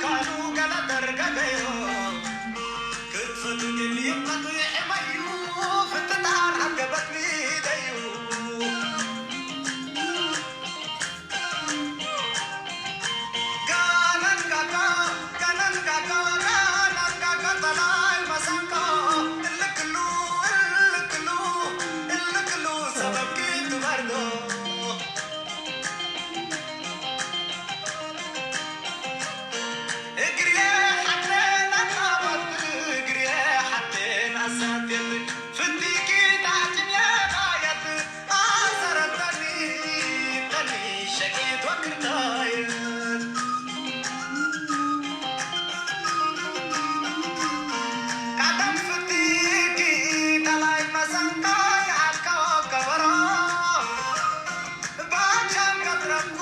ቃሉ ገለ ደርገገዮ ክትፈቱ ድልዩ መጥውዒ መዩ ፍትታን ኣገበት ሚደዩ ጋነንጋጋ ጋነንጋጋ ጋነንጋጋ ጠላይ መሰንቆ እልክሉ እልክሉ እልክሉ ሰበብኪ ትበርዶ እግርየ ሓቴን ኣጣወት እግርየ ሓቴን ኣሳቴት ፍንዲኪ ታዕጭምየ ባየት ኣሰረተኒ ተኒ ሸቂት ወክርታየት ቃደም ፍንዲኪ ተላይ መሰንቆ ይዓልካዎ ከበሮ ባጃም ከጥረኩ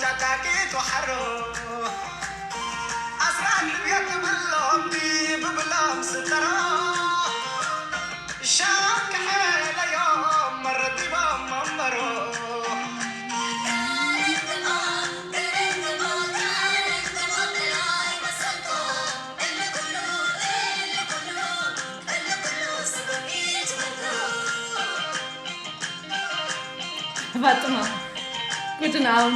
ጫጫቂት ወሓሮ ኣስራት ልብየ ትብሎም ብብሎም ስተሮ ሻም ከሐለዮም መረዲቦም መንበሮ ፋጥማ ጉድናም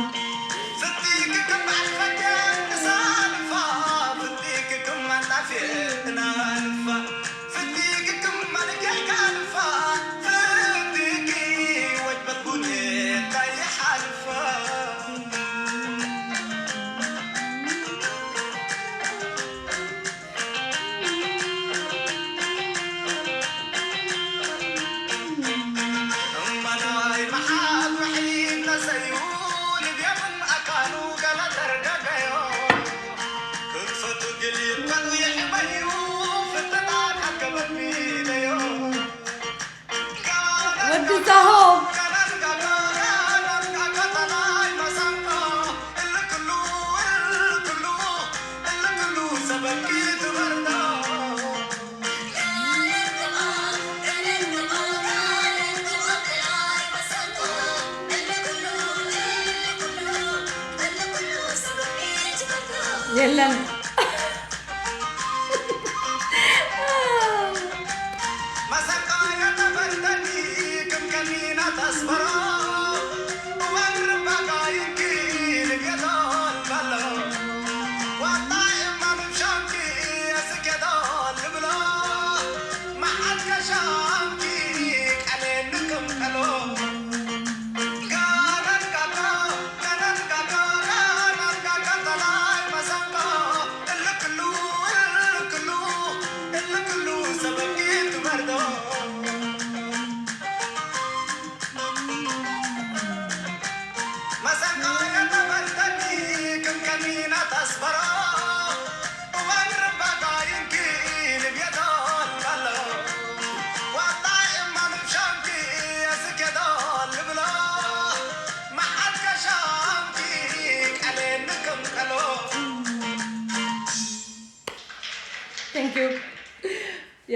የለን።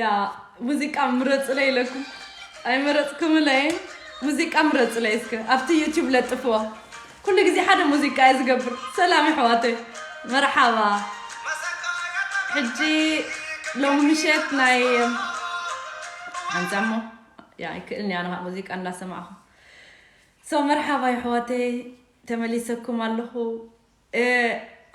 ያ ሙዚቃ ምረጽለይ ኢለኩም ኣይመረጽኩምለይ። ሙዚቃ ምረጽለይ እስከ ኣብቲ ዩቲዩብ ለጥፍዎ። ኩሉ ግዜ ሓደ ሙዚቃ እየ ዝገብር። ሰላም ኣሕዋተይ፣ መርሓባ። ሕጂ ሎሚ ምሸት ናይ ኣንዛሞ ያ ኣይክእልን እያ ሙዚቃ እንዳሰማዕኹ። ሶ መርሓባ ኣሕዋተይ፣ ተመሊሰኩም ኣለኹ።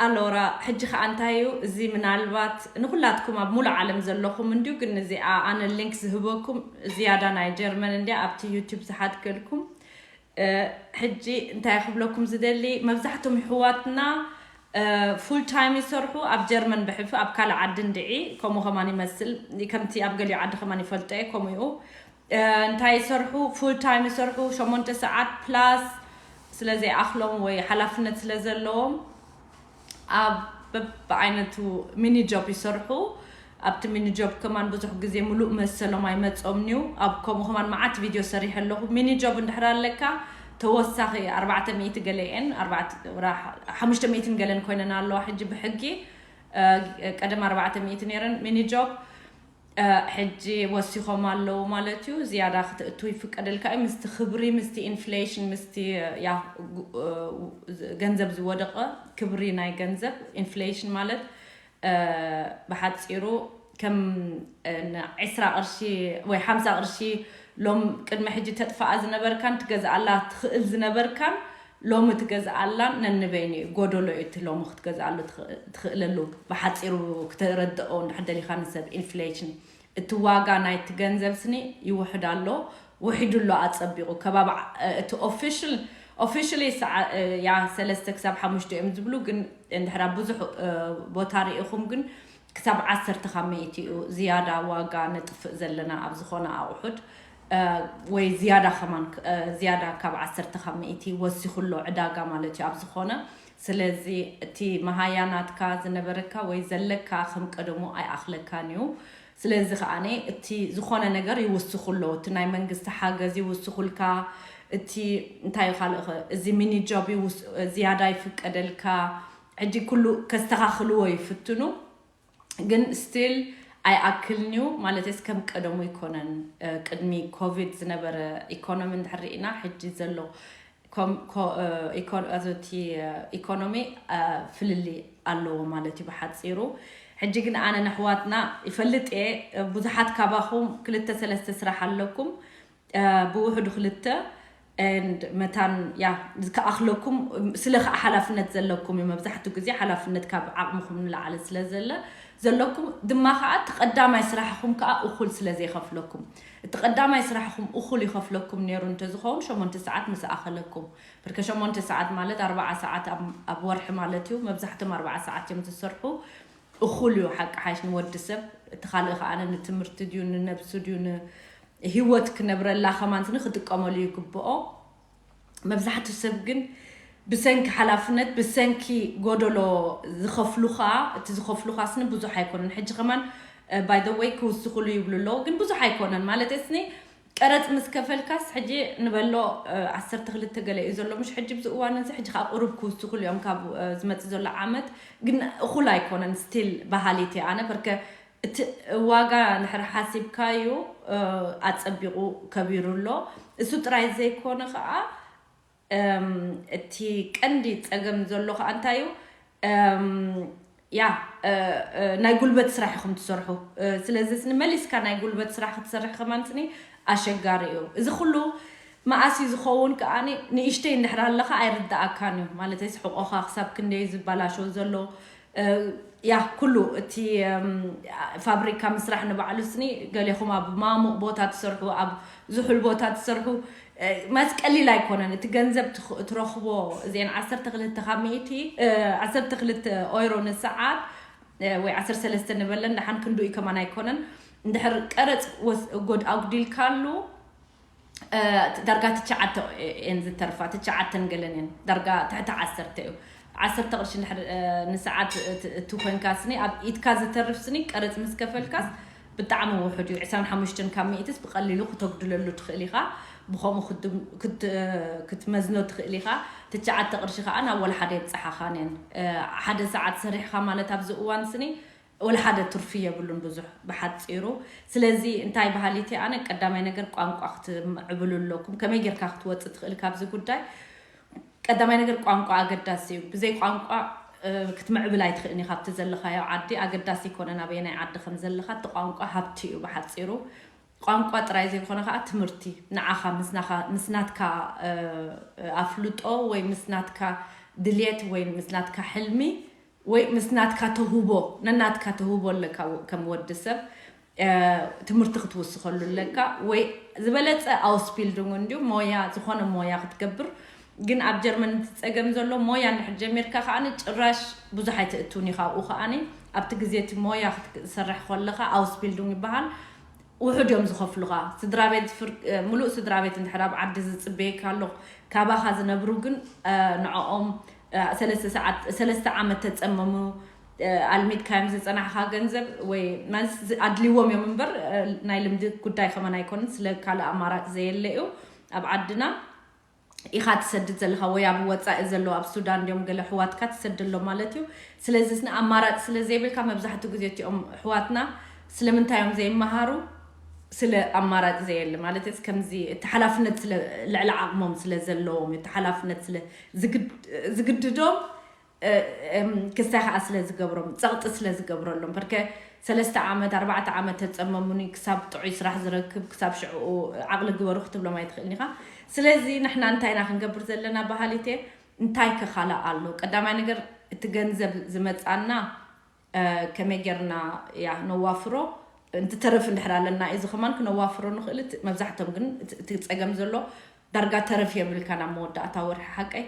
ኣሎራ ሕጂ ከኣ እንታይ እዩ እዚ ምናልባት ንኩላትኩም ኣብ ሙሉእ ዓለም ዘለኹም እንድዩ ግን እዚኣ ኣነ ሊንክ ዝህበኩም ዝያዳ ናይ ጀርመን እንድያ ኣብቲ ዩቱብ ዝሓትገልኩም ሕጂ እንታይ ክብለኩም ዝደሊ መብዛሕቶም ይሕዋትና ፉል ታይም ይሰርሑ ኣብ ጀርመን ብሕፊ ኣብ ካልእ ዓዲ እንድዒ ከምኡ ከማን ይመስል ከምቲ ኣብ ገሊኡ ዓዲ ከማን ይፈልጦ እየ ከምኡ እዩ እንታይ ይሰርሑ ፉል ታይም ይሰርሑ ሸሞንተ ሰዓት ፕላስ ስለ ዘይኣኽሎም ወይ ሓላፍነት ስለ ዘለዎም ኣብ በብዓይነቱ ሚኒ ጆብ ይሰርሑ ኣብቲ ሚኒ ጆብ ከማን ብዙሕ ግዜ ሙሉእ መሰሎም ኣይመጾምንዩ ኣብ ከምኡ ከማን መዓት ቪድዮ ሰሪሐ ኣለኹ ሚኒ ጆብ እንድሕር ኣለካ ተወሳኺ ኣርባዕተ ሚእቲ ገለ እየን ሓሙሽተ ሚእትን ገለን ኮይነን ኣለዋ ሕጂ ብሕጊ ቀደም ኣርባዕተ ሚእቲ ነይረን ሚኒ ጆብ ሕጂ ወሲኾም ኣለዉ ማለት እዩ። ዝያዳ ክትእቱ ይፍቀደልካ እዩ። ምስቲ ክብሪ፣ ምስቲ ኢንፍሌሽን፣ ምስቲ ያ ገንዘብ ዝወደቐ ክብሪ ናይ ገንዘብ፣ ኢንፍሌሽን ማለት ብሓፂሩ ከም ዕስራ ቅርሺ ወይ ሓምሳ ቅርሺ ሎም ቅድሚ ሕጂ ተጥፋኣ ዝነበርካን ትገዝኣላ ትኽእል ዝነበርካን ሎሚ ትገዝኣላን ነንበይኑ እዩ። ጎደሎ እዩ እቲ ሎሚ ክትገዝኣሉ ትኽእለሉ። ብሓፂሩ ክተረድኦ እንድሕር ደሊኻ ንሰብ ኢንፍሌሽን፣ እቲ ዋጋ ናይቲ ገንዘብ ስኒ ይውሕድ ኣሎ፣ ውሒዱ ኣሎ ኣጸቢቑ። ከባቢ እቲ ኦፊሽል ኦፊሽሊ ያ ሰለስተ ክሳብ ሓሙሽተ እዮም ዝብሉ፣ ግን እንድሕራ ብዙሕ ቦታ ርኢኹም ግን ክሳብ ዓሰርተ ካብ ሚእቲ እዩ ዝያዳ ዋጋ ነጥፍእ ዘለና ኣብ ዝኾነ ኣቑሑት፣ ወይ ዝያዳ ከማን፣ ዝያዳ ካብ ዓሰርተ ካብ ሚእቲ ወሲኹ ኣሎ ዕዳጋ ማለት እዩ ኣብ ዝኾነ። ስለዚ እቲ መሃያ ናትካ ዝነበረካ ወይ ዘለካ ከም ቀደሙ ኣይኣኽለካን እዩ። ስለዚ ከዓኒ እቲ ዝኾነ ነገር ይውስኹ ኣለዉ። እቲ ናይ መንግስቲ ሓገዝ ይውስኹልካ። እቲ እንታይ ካልእ እዚ ሚኒ ጆብ ዝያዳ ይፍቀደልካ። ሕጂ ኩሉ ከስተኻኽልዎ ይፍትኑ፣ ግን ስቲል ኣይኣክልን እዩ። ማለትስ ከም ቀደሙ ኣይኮነን። ቅድሚ ኮቪድ ዝነበረ ኢኮኖሚ እንድሕር ርኢና፣ ሕጂ ዘሎ እቲ ኢኮኖሚ ፍልልይ ኣለዎ ማለት እዩ ብሓፂሩ። ሕጂ ግን ኣነ ነሕዋትና ይፈልጥ እየ፣ ብዙሓት ካባኹም ክልተ ሰለስተ ስራሕ ኣለኩም፣ ብውሕዱ ክልተ and መታን ያ ዝከኣኽለኩም ስለ ከዓ ሓላፍነት ዘለኩም እዩ። መብዛሕትኡ ግዜ ሓላፍነት ካብ ዓቕምኹም ንላዕሊ ስለ ዘለ ዘለኩም ድማ ከዓ እቲ ቀዳማይ ስራሕኹም ከዓ እኹል ስለ ዘይኸፍለኩም፣ እቲ ቀዳማይ ስራሕኹም እኹል ይኸፍለኩም ነይሩ እንተዝኸውን ሸሞንተ ሰዓት ምስ ኣኸለኩም። ብርከ ሸሞንተ ሰዓት ማለት ኣርባዓ ሰዓት ኣብ ወርሒ ማለት እዩ። መብዛሕትኦም ኣርባዓ ሰዓት እዮም ዝሰርሑ። እኹል እዩ ሓቂ ሓይሽ ንወዲ ሰብ። እቲ ካልእ ከዓ ንትምህርቲ ድዩ ንነብሱ ድዩ ንህይወት ክነብረላ ከማንትኒ ክጥቀመሉ ይግብኦ። መብዛሕትኡ ሰብ ግን ብሰንኪ ሓላፍነት ብሰንኪ ጎደሎ ዝኸፍሉኻ፣ እቲ ዝኸፍሉኻ ስኒ ብዙሕ ኣይኮነን። ሕጂ ከማን ባይ ዘ ወይ ክውስኹሉ ይብሉ ኣለዉ፣ ግን ብዙሕ ኣይኮነን ማለት ስኒ ቀረፅ ምስ ከፈልካስ ሕጂ ንበሎ ዓሰርተ ክልተ ገለ እዩ ዘሎ ምሽ ሕጂ ብዚ እዋን እዚ። ሕጂ ከዓ ቁሩብ ክውስኹሉ እዮም ካብ ዝመፅእ ዘሎ ዓመት፣ ግን እኹል ኣይኮነን። ስቲል በሃሊት እየ ኣነ በርከ እቲ ዋጋ እንድሕር ሓሲብካዩ ኣፀቢቑ ከቢሩ ኣሎ። እሱ ጥራይ ዘይኮነ ከዓ እቲ ቀንዲ ፀገም ዘሎ ከዓ እንታይ እዩ? ያ ናይ ጉልበት ስራሕ ኢኹም ትሰርሑ። ስለዚ ስኒ መሊስካ ናይ ጉልበት ስራሕ ክትሰርሕ ከማን ስኒ ኣሸጋሪ እዩ። እዚ ኩሉ መኣስ እዩ ዝኸውን ከዓ ንእሽተይ እንድሕር ኣለካ ኣይርዳኣካን እዩ። ማለተይስ ሕቆኻ ክሳብ ክንደይ ዝበላሾ ዘሎ ያ ኩሉ እቲ ፋብሪካ ምስራሕ ንባዕሉ ስኒ ገሌኹም ኣብ ማሙቕ ቦታ ትሰርሑ፣ ኣብ ዝሑል ቦታ ትሰርሑ፣ ማስ ቀሊል ኣይኮነን እቲ ገንዘብ ትረኽቦ። እዚአን ዓሰርተ ክልተ ካብ ሚእቲ ዓሰርተ ክልተ ኦይሮ ንሰዓት ወይ ዓሰርተ ሰለስተ ንበለን ደሓን ክንዱ እዩ ከማን ኣይኮነን። እንድሕር ቀረፅ ጎድ ኣጉዲልካሉ ዳርጋ ትሽዓተ እየን ዝተርፋ፣ ትሽዓተን ገለን እየን። ዳርጋ ትሕቲ ዓሰርተ እዩ። ዓሰርተ ቅርሺ ንሰዓት እቲ ኮንካ ስኒ ኣብ ኢድካ ዝተርፍ ስኒ ቀረፅ ምስ ከፈልካስ ብጣዕሚ ውሑድ እዩ። ዕስራን ሓሙሽተን ካብ ሚእትስ ብቐሊሉ ክተጉድለሉ ትኽእል ኢኻ። ብኸምኡ ክትመዝኖ ትኽእል ኢኻ። ትሽዓተ ቅርሺ ከዓ ናብ ወላ ሓደ የብፅሓኻን እየን። ሓደ ሰዓት ሰሪሕኻ ማለት ኣብዚ እዋን ስኒ ወላ ሓደ ትርፊ የብሉን ብዙሕ ብሓፂሩ። ስለዚ እንታይ በሃሊት ኣነ ቀዳማይ ነገር ቋንቋ ክትምዕብሉ ኣለኩም። ከመይ ጌርካ ክትወፅእ ትኽእል ካብዚ ጉዳይ? ቀዳማይ ነገር ቋንቋ ኣገዳሲ እዩ። ብዘይ ቋንቋ ክትምዕብል ኣይትኽእልኒ ካብቲ ዘለኻዮ ዓዲ። ኣገዳሲ ይኮነ ናበየናይ ዓዲ ከም ዘለኻ፣ እቲ ቋንቋ ሃብቲ እዩ ብሓፂሩ። ቋንቋ ጥራይ ዘይኮነ ከዓ ትምህርቲ ንዓኻ ምስ ናትካ ኣፍልጦ ወይ ምስ ናትካ ድልየት ወይ ምስ ናትካ ሕልሚ ወይ ምስ ናትካ ተውህቦ፣ ነናትካ ተውህቦ ኣለካ ከም ወዲ ሰብ ትምህርቲ ክትውስኸሉ ኣለካ። ወይ ዝበለፀ ኣውስቢልዱንግ እንዲዩ ሞያ፣ ዝኾነ ሞያ ክትገብር። ግን ኣብ ጀርመን እቲ ፀገም ዘሎ ሞያ እንድሕር ጀሚርካ ከዓኒ ጭራሽ ብዙሕ ኣይትእትውን ኢኻ። ኣብኡ ከዓኒ ኣብቲ ግዜ እቲ ሞያ ክትሰርሕ ከለኻ ኣውስቢልዱንግ ይበሃል። ውሑድ እዮም ዝኸፍሉኻ። ስድራ ቤት ፍር-፣ ሙሉእ ስድራ ቤት እንድሕር ኣብ ዓዲ ዝፅበየካ ኣሎ፣ ካባኻ ዝነብሩ ግን ንዕኦም ሰለስተ ሰዓት፣ ሰለስተ ዓመት ተፀመሙ ኣልሚድካዮም ዝፀናሕኻ ገንዘብ ወይ ማለት ኣድልዎም እዮም እምበር ናይ ልምዲ ጉዳይ ከመን ኣይኮንን። ስለ ካልእ ኣማራፂ ዘየለ እዩ ኣብ ዓድና። ኢኻ ትሰድድ ዘለኻ ወይ ኣብ ወፃኢ ዘለዉ ኣብ ሱዳን እንዲዮም ገለ ኣሕዋትካ ትሰድሎም ማለት እዩ። ስለዚ ንኣማራፂ ስለ ዘይብልካ መብዛሕትኡ ግዜ እቲኦም ኣሕዋትና ስለምንታይ እዮም ዘይመሃሩ? ስለ ኣማራጭ ዘየለ ማለት ከምዚ እቲ ሓላፍነት ስለ ልዕሊ ዓቕሞም ስለ ዘለዎም እቲ ሓላፍነት ስለ ዝግድዶም ክስታይ ከዓ ስለ ዝገብሮም ፀቕጢ ስለ ዝገብረሎም በርከ ሰለስተ ዓመት ኣርባዕተ ዓመት ተፀመሙኒ ክሳብ ጥዑይ ስራሕ ዝረክብ ክሳብ ሽዕኡ ዓቕሊ ግበሩ ክትብሎም ኣይትኽእልን ኢኻ። ስለዚ ንሕና እንታይና ክንገብር ዘለና ባህሊቴ እንታይ ከኻላ ኣሎ ቀዳማይ ነገር እቲ ገንዘብ ዝመፃና ከመይ ጌርና ያ ነዋፍሮ እንትተረፍ እንድሕር ኣለና እዚ ከማን ክነዋፍሮ ንኽእል መብዛሕቶም ግን እቲ ፀገም ዘሎ ዳርጋ ተረፍ የብልካ ናብ መወዳእታ ወርሒ ሓቀይ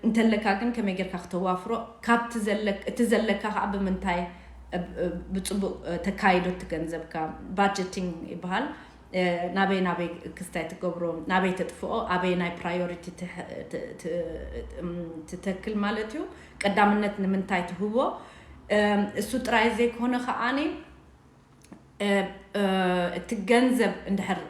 እንተለካ ግን ከመይ ጌርካ ክተዋፍሮ ካብ እቲ ዘለካ ከዓ ብምንታይ ብፅቡቅ ተካይዶ ትገንዘብካ ባጀቲንግ ይበሃል ናበይ ናበይ ክስታይ ትገብሮ ናበይ ተጥፍኦ ኣበይ ናይ ፕራዮሪቲ ትተክል ማለት እዩ ቀዳምነት ንምንታይ ትህቦ እሱ ጥራይ ዘይኮነ ከዓኒ እቲ ገንዘብ እንድሕር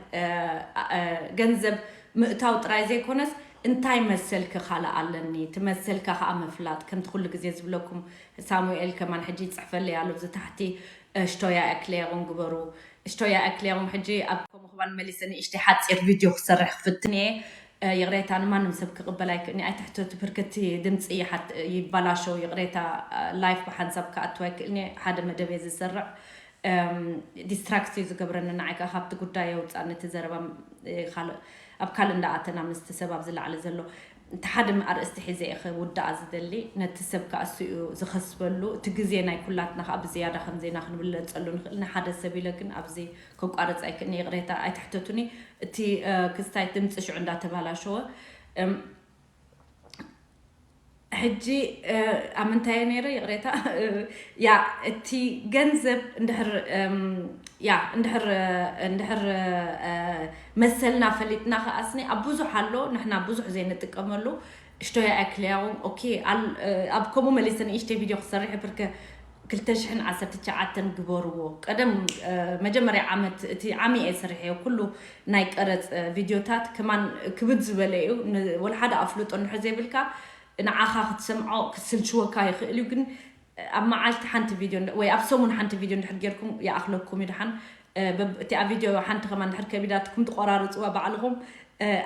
ገንዘብ ምእታው ጥራይ ዘይኮነስ እንታይ መሰልኪ ካልእ ኣለኒ ትመሰልካ ከዓ ምፍላጥ ከምቲ ኩሉ ግዜ ዝብለኩም ሳሙኤል ከማን ሕጂ ይፅሕፈለይ ኣሎ እዚ ታሕቲ እሽቶያ እክሌሩን ግበሩ እሽቶያ እክሌሩን ሕጂ ኣብ ከምኡ ክባን መሊሰ ንእሽተይ ሓፂር ቪድዮ ክሰርሕ ክፍትን እየ ይቕሬታ ንማንም ሰብ ክቕበል ኣይክእልኒ ኣይትሕተቱ ብርክቲ ድምፂ ይባላሸው ይቕሬታ ላይፍ ብሓንሳብ ክኣትው ኣይክእልኒ ሓደ መደብ እየ ዝሰርዕ ዲስትራክት እዩ ዝገብረኒ ንዓይ ከዓ ካብቲ ጉዳይ የውፃኒ እቲ ዘረባ ካልእ ኣብ ካልእ እንዳኣተና ምስቲ ሰብ ኣብዚ ላዕሊ ዘሎ እቲ ሓደ ኣርእስቲ ሒዘ እየ ክውዳኣ ዝደሊ ነቲ ሰብ ከዓ እሱ እዩ ዝኸስበሉ እቲ ግዜ ናይ ኩላትና ከዓ ብዝያዳ ከምዜና ክንብለፀሉ ንኽእል ንሓደ ሰብ ኢለ ግን ኣብዚ ከቋርፅ ኣይክእልኒ ይቕሬታ ኣይትሕተቱኒ እቲ ክስታይ ድምፂ ሽዑ እንዳተባላሸወ ሕጂ ኣብ ምንታይ ነይረ ይቕሬታ ያ እቲ ገንዘብ እንድሕር ያ እንድሕር እንድሕር መሰልና ፈሊጥና ከኣስኒ ኣብ ብዙሕ ኣሎ ንሕና ብዙሕ ዘይንጥቀመሉ እሽቶያ ኣክልያውን ኦኬ ኣብ ከምኡ መሊሰ ንእሽተይ ቪድዮ ክሰርሕ ብርከ ክልተ ሽሕን ዓሰርተ ትሽዓተን ግበርዎ ቀደም መጀመርያ ዓመት እቲ ዓሚ እየ ስርሐዮ ኩሉ ናይ ቀረፅ ቪድዮታት ከማን ክብድ ዝበለ እዩ ወላ ሓደ ኣፍልጦ እንድሕር ዘይብልካ ንዓኻ ክትሰምዖ ክስልችወካ ይኽእል እዩ ግን ኣብ መዓልቲ ሓንቲ ቪድዮ ወይ ኣብ ሰሙን ሓንቲ ቪድዮ እንድሕር ጌርኩም ይኣኽለኩም እዩ ድሓን እቲኣ ቪድዮ ሓንቲ ከማን እንድሕር ከቢዳትኩም ትቆራርፅዋ ባዕልኹም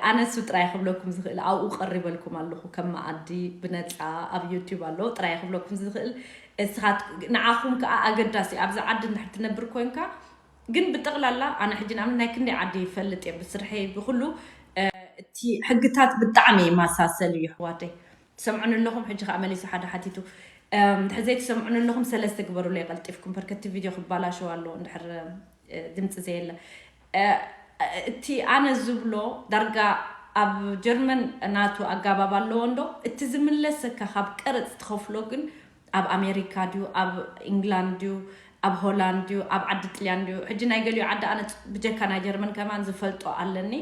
ኣነ እሱ ጥራይ ክብለኩም ዝኽእል ኣብኡ ቀሪበልኩም ኣለኹ ከም መኣዲ ብነፃ ኣብ ዩቲብ ኣሎ ጥራይ ክብለኩም ዝኽእል እስኻት ንዓኹም ከዓ ኣገዳሲ ኣብዚ ዓዲ እንድሕር ትነብር ኮንካ ግን ብጠቕላላ ኣነ ሕጂ ንኣብነት ናይ ክንደይ ዓዲ ይፈልጥ እየ ብስርሐይ ብኩሉ እቲ ሕግታት ብጣዕሚ ይመሳሰል እዩ ኣሕዋተይ ትሰምዑኒ ኣለኹም ሕጂ ከዓ መሊሱ ሓደ ሓቲቱ እንድሕር ዘይትሰምዑኒ ኣለኹም ሰለስተ ግበሩለይ ቀልጢፍኩም በርከቲ ቪድዮ ክባላሸው ኣሎ እንድሕር ድምፂ ዘየለ እቲ ኣነ ዝብሎ ዳርጋ ኣብ ጀርመን ናቱ ኣጋባብ ኣለዎ እንዶ እቲ ዝምለሰካ ካብ ቀረፅ ትኸፍሎ ግን ኣብ ኣሜሪካ ድዩ ኣብ ኢንግላንድ ድዩ ኣብ ሆላንድ ድዩ ኣብ ዓዲ ጥልያን ድዩ ሕጂ ናይ ገሊኡ ዓዲ ኣነ ብጀካ ናይ ጀርመን ከማን ዝፈልጦ ኣለኒ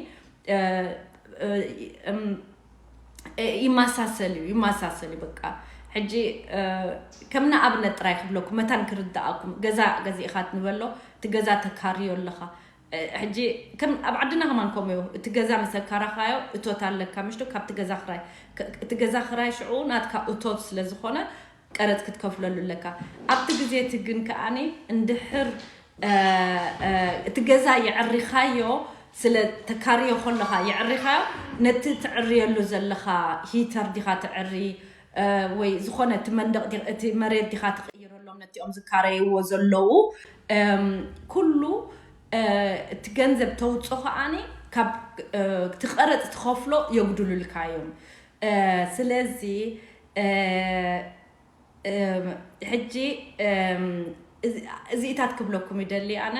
ይመሳሰል እዩ ይመሳሰል እዩ በቃ ሕጂ ከም ንኣብነት ጥራይ ክብለኩም መታን ክርድኣኩም ገዛ ገዚእኻ ንበሎ እቲ ገዛ ተካርዮ ኣለኻ ሕጂ ከም ኣብ ዓድና ከማን ከምኡ እዩ እቲ ገዛ መሰካራኻዮ እቶት ኣለካ ምሽቶ ካብቲ ገዛ ክራይ እቲ ገዛ ክራይ ሽዑ ናትካ እቶት ስለ ዝኾነ ቀረፅ ክትከፍለሉ ኣለካ ኣብቲ ግዜ እቲ ግን ከዓኒ እንድሕር እቲ ገዛ የዕሪኻዮ ስለ ተካርዮ ከለኻ የዕሪኻዮ ነቲ ትዕርየሉ ዘለኻ ሂተር ዲኻ ትዕሪ ወይ ዝኾነ እቲ መንደቕ እቲ መሬት ዲኻ ትቕይረሎም ነቲኦም ዝካረይዎ ዘለዉ ኩሉ እቲ ገንዘብ ተውፅኦ ከዓኒ ካብ እቲ ቀረፅ ትኸፍሎ የጉድሉልካ እዮም ስለዚ ሕጂ እዚኢታት ክብለኩም ይደሊ ኣነ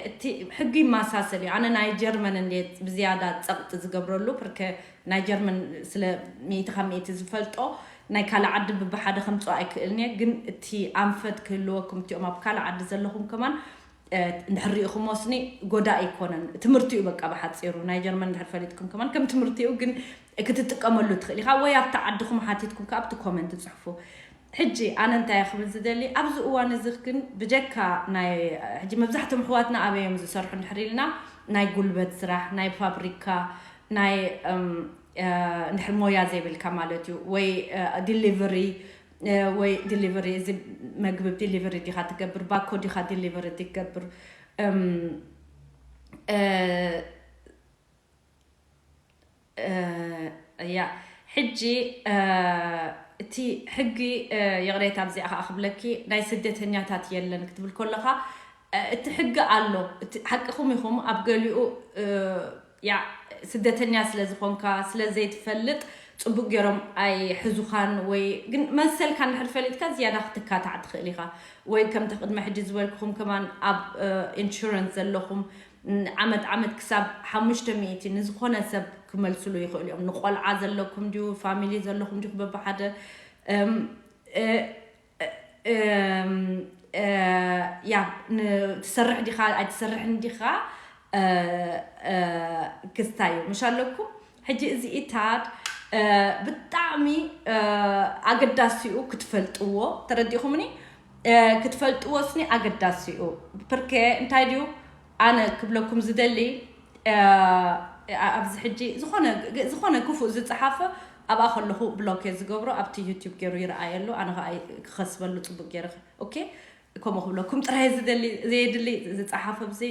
እቲ ሕጊ ይመሳሰል እዩ ኣነ ናይ ጀርመን እንዴት ብዝያዳ ፀቕጢ ዝገብረሉ ርከ ናይ ጀርመን ስለ ሚእቲ ካብ ሚእቲ ዝፈልጦ ናይ ካልእ ዓዲ ብብሓደ ከምፅኦ ኣይክእልን እየ ግን እቲ ኣንፈት ክህልወኩም እቲኦም ኣብ ካልእ ዓዲ ዘለኹም ከማን እንድሕር ሪኢኹም ወስኒ ጎዳእ ኣይኮነን ትምህርቲ እዩ በቃ ብሓፂሩ ናይ ጀርመን እንድሕር ፈሊጥኩም ከማን ከም ትምህርቲ እዩ ግን ክትጥቀመሉ ትኽእል ኢኻ ወይ ኣብቲ ዓድኹም ሓቲትኩም ከ ኣብቲ ኮመንት ፅሕፉ ሕጂ ኣነ እንታይ ክብል ዝደሊ ኣብዚ እዋን እዚ ግን ብጀካ ናይ ሕጂ መብዛሕትኦም ኣሕዋትና ኣበይ እዮም ዝሰርሑ እንድሕር ኢልና ናይ ጉልበት ስራሕ ናይ ፋብሪካ ናይ እንድሕር ሞያ ዘይብልካ ማለት እዩ ወይ ዲሊቨሪ ወይ ዲሊቨሪ፣ እዚ መግቢ ዲሊቨሪ ዲኻ ትገብር፣ ባኮ ዲኻ ዲሊቨሪ ትገብር? እያ። ሕጂ እቲ ሕጊ፣ ይቕሬታ ኣብዚኣ ከዓ ክብለኪ፣ ናይ ስደተኛታት የለን ክትብል ከለኻ፣ እቲ ሕጊ ኣሎ። እቲ ሓቅኹም ኢኹም። ኣብ ገሊኡ ያ ስደተኛ ስለ ዝኾንካ፣ ስለ ዘይትፈልጥ፣ ጽቡቅ ገይሮም ኣይሕዙኻን። ወይ ግን መሰልካ እንድሕር ፈሊጥካ ዝያዳ ክትካታዕ ትኽእል ኢኻ። ወይ ከምቲ ቅድሚ ሕጂ ዝበልኩኹም ከማን ኣብ ኢንሹራንስ ዘለኹም ዓመት ዓመት ክሳብ ሓሙሽተ ሚእቲ ንዝኾነ ሰብ ክመልስሉ ይኽእሉ እዮም። ንቆልዓ ዘለኩም ድዩ፣ ፋሚሊ ዘለኹም ድዩ፣ በብሓደ ያ ትሰርሕ ዲኻ ኣይትሰርሕን ዲኻ ክስታይ እዩ። ምሽ ኣለኩም። ሕጂ እዚኢታት ብጣዕሚ ኣገዳሲ እዩ ክትፈልጥዎ። ተረዲኹምኒ? ክትፈልጥዎ ስኒ ኣገዳሲ እዩ። ፕርኬ እንታይ ድዩ ኣነ ክብለኩም ዝደሊ፣ ኣብዚ ሕጂ ዝኾነ ክፉእ ዝፀሓፈ ኣብኣ ከለኹ ብሎክ እየ ዝገብሮ። ኣብቲ ዩቲብ ገይሩ ይረኣየሉ፣ ኣነ ከዓ ክኸስበሉ ፅቡቅ ገይረ። ኦኬ፣ ከምኡ ክብለኩም ጥራይ ዝደሊ፣ ዘየድሊ ዝፀሓፈ ብዚ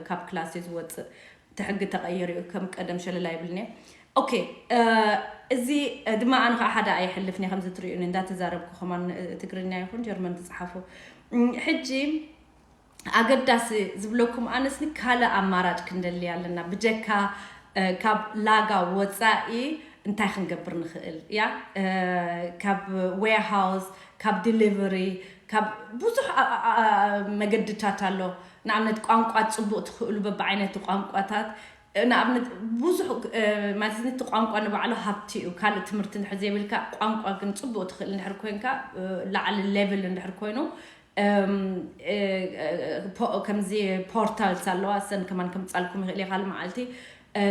ካብ ክላስ እዩ ዝወፅእ። እቲ ሕጊ ተቐይሩ እዩ፣ ከም ቀደም ሸለላ ይብልኒ። ኦኬ፣ እዚ ድማ ኣነ ከዓ ሓደ ኣይሕልፍኒ፣ ከምዚ ትርእዩኒ እንዳተዛረብኩ ከማን ትግርኛ ይኹን ጀርመን ዝፀሓፉ። ሕጂ ኣገዳሲ ዝብለኩም ኣነስኒ ካልእ ኣማራጭ ክንደሊ ኣለና። ብጀካ ካብ ላጋ ወፃኢ እንታይ ክንገብር ንኽእል? ያ ካብ ዌርሃውስ፣ ካብ ዲሊቨሪ፣ ካብ ብዙሕ መገድታት ኣሎ። ንኣብነት ቋንቋ ፅቡቅ ትኽእሉ፣ በብዓይነቱ ቋንቋታት። ንኣብነት ብዙሕ ማለት እቲ ቋንቋ ንባዕሉ ሃብቲ እዩ። ካልእ ትምህርቲ እንድሕር ዘይብልካ፣ ቋንቋ ግን ፅቡቅ ትኽእል እንድሕር ኮይንካ፣ ላዕሊ ሌቭል እንድሕር ኮይኑ፣ ከምዚ ፖርታልስ ኣለዋ፣ እሰን ከማን ከምፃልኩም ይኽእል እየ ካልእ መዓልቲ።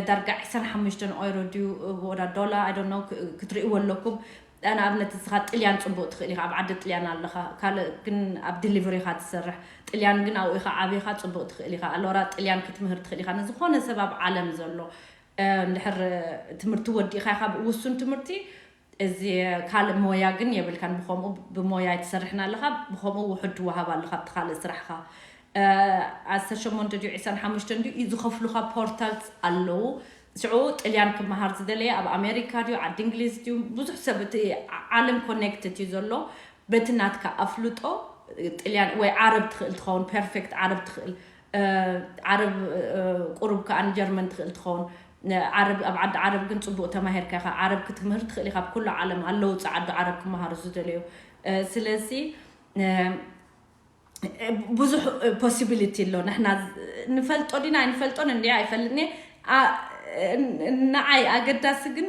ዳርጋ ዕስራን ሓሙሽተን ኦይሮ ድዩ ወዳ ዶላር፣ ኣይ ዶንት ኖ፣ ክትርእይዎ ኣለኩም። ንኣብነት እስኻ ጥልያን ፅቡቅ ትኽእል ኢኻ፣ ኣብ ዓዲ ጥልያን ኣለኻ። ካልእ ግን ኣብ ዲሊቨሪ ኢኻ ትሰርሕ። ጥልያን ግን ኣብኡ ኢኻ ዓቢኻ ፅቡቅ ትኽእል ኢኻ። ኣሎራ ጥልያን ክትምህር ትኽእል ኢኻ። ንዝኾነ ሰብ ኣብ ዓለም ዘሎ እንድሕር ትምህርቲ ወዲእኻ ኢኻ፣ ውሱን ትምህርቲ፣ እዚ ካልእ ሞያ ግን የብልካን። ብኸምኡ ብሞያ ኣይትሰርሕን ኣለኻ፣ ብኸምኡ ውሑድ ትወሃብ ኣለኻ ኣብቲ ካልእ ስራሕኻ። ዓሰርተ ሸሞንተ ድዩ ዕስራን ሓሙሽተን ድዩ ዝኸፍሉኻ ፖርታልስ ኣለዉ። ሽዑ ጥልያን ክመሃር ዝደለየ ኣብ ኣሜሪካ ድዩ ዓዲ እንግሊዝ ድዩ፣ ብዙሕ ሰብ እቲ ዓለም ኮኔክትድ እዩ ዘሎ። በቲ ናትካ ኣፍልጦ ጥልያን ወይ ዓረብ ትኽእል ትኸውን፣ ፐርፌክት ዓረብ ትኽእል። ዓረብ ቁሩብ ከኣ ንጀርመን ትኽእል ትኸውን። ዓረብ ኣብ ዓዲ ዓረብ ግን ጽቡቕ ተማሂርካ ኢኻ። ዓረብ ክትምህር ትኽእል ኢኻ። ኣብ ኩሉ ዓለም ኣለዉ ጸዓዱ ዓረብ ክመሃሩ ዝደለዩ። ስለዚ ብዙሕ ፖሲቢሊቲ ኣሎ። ንሕና ንፈልጦ ዲና ኣይንፈልጦን እንዲ ኣይፈልጥኒ። ንዓይ ኣገዳሲ ግን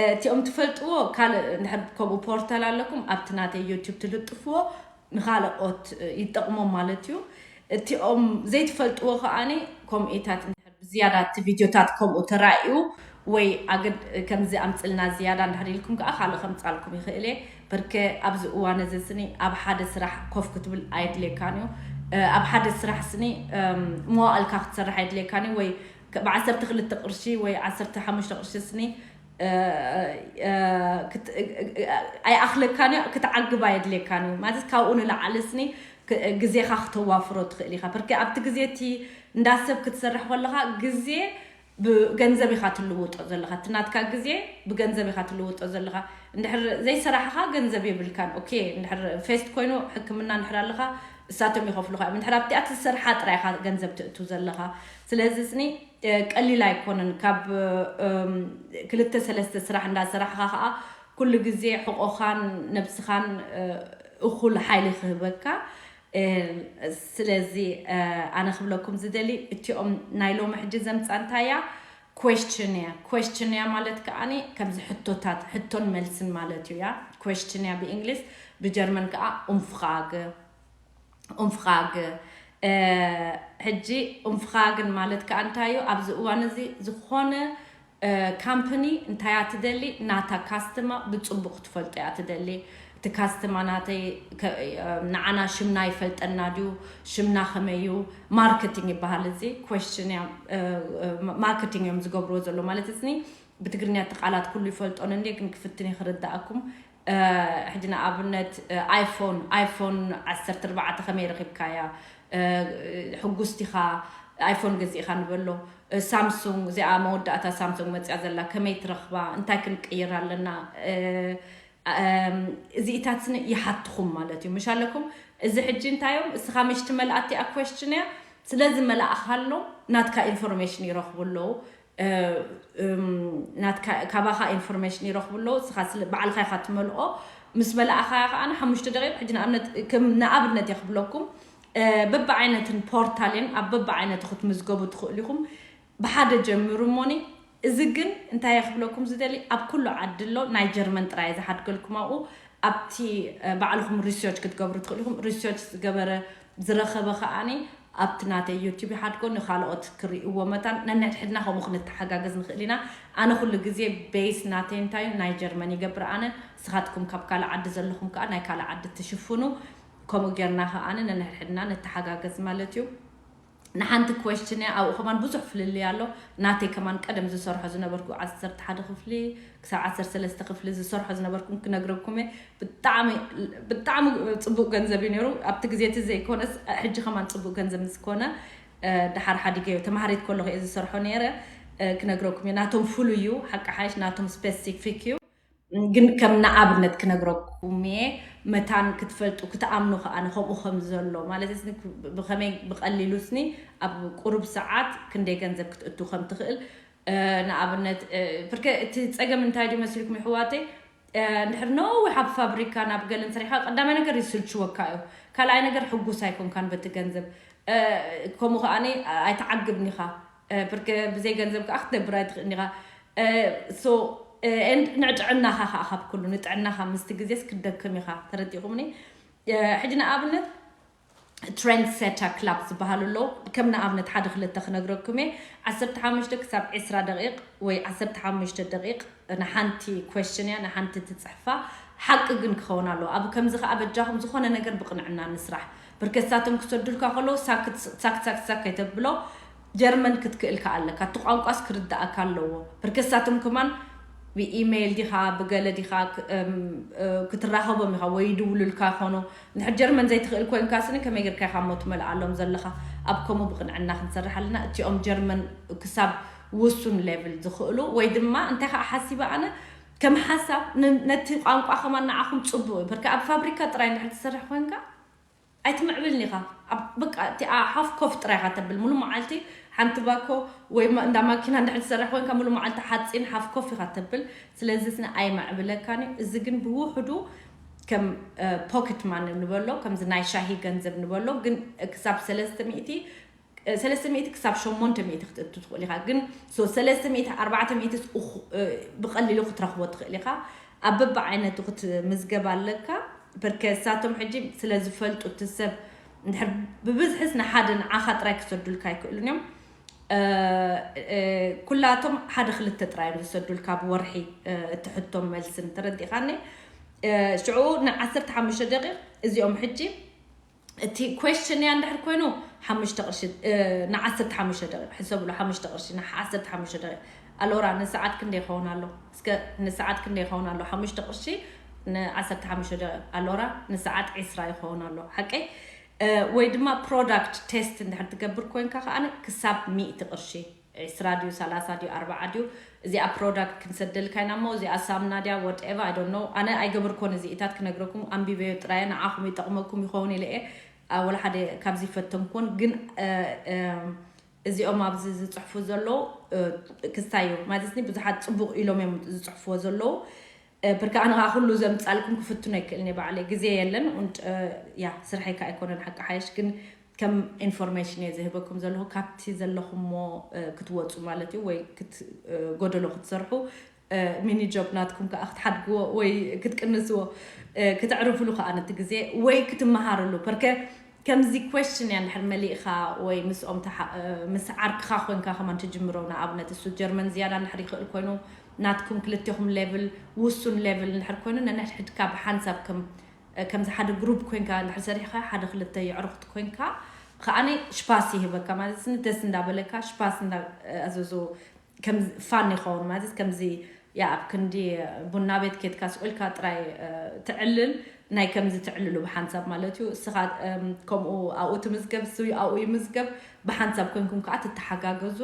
እቲኦም ትፈልጥዎ ካልእ እንድሕር ከምኡ ፖርታል ኣለኩም ኣብቲ ናተይ ዩቲብ ትልጥፍዎ ንኻልኦት ይጠቕሞም ማለት እዩ። እቲኦም ዘይትፈልጥዎ ከዓኒ ከምኡታት እንድሕር ብዝያዳ እቲ ቪድዮታት ከምኡ ተራእዩ ወይ ኣገድ ከምዚ ኣምፅልና ዝያዳ እንድሕር ኢልኩም ከዓ ካልእ ከምፃልኩም ይኽእል እየ። በርከ ኣብዚ እዋን እዚ ስኒ ኣብ ሓደ ስራሕ ኮፍ ክትብል ኣይድልየካን እዩ። ኣብ ሓደ ስራሕ ስኒ መዋእልካ ክትሰርሕ ኣይድልየካን እዩ ወይ ብዓሰርተ ክልተ ቅርሺ ወይ ዓሰርተ ሓሙሽተ ቅርሺ ስኒ ኣይኣኽለካን እዩ፣ ክትዓግብ ኣየድልየካን እዩ። ማለት ካብኡ ንላዕሊ ስኒ ግዜኻ ክተዋፍሮ ትኽእል ኢኻ። ብርክ ኣብቲ ግዜ እቲ እንዳሰብ ክትሰርሕ ከለኻ ግዜ ብገንዘብ ኢኻ ትልውጦ ዘለኻ። እቲ ናትካ ግዜ ብገንዘብ ኢኻ ትልውጦ ዘለኻ። እንድሕር ዘይሰራሕኻ ገንዘብ የብልካን። ኦኬ፣ እንድሕር ፌስት ኮይኑ ሕክምና እንድሕር ኣለኻ እሳቶም ይኸፍሉኻ እዮም። እንድሕር ኣብቲኣ ትሰርሓ ጥራይ ኢኻ ገንዘብ ትእቱ ዘለኻ። ስለዚ ስኒ ቀሊል ኣይኮነን። ካብ ክልተ ሰለስተ ስራሕ እንዳሰራሕኻ ከዓ ኩሉ ግዜ ሕቆኻን ነብስኻን እኹል ሓይሊ ክህበካ። ስለዚ ኣነ ክብለኩም ዝደሊ እቲኦም ናይ ሎሚ ሕጂ ዘምፃ እንታይ እያ? ኮስችን እያ። ኮስችን እያ ማለት ከዓኒ ከምዚ ሕቶታት፣ ሕቶን መልስን ማለት እዩ። ያ ኮስችን እያ ብእንግሊዝ፣ ብጀርመን ከዓ ኡምፍራገ። ኡምፍራገ። ሕጂ ኡምፍራግን ማለት ከዓ እንታይ እዩ? ኣብዚ እዋን እዚ ዝኾነ ካምፕኒ እንታይ እያ ትደሊ? ናታ ካስተማ ብፅቡቅ ክትፈልጦ እያ ትደሊ። እቲ ካስተማ ናተይ ንዓና ሽምና ይፈልጠና ድዩ? ሽምና ከመይ እዩ? ማርኬቲንግ ይበሃል። እዚ ኮስችን እያ። ማርኬቲንግ እዮም ዝገብርዎ ዘሎ ማለት እዚ። ብትግርኛ እቲ ቃላት ኩሉ ይፈልጦን እንዴ፣ ግን ክፍትን ክርዳእኩም። ሕጂ ንኣብነት ኣይፎን ኣይፎን ዓሰርተ ኣርባዕተ ከመይ ረኺብካያ? ሕጉስ ዲኻ? ኣይፎን ገዚእኻ ንበሎ። ሳምሱንግ፣ እዚኣ መወዳእታ ሳምሱንግ መፅያ ዘላ ከመይ ትረኽባ? እንታይ ክንቅይር ኣለና? እዚኢታት ስኒ ይሓትኹም ማለት እዩ። ምሽ ኣለኩም? እዚ ሕጂ እንታይ እዮም? እስኻ ምሽ ትመልኣቲ ኣ question እያ። ስለዚ መላእኻሎም ናትካ ኢንፎርሜሽን ይረኽቡ ኣለዉ። ናትካ፣ ካባኻ ኢንፎርሜሽን ይረኽቡ ኣለዉ። እስኻ ባዕልኻ ኢኻ ትመልኦ። ምስ መላእኻ ከዓ ሓሙሽተ ደቂቕ፣ ሕጂ ንኣብነት፣ ከም ንኣብነት እየ ክብለኩም፣ በብዓይነትን ፖርታልን ኣብ በብዓይነቱ ክትምዝገቡ ትኽእሉ ኢኹም። ብሓደ ጀምሩ እሞኒ። እዚ ግን እንታይ እየ ክብለኩም ዝደሊ፣ ኣብ ኩሉ ዓዲ ኣሎ። ናይ ጀርመን ጥራይ ዝሓድገልኩም ኣብኡ። ኣብቲ ባዕልኹም ሪሰርች ክትገብሩ ትኽእሉ ኢኹም። ሪሰርች ዝገበረ ዝረኸበ ከዓኒ ኣብቲ ናተይ ዩቲብ ይሓድጎ፣ ንኻልኦት ክርእይዎ መታን ነንሕድሕድና ከምኡ ክንተሓጋገዝ ንኽእል ኢና። ኣነ ኩሉ ግዜ ቤስ ናተይ እንታይ እዩ፣ ናይ ጀርመን ይገብር ኣነ። ንስኻትኩም ካብ ካልእ ዓዲ ዘለኹም ከዓ ናይ ካልእ ዓዲ ትሽፍኑ። ከምኡ ጌርና ከዓኒ ነንሕድሕድና ንተሓጋገዝ ማለት እዩ። ንሓንቲ question እያ፣ ኣብኡ ከማን ብዙሕ ፍልልይ ኣሎ። ናተይ ከማን ቀደም ዝሰርሖ ዝነበርኩ ዓሰርተ ሓደ ክፍሊ ክሳብ ዓሰርተ ሰለስተ ክፍሊ ዝሰርሖ ዝነበርኩ ክነግረኩም እየ። ብጣዕሚ ብጣዕሚ ፅቡቅ ገንዘብ እዩ ነይሩ ኣብቲ ግዜ እቲ ዘይኮነስ፣ ሕጂ ከማን ፅቡቅ ገንዘብ ምስ ኮነ፣ ደሓር ሓዲገዮ። ተማሃሪት ከለኹ እየ ዝሰርሖ ነይረ። ክነግረኩም እየ። ናቶም ፍሉይ እዩ፣ ሓቂ ሓይሽ ናቶም ስፔሲፊክ እዩ። ግን ከም ንኣብነት ክነግረኩም እየ፣ መታን ክትፈልጡ ክትኣምኑ ከዓ ከምኡ ከም ዘሎ ማለት ስኒ፣ ብከመይ ብቀሊሉ ስኒ ኣብ ቁሩብ ሰዓት ክንደይ ገንዘብ ክትእቱ ከም ትኽእል። ንኣብነት፣ ብርከ እቲ ፀገም እንታይ ድዩ መሲልኩም ይሕዋተይ? እንድሕር ነዊሕ ኣብ ፋብሪካ ናብ ገለን ሰሪሕካ፣ ቀዳማይ ነገር ይስልችወካ እዩ። ካልኣይ ነገር ሕጉስ ኣይኮንካን በቲ ገንዘብ። ከምኡ ከዓኒ ኣይትዓግብን ኢኻ። ብርከ ብዘይ ገንዘብ ከዓ ክትነብር ኣይትኽእልን ኢኻ። ሶ ንጥዕናኻ ከዓ ካብ ኩሉ ንጥዕናኻ ምስቲ ግዜስ ክትደክም ኢኻ። ተረዲእኹምኒ? ሕጂ ንኣብነት ትሬንድ ሴተር ክላብ ዝበሃሉ ኣለዉ። ከም ንኣብነት ሓደ ክልተ ክነግረኩም እየ። ዓሰርተ ሓሙሽተ ክሳብ ዕስራ ደቂቕ ወይ ዓሰርተ ሓሙሽተ ደቂቕ ንሓንቲ question እያ፣ ንሓንቲ ትፅሕፋ። ሓቂ ግን ክኸውን ኣለዎ። ኣብ ከምዚ ከዓ በጃኹም ዝኾነ ነገር ብቕንዕና ንስራሕ። ብርከሳቶም ክሰዱልካ ከለዉ ሳክት ሳክት ሳክት ሳክ ከይተብሎ ጀርመን ክትክእል ከኣ ኣለካ። እቲ ቋንቋስ ክርድኣካ ኣለዎ። ብርከሳቶም ከማን ብኢሜይል ዲኻ ብገለ ዲኻ ክትራኸቦም ኢኻ ወይ ይድውሉልካ ይኾኑ። እንድሕር ጀርመን ዘይትኽእል ኮይንካ ስኒ ከመይ ጌርካ ኢኻ እሞ ትመልኣሎም ዘለኻ? ኣብ ከምኡ ብቕንዕና ክንሰርሕ ኣለና። እቲኦም ጀርመን ክሳብ ውሱን ሌቭል ዝኽእሉ ወይ ድማ እንታይ ከዓ ሓሲበ ኣነ ከም ሓሳብ ነቲ ቋንቋ ከማን ንዓኹም ፅቡቅ እዩ። በርካ ኣብ ፋብሪካ ጥራይ እንድሕር ትሰርሕ ኮይንካ ኣይትምዕብልን ኢኻ። በቃ እቲኣ ሓፍ ኮፍ ጥራይ ኢኻ ተብል ሙሉ መዓልቲ ሓንቲ ባኮ ወይ እንዳ ማኪና እንድሕር ትሰርሕ ኮይንካ ሙሉ መዓልቲ ሓፂን ሓፍ ኮፍ ኢኻ ተብል። ስለዚ ስኒ ኣይምዕብለካን እዩ። እዚ ግን ብውሕዱ ከም ፖኬት ማኒ ንበሎ፣ ከምዚ ናይ ሻሂ ገንዘብ ንበሎ፣ ግን ክሳብ ሰለስተ ሚእቲ ሰለስተ ሚእቲ ክሳብ ሸሞንተ ሚእቲ ክትእቱ ትኽእል ኢኻ። ግን ሰለስተ ሚእቲ ኣርባዕተ ሚእቲ ብቐሊሉ ክትረኽቦ ትኽእል ኢኻ። ኣብ በብዓይነቱ ክትምዝገብ ኣለካ። በርከ እሳቶም ሕጂ ስለ ዝፈልጡ እቲ ሰብ እንድሕር ብብዝሕስ ንሓደ ንዓኻ ጥራይ ክሰዱልካ ኣይክእሉን እዮም። ኩላቶም ሓደ ክልተ ጥራይ እዮም ዝሰዱልካ ብወርሒ። እቲ ሕቶም መልስን ተረዲኻኒ። ሽዑ ንዓሰርተ ሓሙሽተ ደቂቕ እዚኦም ሕጂ እቲ question እያ እንድሕር ኮይኑ ሓሙሽተ ቅርሺ ንዓሰርተ ሓሙሽተ ደቂቕ ሕሰብሉ። ሓሙሽተ ቅርሺ ንዓሰርተ ሓሙሽተ ደቂቕ ኣሎራ ንሰዓት ክንደ ይኸውን ኣሎ? እስከ ንሰዓት ክንደ ይኸውን ኣሎ? ሓሙሽተ ቅርሺ ንዓሰርተ ሓሙሽተ ደቂቕ ኣሎራ ንሰዓት ዕስራ ይኸውን ኣሎ ሓቀይ? ወይ ድማ ፕሮዳክት ቴስት እንድሕር ትገብር ኮይንካ ከዓ ክሳብ ሚእቲ ቅርሺ ዕስራ ድዩ ሰላሳ ድዩ ኣርባዓ ድዩ እዚኣ ፕሮዳክት ክንሰደልካ ኢና እሞ እዚኣ ሳምና ድያ ወትኤቨ ኣይ ዶንት ኖ። ኣነ ኣይገበርኮን እዚኢታት ክነግረኩም ኣንቢበዮ ጥራየ ንዓኹም ይጠቕመኩም ይኸውን ኢለ እየ። ወላ ሓደ ካብዚ ይፈተምኩን ግን እዚኦም ኣብዚ ዝፅሕፉ ዘለዉ ክስታይ እዩ ማለት ብዙሓት ፅቡቕ ኢሎም እዮም ዝፅሕፍዎ ዘለዉ። ብርካ ኣነ ከዓ ኩሉ ዘምፃልኩም ክፍትኖ ይክእልኒ ባዕለይ ግዜ የለን። ያ ስርሐይ ከዓ ኣይኮነን ሓቂ ሓይሽ ግን ከም ኢንፎርሜሽን እየ ዝህበኩም ዘለኹ ካብቲ ዘለኹሞ ክትወፁ ማለት እዩ ወይ ጎደሎ ክትሰርሑ ሚኒ ጆብ ናትኩም ከዓ ክትሓድግዎ ወይ ክትቅንስዎ ክትዕርፍሉ ከዓ ነቲ ግዜ ወይ ክትመሃርሉ ርከ ከምዚ question እያ እንድሕር መሊእኻ ወይ ምስኦም ምስ ዓርክኻ ኮንካ ከማን ትጅምሮ ንኣብነት እሱ ጀርመን ዝያዳ እንድሕር ይኽእል ኮይኑ ናትኩም ክልቴኹም ሌቭል ውሱን ሌቭል እንድሕር ኮይኑ ነንሕድሕድካ ብሓንሳብ ከም ከምዚ ሓደ ግሩፕ ኮንካ እንድሕር ሰሪሕካ ሓደ ክልተ የዕሩኽቲ ኮንካ ከዓኒ ሽፓስ ይህበካ ማለት ስ ደስ እንዳበለካ ሽፓስ ኣዘዞ ከም ፋን ይኸውን ማለት ከምዚ ያ ኣብ ክንዲ ቡና ቤት ኬድካ ስቕ ኢልካ ጥራይ ትዕልል፣ ናይ ከምዚ ትዕልሉ ብሓንሳብ ማለት እዩ። እስኻ ከምኡ ኣብኡ ትምዝገብ፣ እሱ ኣብኡ ይምዝገብ፣ ብሓንሳብ ኮንኩም ከዓ ትተሓጋገዙ።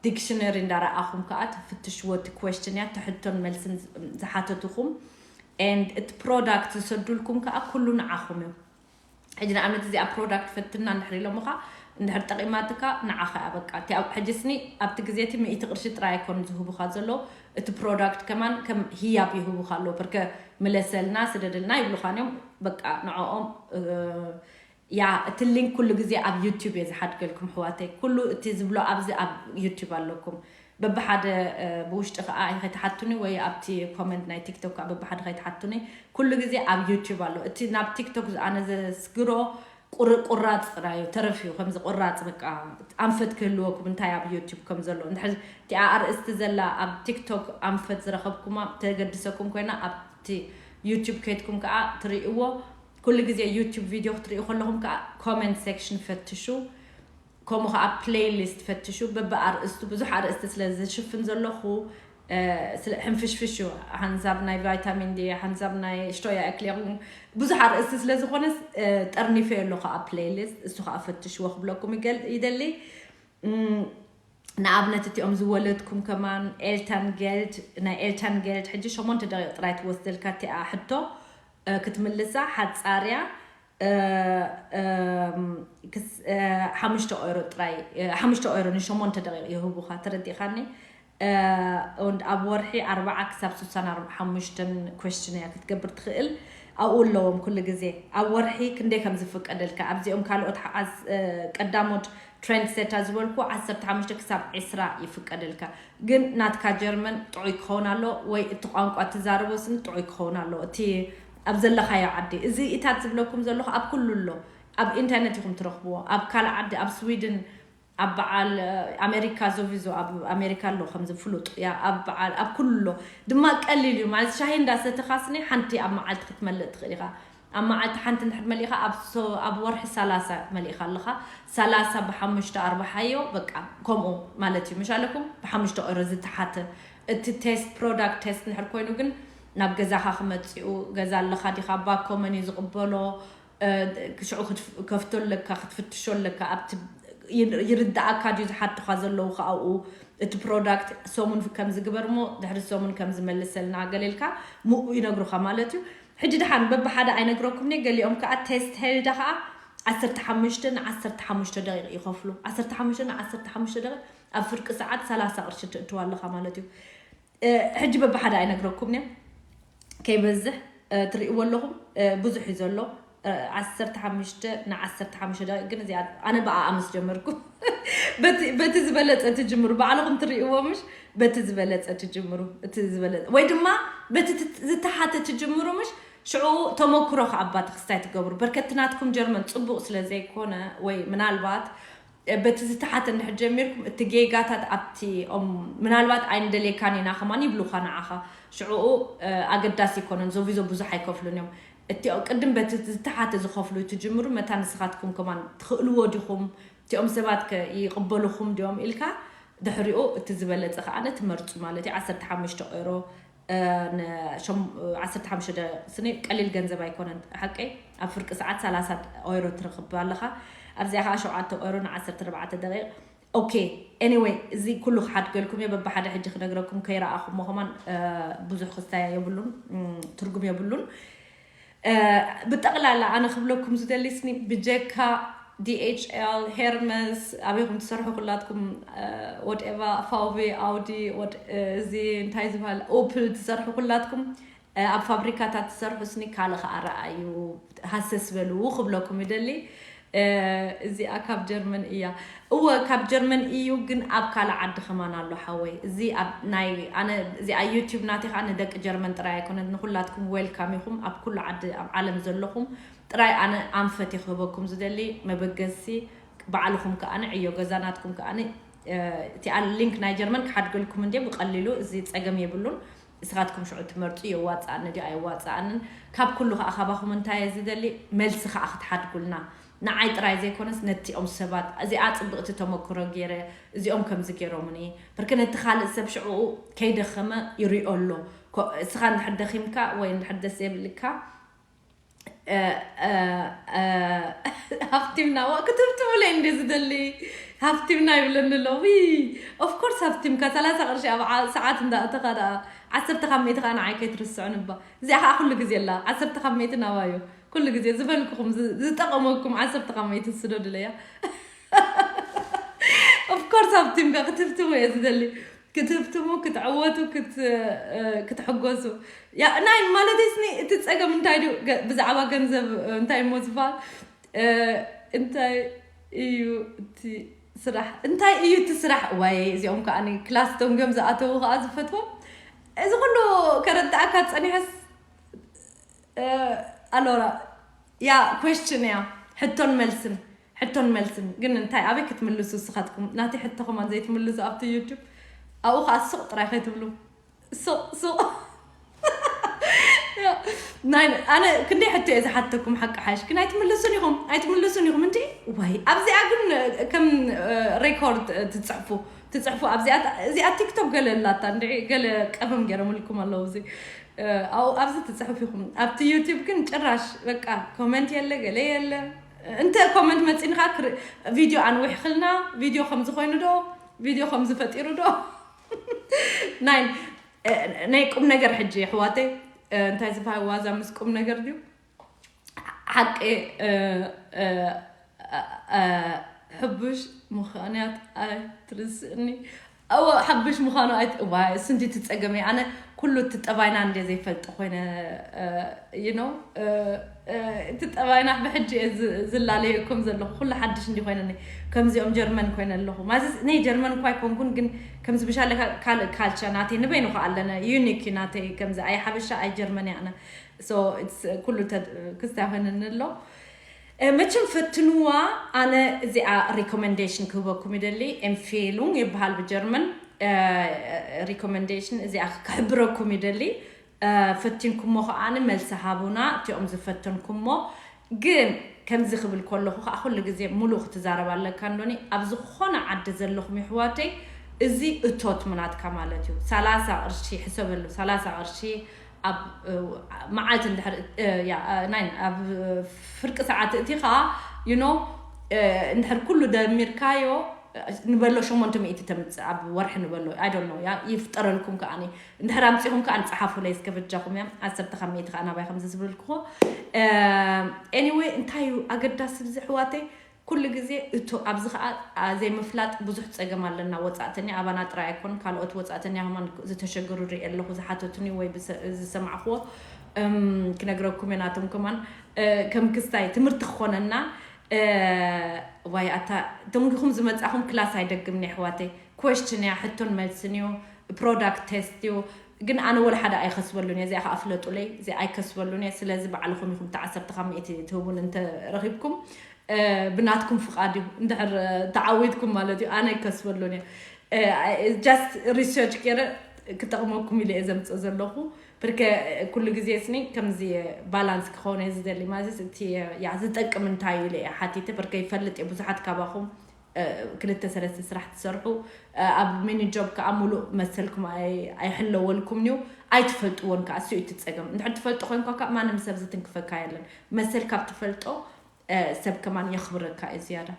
ዲክሽነሪ እንዳረኣኹም ከዓ ትፍትሽዎ። እቲ ኩዌስችን እያ፣ ትሕቶን መልስን ዝሓተትኹም። And እቲ ፕሮዳክት ዝሰዱልኩም ከዓ ኩሉ ንዓኹም እዩ። ሕጂ ንኣብነት እዚኣ ፕሮዳክት ፈትና እንድሕር ኢሎምኻ፣ እንድሕር ጠቒማትካ ንዓኻ እያ በቃ። እቲ ኣብ ሕጂ ስኒ ኣብቲ ግዜ እቲ ሚእቲ ቅርሺ ጥራይ ኣይኮን ዝህቡኻ ዘለዉ፣ እቲ ፕሮዳክት ከማን ከም ህያብ ይህቡኻ ኣለዉ። ብርከ ምለሰልና፣ ስደደልና ይብሉኻን እዮም። በቃ ንዕኦም ያ እቲ ሊንክ ኩሉ ግዜ ኣብ ዩቲዩብ እየ ዝሓድገልኩም ኣሕዋተይ። ኩሉ እቲ ዝብሎ ኣብዚ ኣብ ዩቲዩብ ኣለኩም። በብሓደ ብውሽጢ ከዓ ከይትሓቱኒ ወይ ኣብቲ ኮመንት ናይ ቲክቶክ ከዓ በብሓደ ከይትሓቱኒ። ኩሉ ግዜ ኣብ ዩቲዩብ ኣሎ። እቲ ናብ ቲክቶክ ኣነ ዘስግሮ ቁርቁራፅ ጥራዩ ተረፍ እዩ። ከምዚ ቁራፅ በቃ ኣንፈት ክህልወኩም እንታይ ኣብ ዩቲዩብ ከም ዘሎ እንድሕር እቲኣ ኣርእስቲ ዘላ ኣብ ቲክቶክ ኣንፈት ዝረኸብኩማ ተገድሰኩም ኮይና ኣብቲ ዩቲዩብ ከይድኩም ከዓ ትርእይዎ። ኩሉ ግዜ ዩቲዩብ ቪድዮ ክትርእዩ ከለኹም ከዓ ኮመንት ሴክሽን ፈትሹ። ከምኡ ከዓ ፕሌይሊስት ፈትሹ። በብኣርእስቱ ብዙሕ ኣርእስቲ ስለ ዝሽፍን ዘለኹ ሕንፍሽፍሽ እዩ። ሓንሳብ ናይ ቫይታሚን ዲ፣ ሓንሳብ ናይ ሽቶያ ክሊን፣ ብዙሕ ኣርእስቲ ስለ ዝኾነ ጠርኒፈ ኣለኹ ኣብ ፕሌይሊስት። እሱ ከዓ ፈትሽዎ ክብለኩም ይደሊ። ንኣብነት እቲኦም ዝወለድኩም ከማን ኤልታን ጌልድ፣ ናይ ኤልታን ጌልድ ሕጂ ሸሞንተ ደቂቕ ጥራይ ትወስደልካ እቲኣ ሕቶ ክትምልሳ ሓፃርያ። ሓሙሽተ ኦይሮ ጥራይ፣ ሓሙሽተ ኦይሮ ንሸሞንተ ደቂቕ ይህቡኻ። ተረዲእኻኒ? ኣብ ወርሒ ኣርባዓ ክሳብ ስሳን ሓሙሽተን ኩዌስችን እያ ክትገብር ትኽእል። ኣብኡ ኣለዎም ኩሉ ግዜ ኣብ ወርሒ ክንደይ ከም ዝፍቀደልካ ኣብዚኦም ካልኦት ቀዳሞት ትሬንድ ሴታ ዝበልኩ ዓሰርተ ሓሙሽተ ክሳብ ዕስራ ይፍቀደልካ። ግን ናትካ ጀርመን ጥዑይ ክኸውን ኣሎ ወይ እቲ ቋንቋ ትዛረቦ ስኒ ጥዑይ ክኸውን ኣሎ። እቲ ኣብ ዘለኻዮ ዓዲ እዚ ኢታት ዝብለኩም ዘለኹ ኣብ ኩሉ ኣሎ። ኣብ ኢንተርነት ኢኹም ትረኽብዎ። ኣብ ካልእ ዓዲ ኣብ ስዊድን ኣብ በዓል ኣሜሪካ ዞቪዞ ኣብ ኣሜሪካ ኣሎ ከምዚ ፍሉጥ ያ ኣብ በዓል ኣብ ኩሉ ኣሎ። ድማ ቀሊል እዩ ማለት ሻሂ እንዳሰተኻ ስኒ ሓንቲ ኣብ መዓልቲ ክትመልእ ትኽእል ኢኻ። ኣብ መዓልቲ ሓንቲ እንድሕር መሊእኻ ኣብ ወርሒ ሰላሳ መሊእኻ ኣለኻ። ሰላሳ ብሓሙሽተ ኣርባሓዮ በቃ ከምኡ ማለት እዩ። ምሽ ኣለኩም ብሓሙሽተ ኦይሮ ዝተሓተ እቲ ቴስት ፕሮዳክት ቴስት እንድሕር ኮይኑ ግን ናብ ገዛኻ ክመፅኡ ገዛ ኣለኻ ዲኻ ባኮመን እዩ ዝቕበሎ። ሽዑ ከፍቶ ኣለካ ክትፍትሾ ኣለካ ኣብቲ ይርዳኣካ ድዩ ዝሓቱኻ ዘለዉ ከኣብኡ እቲ ፕሮዳክት ሰሙን ከም ዝግበር እሞ ድሕሪ ሰሙን ከም ዝመልሰልና ገሌልካ ምኡ ይነግሩኻ ማለት እዩ። ሕጂ ድሓን በብሓደ ኣይነግረኩም ነ ገሊኦም ከዓ ቴስት ሄልዳ ከዓ ዓሰርተ ሓሙሽተ ን ዓሰርተ ሓሙሽተ ደቂቕ ይኸፍሉ። ዓሰርተ ሓሙሽተ ን ዓሰርተ ሓሙሽተ ደቂቕ ኣብ ፍርቂ ሰዓት ሰላሳ ቅርሺ ትእትዋ ኣለኻ ማለት እዩ። ሕጂ በብሓደ ኣይነግረኩም ነ ከይበዝሕ ትርእይዎ ኣለኹም ብዙሕ እዩ ዘሎ። ዓሰርተ ሓሙሽተ ን ዓሰርተ ሓሙሽተ ደቂቕ ግን እዚኣ ኣነ ብኣኣ ምስ ጀመርኩ በቲ ዝበለፀ ትጅምሩ ባዕልኹም ትርእይዎ ምሽ በቲ ዝበለፀ ትጅምሩ እቲ ዝበለፀ ወይ ድማ በቲ ዝተሓተ ትጅምሩ ምሽ ሽዑ ተመክሮ ከኣባ ተክስታይ ትገብሩ በርከቲ ናትኩም ጀርመን ፅቡቕ ስለ ዘይኮነ ወይ ምናልባት በቲ ዝተሓተ እንድሕር ጀሚርኩም እቲ ጌጋታት ኣብቲ ምናልባት ኣይንደልየካን ኢና ከማን ይብሉካ ንዓኻ። ሽዕኡ ኣገዳሲ ኣይኮነን ዞቪዞ ብዙሕ ኣይከፍሉን እዮም። እቲ ቅድም በቲ ዝተሓተ ዝኸፍሉ ትጅምሩ መታ ንስኻትኩም ከማን ትኽእልዎ ዲኹም እቲኦም ሰባት ከ ይቕበሉኹም ድዮም ኢልካ ድሕሪኡ እቲ ዝበለፀ ከዓነ ትመርፁ ማለት እዩ። ዓሰርተ ሓሙሽተ ኦይሮ ዓሰርተ ሓሙሽተ ስኒ ቀሊል ገንዘብ ኣይኮነን ሓቀይ ኣብ ፍርቂ ሰዓት ሰላሳ ኦይሮ ትረኽብ ኣለኻ። ኣብዚኣ ከዓ ሸውዓተ ኦይሮ ን ዓሰርተ ኣርባዕተ ደቂቕ ኦኬ። ኤኒወይ እዚ ኩሉ ክሓድገልኩም እየ በብሓደ ሕጂ ክነግረኩም ከይረኣኹሞ ከማን ብዙሕ ክስታያ የብሉን ትርጉም የብሉን። ብጠቕላላ ኣነ ክብለኩም ዝደሊ ስኒ ብጀካ ዲኤችኤል ሄርመስ ኣበይኹም ትሰርሑ ኩላትኩም ወድኤቫ ፋውቪ ኣውዲ እዚ እንታይ ዝበሃል ኦፕል ትሰርሑ ኩላትኩም ኣብ ፋብሪካታት ትሰርሑ ስኒ ካልእ ከዓ ረኣዩ ሃሰስ በሉ ክብለኩም ይደሊ። እዚኣ ካብ ጀርመን እያ። እወ ካብ ጀርመን እዩ ግን ኣብ ካልእ ዓዲ ከማን ኣሎ ሓወይ። እዚ ኣብ ናይ ኣነ እዚኣ ዩቲዩብ ናተይ ከዓ ንደቂ ጀርመን ጥራይ ኣይኮነት ንኩላትኩም ዌልካም ኢኹም ኣብ ኩሉ ዓዲ ኣብ ዓለም ዘለኹም። ጥራይ ኣነ ኣንፈት ክህበኩም ዝደሊ መበገሲ ባዕልኹም ከኣ ንዕዮ ገዛ ናትኩም ከኣ እቲኣ ሊንክ ናይ ጀርመን ክሓድገልኩም እንዴ ብቀሊሉ እዚ ጸገም የብሉን። እስኻትኩም ሽዑ ትመርጹ የዋጽኣኒ ድዩ ኣየዋጽኣንን። ካብ ኩሉ ከኣ ካባኹም እንታይ እየ ዝደሊ መልሲ ከኣ ክትሓድጉልና። ንዓይ ጥራይ ዘይኮነስ ነቲኦም ሰባት እዚኣ ጽብቕቲ ተመክሮ ገይረ እዚኦም ከምዚ ገይሮምኒ ብርክ ነቲ ካልእ ሰብ ሽዕኡ ከይደኸመ ይሪኦ ኣሎ። እስኻ እንድሕር ደኺምካ ወይ እንድሕር ደስ የብልካ ሃፍቲምና ዋ ክትብትቡለይ እንደ ዝደሊ ሃፍቲምና ይብለኒ ኣሎ። ኦፍኮርስ ሃፍቲምካ ሰላሳ ቅርሺ ኣብ ሰዓት እንዳእተኻ ደኣ ዓሰርተ ካብ ሚእቲ ከዓ ንዓይ ከይትርስዑ ንባ እዚኣ ከዓ ኩሉ ግዜ ኣላ። ዓሰርተ ካብ ሚእቲ ናባዮ ኩሉ ግዜ ዝበልኩኹም ዝጠቐመኩም ዓሰርተ ካብ ሚእቲ ስደዱለያ። ኦፍኮርስ ሃፍቲምካ ክትብትቡ እየ ዝደሊ ክትህፍትሙ ክትዕወቱ ክትሕጎሱ ናይ ማለት ስኒ እቲ ፀገም እንታይ ብዛዕባ ገንዘብ እንታይ እሞ ዝበሃል እንታይ እዩ እቲ ስራሕ እንታይ እዩ እቲ ስራሕ ዋይ እዚኦም ከዓ ክላስ ቶም ገም ዝኣተዉ ከዓ ዝፈትዎም እዚ ኩሉ ከረዳእካ ፀኒሐስ ኣሎራ ያ question እያ ሕቶን መልስን ሕቶን መልስን ግን እንታይ ኣበይ ክትምልሱ ስኻትኩም ናቲ ሕቶ ከማን ዘይትምልሱ ኣብቲ YouTube ኣብኡ ከዓ ሱቕ ጥራይ ከይትብሉ ሱቕ ሱቕ ናይ ኣነ ክንደይ ሕቶ እየ ዝሓተኩም ሓቂ ሓሽ ግን ኣይትምልሱን ኢኹም ኣይትምልሱን ኢኹም እንዲ ወይ ኣብዚኣ ግን ከም record ትፅሕፉ ትፅሕፉ ኣብዚኣ እዚኣ TikTok ገለ ኣላታ እንዲ ገለ ቀመም ገይሮምልኩም ኣለዉ እዚ ኣብዚ ትፅሕፍ ኢኹም ኣብቲ YouTube ግን ጭራሽ በቃ comment የለ ገለ የለ እንተ comment መፂንኻ video ኣንዊሕክልና video ከምዚ ኮይኑ ዶ video ከምዚ ፈጢሩ ዶ ናይ ናይ ቁም ነገር ሕጂ ኣሕዋተይ እንታይ ዝበሃል ዋዛ ምስ ቁም ነገር ድዩ ሓቂ ሕቡሽ ምኽንያት ኣይትርስእኒ እወ ሓብሽ ምዃኑ ኣይትእዋይ እሱ እንዲ ትፀገመ ኣነ ኩሉ እቲ ጠባይና እንደ ዘይፈልጦ ኮይነ you know እቲ ጠባይና ብሕጂ ዝላለየኩም ዘለኹ ኩሉ ሓድሽ እንዲ ኮይነኒ ከምዚኦም ጀርመን ኮይነ ኣለኹ ማለት ናይ ጀርመን እኳ ኣይኮንኩን ግን ከምዚ ብሻለ ካልእ ካልቸር ናተይ ንበይኑ ከዓ ኣለነ unique ናተይ ከምዚ ኣይ ሓበሻ ኣይ ጀርመን ያነ ኩሉ ክስታይ ኮይነኒ ኣሎ መቸም ፈትንዋ ኣነ እዚኣ recommendation ክህበኩም ይደሊ empfehlung ይበሃል ብጀርመን recommendation እዚኣ ክሕብረኩም ይደሊ ፈቲንኩሞ ከዓኒ መልሲ ሃቡና እቲኦም ዝፈተንኩሞ ግን ከምዚ ክብል ከለኹ ከዓ ኩሉ ግዜ ሙሉእ ክትዛረብ ኣለካ እንዶኒ ኣብ ዝኾነ ዓዲ ዘለኹም ይሕዋተይ እዚ እቶት ምናትካ ማለት እዩ ሰላሳ ቅርሺ ሕሰበሉ ሰላሳ ቅርሺ ኣብ መዓልቲ እንድሕር ናይ ኣብ ፍርቂ ሰዓት እቲ ከዓ you know እንድሕር ኩሉ ደሚርካዮ ንበሎ ሸሞንተ ሚእቲ ተምፅእ ኣብ ወርሒ ንበሎ I don't know ያ ይፍጠረልኩም ከዓኒ እንድሕር ኣምፂኹም ከዓ ንፀሓፉለይ እስከ በጃኹም እያ ዓሰርተ ካብ ሚእቲ ከዓ ናባይ ከምዚ ዝብልልክዎ anyway እንታይ እዩ ኣገዳሲ ብዚ ኣሕዋተይ ኩሉ ግዜ እቶ ኣብዚ ከዓ ዘይምፍላጥ ብዙሕ ፀገም ኣለና ወፃእተኛ ኣባና ጥራይ ኣይኮን ካልኦት ወፃእተኛ ከማን ዝተሸገሩ ርኢ ኣለኹ ዝሓተቱኒ ወይ ዝሰማዕክዎ ክነግረኩም እየ ናቶም ከማን ከም ክስታይ ትምህርቲ ክኾነና ዋይ ኣታ ደንጊኹም ዝመፃኹም ክላስ ኣይደግምኒ ኣሕዋተይ question እያ ሕቶን መልስን እዩ product test እዩ ግን ኣነ ወላ ሓደ ኣይከስበሉን እየ እዚኣ ከዓ ፍለጡለይ እዚ ኣይከስበሉን እየ ስለዚ ባዕልኹም ኢኹም እቲ ዓሰርተ ካብ ሚእቲ ትህቡን እንተረኺብኩም ብናትኩም ፍቓድ እዩ እንድሕር ተዓዊትኩም ማለት እዩ ኣነ ኣይከስበሉን እየ just research ገይረ ክጠቕመኩም ኢለ እየ ዘምፅእ ዘለኹ ብርከ ኩሉ ግዜ ስኒ ከምዚ balance ክኸውን እየ ዝደሊ ማለት እቲ ዝጠቅም እንታይ እዩ ኢለ እየ ሓቲተ ብርከ ይፈልጥ እየ ብዙሓት ካባኹም ክልተ ሰለስተ ስራሕ ትሰርሑ ኣብ mini job ከዓ ሙሉእ መሰልኩም ኣይሕለወልኩም እዩ ኣይትፈልጥዎን ከዓ እሱ እዩ ትፀገም እንድሕር ትፈልጦ ኮይንኳ ከዓ ማንም ሰብ ዝትንክፈካ የለን መሰል ካብ ትፈልጦ ሰብ ከማን የኽብረካ እዩ ዝያዳ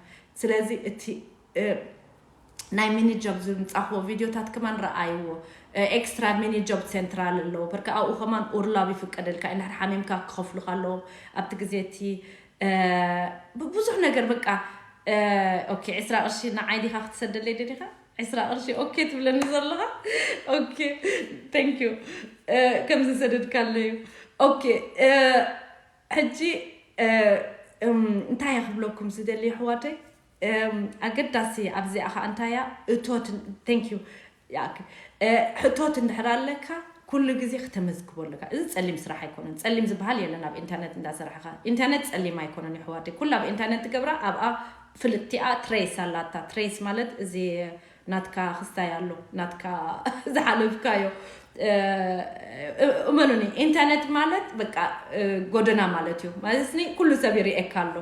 ስለዚ እቲ ናይ mini job ዝምፃኽዎ ቪድዮታት ከማን ረኣይዎ extra mini job central ኣለዎ በርካ ኣብኡ ከማን ኡርላብ ይፍቀደልካ እንድሕር ሓሚምካ ክኸፍሉካ ኣለዎም ኣብቲ ግዜ እቲ ብዙሕ ነገር በቃ okay ዕስራ ቅርሺ ንዓይ ዲኻ ክትሰደለይ ደሊኻ ዕስራ ቅርሺ okay ትብለኒ ዘለኻ okay thank you ከም ዝሰደድካለዩ okay ሕጂ እንታይ ክብለኩም ዝደሊ ኣሕዋተይ ኣገዳሲ ኣብዚኣ ከዓ እንታያ እቶት thank you ሕቶት እንድሕር ኣለካ ኩሉ ግዜ ክተመዝግቦ ኣለካ እዚ ፀሊም ስራሕ ኣይኮነን ፀሊም ዝበሃል የለን ኣብ ኢንተርነት እንዳሰራሕካ ኢንተርነት ፀሊም ኣይኮነን ይሕዋተይ ኩሉ ኣብ ኢንተርነት ትገብራ ኣብኣ ፍልጥቲኣ trace ኣላታ trace ማለት እዚ ናትካ ክስታይ ኣሎ ናትካ ዝሓለፍካዮ እመኑኒ ኢንተርነት ማለት በቃ ጎደና ማለት እዩ ማለት ኩሉ ሰብ ይርእየካ ኣሎ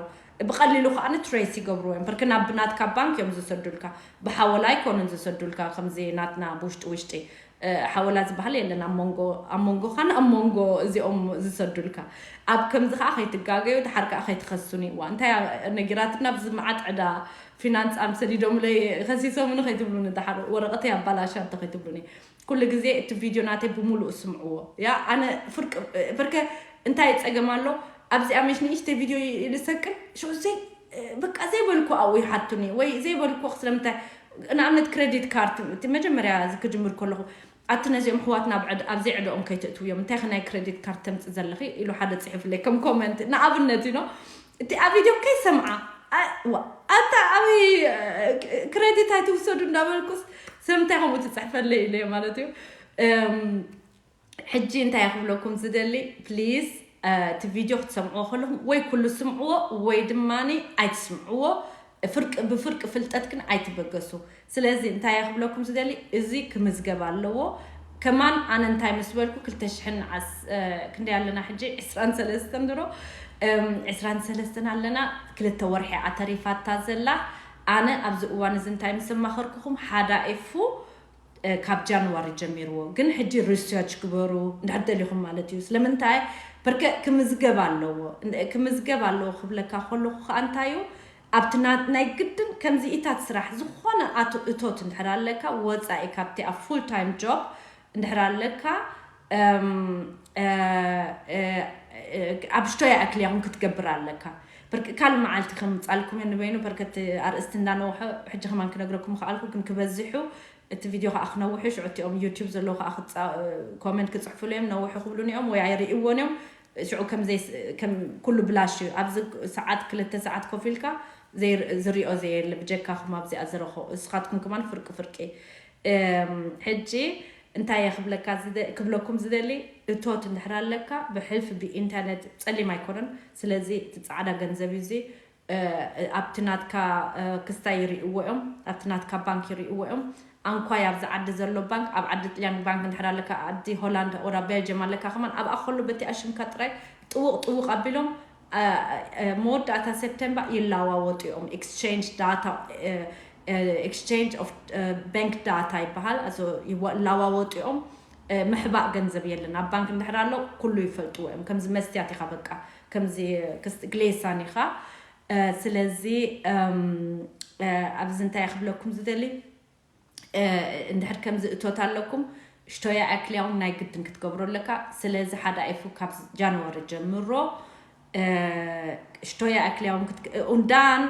ብቐሊሉ ከዓ ን trace ይገብርዎ እዮም። ብርክ ናብ ናትካ ባንክ እዮም ዝሰዱልካ። ብሓወላ ኣይኮኑን ዝሰዱልካ፣ ከምዚ ናትና ብውሽጢ ውሽጢ፣ እ፣ ሓወላ ዝበሃል የለን ኣብ መንጎ፣ ኣብ መንጎኻን ኣብ መንጎ እዚኦም ዝሰዱልካ። ኣብ ከምዚ ከዓ ከይትጋገዩ፣ ድሓር ከዓ ከይትኸሱኒ። ዋ፣ እንታይ እያ ነጊራትና፣ ብዚ መዓት ዕዳ ፊናንስ ኣም ሰዲዶምለይ፣ ከሲሶምኒ ከይትብሉኒ፣ ድሓር ወረቐተይ ኣባላሻ እንተ ከይትብሉኒ። ኩሉ ግዜ እቲ ቪድዮ ናተይ ብምሉኡ ስምዕዎ። ያ፣ ኣነ ፍርቅ-፣ ብርከ እንታይ ጸገም ኣሎ? ኣብዚኣ ምሽ ንእሽተይ ቪድዮ ይልሰቅን፣ ሽዑ ዘይ-፣ በቃ ዘይበልኩ ኣብኡ ይሓቱኒ፣ ወይ ዘይበልኩ ስለምንታይ፣ ንኣብነት ክሬዲት ካርድ፣ እቲ መጀመርያ እዚ ክጅምር ከለኹ፣ ኣቲ ነዚኦም ኣሕዋትና ኣብ ዕድ-፣ ኣብ ዘይዕድኦም ከይተእትውዮም፣ እንታይ ኢኺ ናይ ክሬዲት ካርድ ተምጽእ ዘለኺ? ኢሉ ሓደ ጽሒፉለይ ከም ኮመንት፣ ንኣብነት፣ you know፣ እቲ ኣብ ቪድዮ ከይሰምዓ፣ ኣ-፣ ዋ፣ ኣታ ኣበይ፣ እ፣ ክሬዲት ኣይትውሰዱ እንዳበልኩስ፣ ሰብ እንታይ ከምኡ ትጽሕፈለይ ኢለ ማለት እዩ። እም፣ ሕጂ እንታይ ክብለኩም ዝደሊ፣ ፕሊዝ፣ እ፣ እቲ ቪድዮ ክትሰምዕዎ ከለኹም ወይ ኩሉ ስምዕዎ ወይ ድማ ኣይትስምዕዎ። ፍርቂ፣ ብፍርቂ ፍልጠት ግን ኣይትበገሱ። ስለዚ እንታይ ክብለኩም ዝደሊ፣ እዚ ክምዝገብ ኣለዎ። ከማን ኣነ እንታይ ምስ በልኩ፣ ክልተ ሽሕን ዓስ-፣ እ፣ ክንደይ ኣለና ሕጂ? ዕስራን ሰለስተን ድሮ፣ እም፣ ዕስራን ሰለስተን ኣለና። ክልተ ወርሒ እያ ተሪፋታ ዘላ። ኣነ ኣብዚ እዋን እዚ እንታይ ምስ ኣማኸርኩኹም፣ ሓዳ ኤፉ፣ እ፣ ካብ ጃንዋሪ ጀሚርዎ። ግን ሕጂ ሪሰርች ግበሩ እንድሕር ደሊኹም ማለት እዩ። ስለምንታይ? በርከ ክምዝገብ ኣለዎ። እንደ-፣ ክምዝገብ ኣለዎ ክብለካ ከለኹ ከዓ እንታይ እዩ? ኣብቲ ና-፣ ናይ ግድን ከምዚ ኢታት ስራሕ ዝኾነ ኣቶ-፣ እቶት እንድሕር ኣለካ፣ ወጻኢ ካብቲ ኣብ ፉል ታይም ጆብ እንድሕር ኣለካ፣ እም፣ እ፣ እ፣ እ፣ ኣብ ሽቶ ይኣክል ያኹም ክትገብር ኣለካ። በርክ-፣ ካልእ መዓልቲ ከምጻልኩም እየ ንበይኑ፣ በርከት ኣርእስቲ እንዳነውሐ፣ ሕጂ ከማን ክነግረኩም ከኣልኩ፣ ግን ክበዝሑ፣ እቲ ቪድዮ ከኣ ክነውሑ፣ ሽዑ እቲኦም ዩቲዩብ ዘለዉ ከኣ ክጻ-፣ ኮመንት ክጽሕፉሉ እዮም፣ ነውሑ ክብሉኒ እዮም ወይ ኣይርእይዎን እዮም። ሽዑ ከም ዘይስ-፣ ከም ኩሉ ብላሽ እዩ። ኣብዚ ሰዓት፣ ክልተ ሰዓት ኮፍ ኢልካ ዘይር-፣ ዝሪኦ ዘየለ ብጀካኹም ኣብዚኣ ዝረኸ-፣ እስኻትኩም ከማን ፍርቂ ፍርቂ። እም፣ ሕጂ እንታይ እየ ክብለካ ዝደ-፣ ክብለኩም ዝደሊ፣ እቶት እንድሕር ኣለካ፣ ብሕልፊ ብኢንተርነት ጸሊም ኣይኮነን። ስለዚ እቲ ጻዕዳ ገንዘብ እዩ እዚ። እ፣ ኣብቲ ናትካ፣ እ፣ ክስታይ ይርእይዎ እዮም፣ ኣብቲ ናትካ ባንክ ይርእይዎ እዮም። ኣንኳይ ኣብዚ ዓዲ ዘሎ ባንክ፣ ኣብ ዓዲ ጥልያን ባንክ እንድሕር ኣለካ፣ ዓዲ ሆላንድ፣ ወዳ ቤልጅየም ኣለካ ከማን፣ ኣብኣ ከሎ በቲ ኣሽምካ ጥራይ ጥውቕ ጥውቕ ኣቢሎም፣ እ፣ እ፣ መወዳእታ ሴፕቴምበር ይላዋወጡ እዮም። ኤክስቼንጅ ዳታ፣ እ፣ እ፣ ኤክስቼንጅ ኦፍ፣ እ፣ ባንክ ዳታ ይበሃል። ኣዞ ይዋ-፣ ይላዋወጡ እዮም። እ፣ ምሕባእ ገንዘብ የለን። ኣብ ባንክ እንድሕር ኣሎ ኩሉ ይፈልጥዎ እዮም። ከምዚ መስትያት ኢኻ በቃ፣ ከምዚ ክስ-፣ ግሌሳን ኢኻ። እ፣ ስለዚ፣ እም፣ እ፣ ኣብዚ እንታይ ክብለኩም ዝደሊ፣ እ፣ እንድሕር ከምዚ እቶት ኣለኩም፣ ሽቶያ ኣክሊያውን ናይ ግድን ክትገብሮ ኣለካ። ስለዚ ሓደ ኣይፉ ካብ ጃንዋሪ ጀምሮ፣ እ፣ ሽቶያ ኣክሊያውን ክትክ-፣ ኡንዳን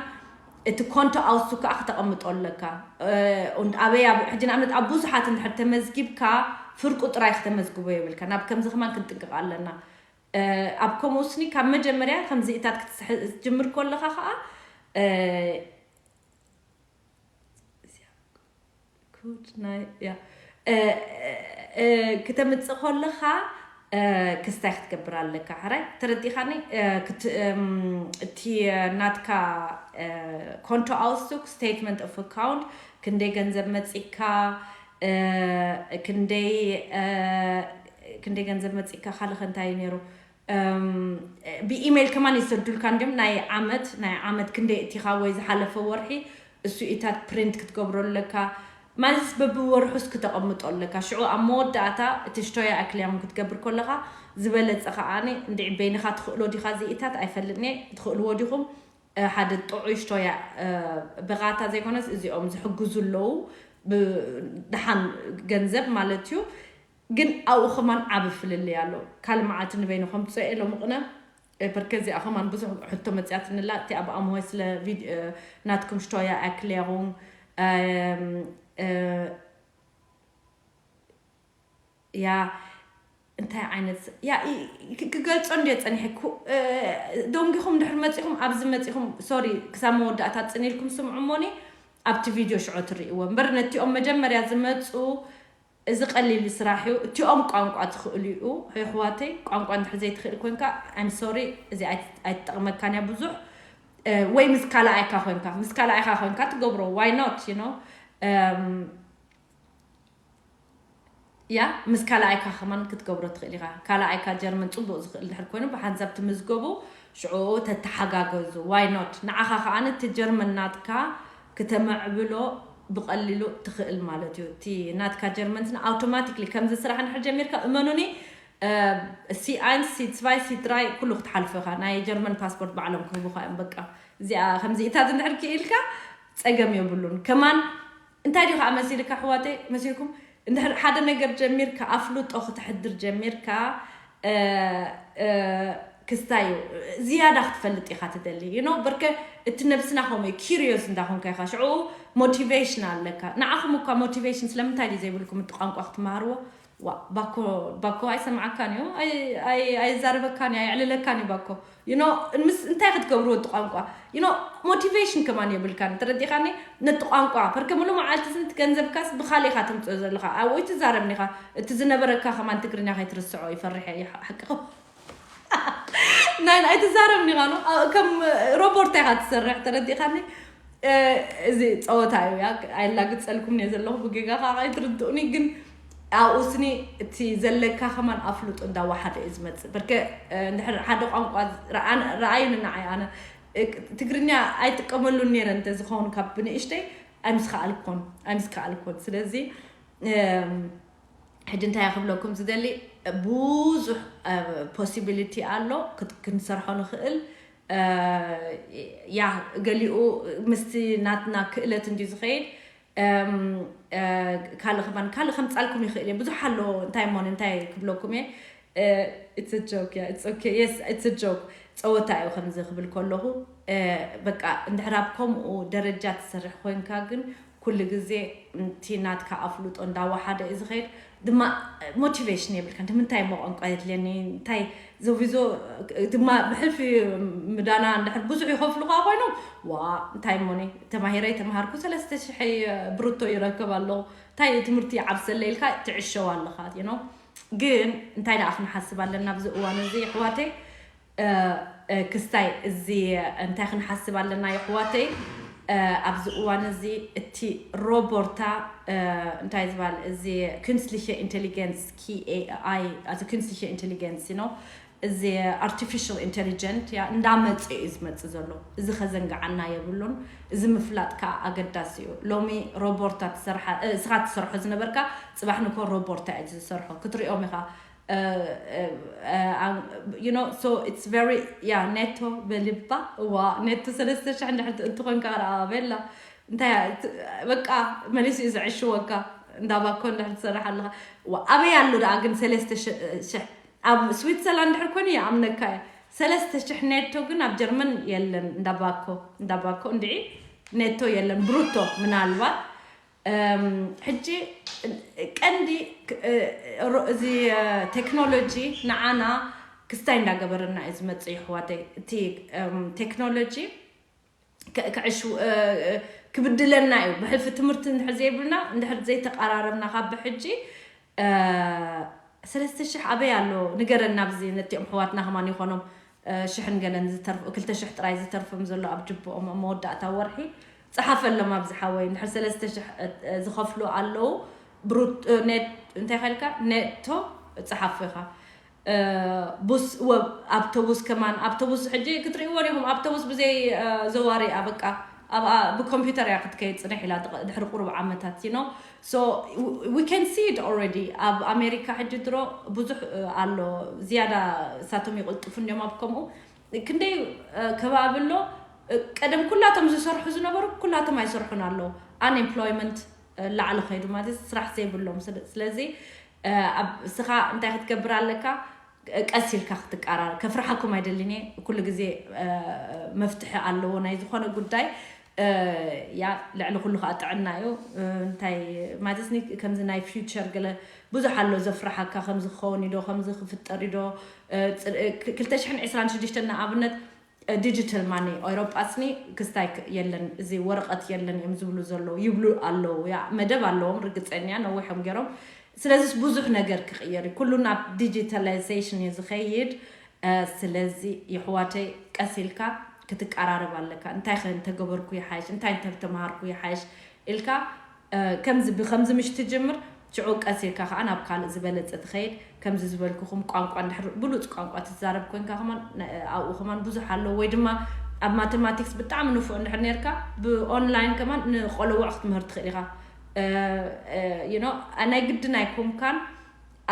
እቲ ኮንቶ ኣውሱ ከዓ ክተቐምጦ ኣለካ። እ፣ ኡንድ-፣ ኣበይ ኣብ-፣ ሕጂ ንኣብነት ኣብ ብዙሓት እንድሕር ተመዝጊብካ፣ ፍርቁ ጥራይ ክተመዝግቦ የብልካ። ናብ ከምዚ ከማን ክንጥንቅቕ ኣለና። እ፣ ኣብ ከምኡ ስኒ ካብ መጀመርያ ከምዚ እታት ክትስሕ-፣ ክትጅምር ከለኻ ከዓ፣ እ፣ ኩድ ናይ፣ ያ፣ እ፣ እ፣ ክተምጽእ ከለኻ፣ እ፣ ክስታይ ክትገብር ኣለካ። ሕራይ ተረዲኻኒ? እ፣ ክት-፣ እም፣ እቲ ናትካ፣ እ፣ ኮንቶ ኣውስቱክ፣ ስቴትመንት ኦፍ ኣካውንት፣ ክንደይ ገንዘብ መጺካ፣ እ፣ ክንደይ፣ እ፣ ክንደይ ገንዘብ መጺካ፣ ካልኸ እንታይ እዩ ነይሩ? እም፣ ብኢሜይል ከማን ይሰዱልካ እንዲም፣ ናይ ዓመት፣ ናይ ዓመት ክንደይ እቲኻ ወይ ዝሓለፈ ወርሒ፣ እሱ ኢታት ፕሪንት ክትገብሮ ኣለካ። ማለትስ በብወርሑስ ክተቐምጦ ኣለካ። ሽዑ ኣብ መወዳእታ እቲ ሽቶያ ኣክሊያውን ክትገብር ከለኻ፣ ዝበለጸ ከኣኒ እንድዒ በይንኻ ትኽእሎ ዲኻ እዚ ኢታት ኣይፈልጥን እየ፣ ትኽእልዎ ዲኹም? እ፣ ሓደ ጥዑይ ሽቶያ፣ እ፣ ብቓታ ዘይኮነስ እዚኦም ዝሕግዙ ኣለዉ፣ ብ-፣ ደሓን ገንዘብ ማለት እዩ። ግን ኣብኡ ከማን ዓቢ ፍልልይ ኣሎ። ካልእ መዓልቲ ንበይኑ ከምጽኦ እየ ሎሚ ቅነ። እ፣ በርከ እዚኣ ከማን ብዙሕ ሕቶ መጽያትንላ፣ እቲ ኣብ ኣምሆይ ስለ ቪድ-፣ እ፣ ናትኩም ሽቶያ ኣክሊያውን፣ እም፣ እ፣ ያ፣ እንታይ ዓይነት ስ-፣ ያ፣ ይ-፣ ክ-፣ ክገልጾ እንድዮ ጸኒሐ። ኩ-፣ እ፣ ደንጊኹም ድሕሪ መጺኹም፣ ኣብዚ መጺኹም፣ ሶሪ፣ ክሳብ መወዳእታ ጽን ኢልኩም ስምዑ እሞኒ፣ ኣብቲ ቪድዮ ሽዑ ትርእይዎ። እምበር ነቲኦም መጀመርያ ዝመጹ፣ እዚ ቀሊል ስራሕ እዩ። እቲኦም ቋንቋ ትኽእሉ እዩ፣ ኣሕዋተይ። ቋንቋ እንድሕር ዘይትኽእል ኮንካ፣ I'm sorry፣ እዚ ኣይት-፣ ኣይትጠቕመካን እያ ብዙሕ። እ፣ ወይ ምስ ካልኣይካ ኮንካ፣ ምስ ካልኣይካ ኮንካ ትገብሮ፣ why not, you know? እም፣ ያ፣ ምስ ካልኣይካ ከማን ክትገብሮ ትኽእል ኢኻ። ካልኣይካ ጀርመን ጽቡቕ ዝኽእል ድሕር ኮይኑ፣ ብሓንሳብ ትምዝገቡ፣ ሽዑ ተተሓጋገዙ። Why not? ንዓኻ ከኣ እቲ ጀርመን ናትካ ክተመዕብሎ ብቐሊሉ ትኽእል ማለት እዩ። እቲ ናትካ ጀርመን ስነ ኣውቶማቲክሊ ከምዚ ስራሕ እንድሕር ጀሚርካ እመኑኒ፣ ሲ ኣይንስ ሲ ትስቫይ ሲ ድራይ ኩሉ ክትሓልፎ ኢኻ። ናይ ጀርመን ፓስፖርት ባዕሎም ክህቡኻ እዮም። በቃ እዚኣ ከምዚ እታ እንድሕር ክኢልካ ጸገም የብሉን። ከማን እንታይ ድዩ ከዓ መሲልካ ኣሕዋተይ መሲልኩም እንድሕር ሓደ ነገር ጀሚርካ ኣፍልጦ ክተሕድር ጀሚርካ ክስታይ እዩ። ዝያዳ ክትፈልጥ ኢኻ ትደሊ ዩ ኖ በርከ እቲ ነብስና ከምኡ እዩ። ኪሪዮስ እንዳኾንካ ኢኻ ሽዑ ሞቲቬሽን ኣለካ። ንዓኹም እኳ ሞቲቬሽን ስለምንታይ ድዩ ዘይብልኩም እቲ ቋንቋ ክትመሃርዎ? ዋ ባኮ ባኮ ኣይሰምዓካን እዩ፣ ኣይዛረበካን እዩ፣ ኣይዕልለካን እዩ ባኮ። ዩ ኖ ምስ እንታይ ክትገብርዎ እቲ ቋንቋ? ዩ ኖ ሞቲቬሽን ከማን የብልካን። ተረዲኻኒ? ነቲ ቋንቋ ፐርከ ሙሉ መዓልቲ ስንቲ ገንዘብካስ ብኻሊኻ ትምፅኦ ዘለኻ። ኣብኡ ትዛረብኒኻ። እቲ ዝነበረካ ከማን ትግርኛ ከይትርስዖ ይፈርሕ እየ። ሓቅኹም ናይ ኣይትዛረብኒኻ ኖ ከም ሮቦርት ኢኻ ትሰርሕ። ተረዲኻኒ? እዚ ፀወታ እዩ። ያ ኣይላግፀልኩም እየ ዘለኹ። ብጌጋ ከዓ ኣይትርድኡኒ። ግን ኣብኡ ስኒ እቲ ዘለካ ከማን ኣፍልጡ እንዳወሓደ እዩ ዝመፅእ። በርከ እንድሕር ሓደ ቋንቋ ረኣዩኒ ንዓይ፣ ኣነ ትግርኛ ኣይጥቀመሉን ነይረ እንተዝኸውን ካብ ብንእሽተይ ኣይምስከኣልኩን ኣይምስከኣልኩን። ስለዚ ሕጂ እንታይ ክብለኩም ዝደሊ፣ ብዙሕ ፖሲቢሊቲ ኣሎ ክንሰርሖ ንኽእል። ያ ገሊኡ ምስቲ ናትና ክእለት እንዲ ዝኸይድ ካልእ ከማን ካልእ ከምፃልኩም ይኽእል እየ። ብዙሕ ኣሎ። እንታይ ሞን እንታይ ክብለኩም እየ? It's a joke. Yeah, it's okay. Yes, it's a joke. ፀወታ እዩ ከምዚ ክብል ከለኹ። በቃ እንድሕር ኣብ ከምኡ ደረጃ ትሰርሕ ኮይንካ ግን ኩሉ ግዜ እቲ ናትካ ኣፍልጦ እንዳወሓደ እዩ ዝኸይድ። ድማ ሞቲቬሽን የብልካ። ንምንታይ እሞ ቋንቋ የድልየኒ? እንታይ ዘቪዞ ድማ ብሕልፊ ምዳና እንድሕር ብዙሕ ይኸፍሉኻ ኮይኖም፣ ዋ እንታይ እሞኒ ተማሂረ ተምሃርኩ ሰለስተ ሽሕ ብሩቶ ይረክብ ኣለኹ፣ እንታይ ትምህርቲ ይዓብሰለ ኢልካ ትዕሸው ኣለኻ። ዩ ኖ ግን እንታይ ደኣ ክንሓስብ ኣለና ኣብዚ እዋን እዚ ኣሕዋተይ? ክስታይ እዚ እንታይ ክንሓስብ ኣለና የሕዋተይ? ኣብዚ እዋን እዚ እቲ ሮቦርታ እንታይ ዝበሃል እዚ ኩንስሊሸ ኢንቴሊጀንስ ኪኤኣይ እዚ ኩንስሊሸ ኢንቴሊጀንስ ዩ ኖ እዚ ኣርቲፊሻል ኢንቴሊጀንት ያ እንዳመፀ እዩ ዝመፅእ ዘሎ። እዚ ከዘንግዓና የብሉን። እዚ ምፍላጥ ከዓ ኣገዳሲ እዩ። ሎሚ ሮቦርታ ትሰርሓ እስኻ ትሰርሖ ዝነበርካ ፅባሕ ንኮ ሮቦርታ እዩ ዝሰርሖ ክትሪኦም ኢኻ። You know, so it's very, yeah, ኔቶ በልባ እዋ ኔቶ ሰለስተ ሽሕ እንድሕር እንትኾንካ ረኣ ቤላ እንታይ በቃ መሊሱ እዩ ዝዕሽወካ። እንዳባኮ እንድሕር ትሰርሕ ኣለኻ። ኣበይ ኣሎ ደኣ ግን ሰለስተ ሽሕ ኣብ ስዊትዘርላንድ ድሕር ኮይኑ ይኣምነካ እየ። ሰለስተ ሽሕ ኔቶ ግን ኣብ ጀርመን የለን። እንዳባኮ እንዳባኮ እንድዒ ኔቶ የለን ብሩቶ ምናልባት ሕጂ ቀንዲ እዚ ቴክኖሎጂ ንዓና ክስታይ እንዳገበረና እዩ ዝመፅእ ይሕዋተይ። እቲ ቴክኖሎጂ ክዕሽ ክብድለና እዩ። ብሕልፊ ትምህርቲ እንድሕር ዘይብልና እንድሕር ዘይተቀራረብና ካብ ብሕጂ ሰለስተ ሽሕ ኣበይ ኣሎ ንገረና። ብዚ ነቲኦም ሕዋትና ከማን ይኾኖም ሽሕን ገለን ዝተርፍ ክልተ ሽሕ ጥራይ ዝተርፍም ዘሎ ኣብ ጅብኦም ኣብ መወዳእታ ወርሒ። ፀሓፈሎም ኣብዚ ሓወይ እንድሕር ሰለስተ ሽሕ ዝኸፍሉ ኣለዉ። ብሩት እንታይ ከልካ ኔቶ ፀሓፉ ኢኻ። ቡስ ወብ ኣብቶቡስ ከማን ኣብቶቡስ ሕጂ ክትርእይዎ ዲኹም ኣብቶቡስ ብዘይ ዘዋሪ በቃ ኣብኣ ብኮምፒውተር እያ ክትከይድ ፅንሕ ኢላ ድሕሪ ቁሩብ ዓመታት you know so we can see it already ኣብ ኣሜሪካ ሕጂ ድሮ ብዙሕ ኣሎ። ዝያዳ እሳቶም ይቕልጥፉ እንዲዮም ኣብ ከምኡ ክንደይ ከባቢ ኣሎ። ቀደም ኩላቶም ዝሰርሑ ዝነበሩ ኩላቶም ኣይሰርሑን ኣለዉ። ኣንኤምፕሎይመንት ላዕሊ ከይዱ ማለት ስራሕ ዘይብሎም ስለዚ እስኻ እንታይ ክትገብር ኣለካ? ቀስ ኢልካ ክትቀራር ከፍርሓኩም ኣይደልን እየ። ኩሉ ግዜ መፍትሒ ኣለዎ ናይ ዝኾነ ጉዳይ። ያ ልዕሊ ኩሉ ከዓ ጥዕና እዩ። እንታይ ማለት ከምዚ ናይ ፊውቸር ገለ ብዙሕ ኣሎ ዘፍርሓካ ከምዚ ክኸውን ኢዶ ከምዚ ክፍጠር ኢዶ። ክልተ ሽሕን ዕስራን ሽዱሽተን ንኣብነት ዲጂታል ማኒ ኤውሮጳ ስኒ ክስታይ የለን እዚ ወረቐት የለን እዮም ዝብሉ ዘለዉ ይብሉ ኣለዉ። ያ መደብ ኣለዎም ርግፀኛ ነዊሖም ገይሮም። ስለዚስ ብዙሕ ነገር ክቕየር እዩ ኩሉ ናብ ዲጂታላይዜሽን እዩ ዝኸይድ። ስለዚ ይሕዋተይ ቀስ ኢልካ ክትቀራረብ ኣለካ። እንታይ ከ እንተገበርኩ ይሓይሽ እንታይ እንተተምሃርኩ ይሓይሽ ኢልካ ከምዚ ብከምዚ ምሽ ትጅምር ሽዑ ቀስ ኢልካ ከዓ ናብ ካልእ ዝበለፀ ትኸይድ። ከምዚ ዝበልኩኹም ቋንቋ እንድሕር ብሉፅ ቋንቋ ትዛረብ ኮንካ ከማን ነ- ኣብኡ ከማን ብዙሕ ኣለዎ። ወይ ድማ ኣብ ማቴማቲክስ ብጣዕሚ ንፉዕ እንድሕር ነርካ ብኦንላይን ከማን ንቆለውዕ ክትምህር ትኽእል ኢኻ። እ፣ እ፣ you know፣ ናይ ግድን ኣይኮንካን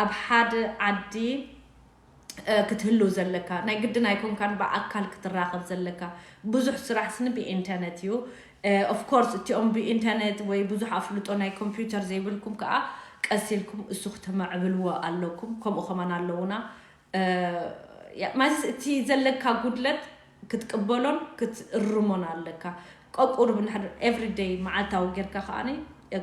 ኣብ ሓደ ዓዲ እ፣ ክትህልው ዘለካ። ናይ ግድን ኣይኮንካን ብኣካል ክትራኸብ ዘለካ። ብዙሕ ስራሕ ስኒ ብኢንተርነት እዩ። ኦፍኮርስ እቲኦም ብኢንተርነት ወይ ብዙሕ ኣፍልጦ ናይ ኮምፒውተር ዘይብልኩም ከዓ ቀስ ኢልኩም እሱ ክተማዕብልዎ ኣለኩም። ከምኡ ከማን ኣለውና። እ፣ ያ- ማለት እቲ ዘለካ ጉድለት ክትቅበሎን ክትእርሞን ኣለካ። ቀቁር ብንሕር ኤቭሪደይ መዓልታዊ ጌርካ ከዓኒ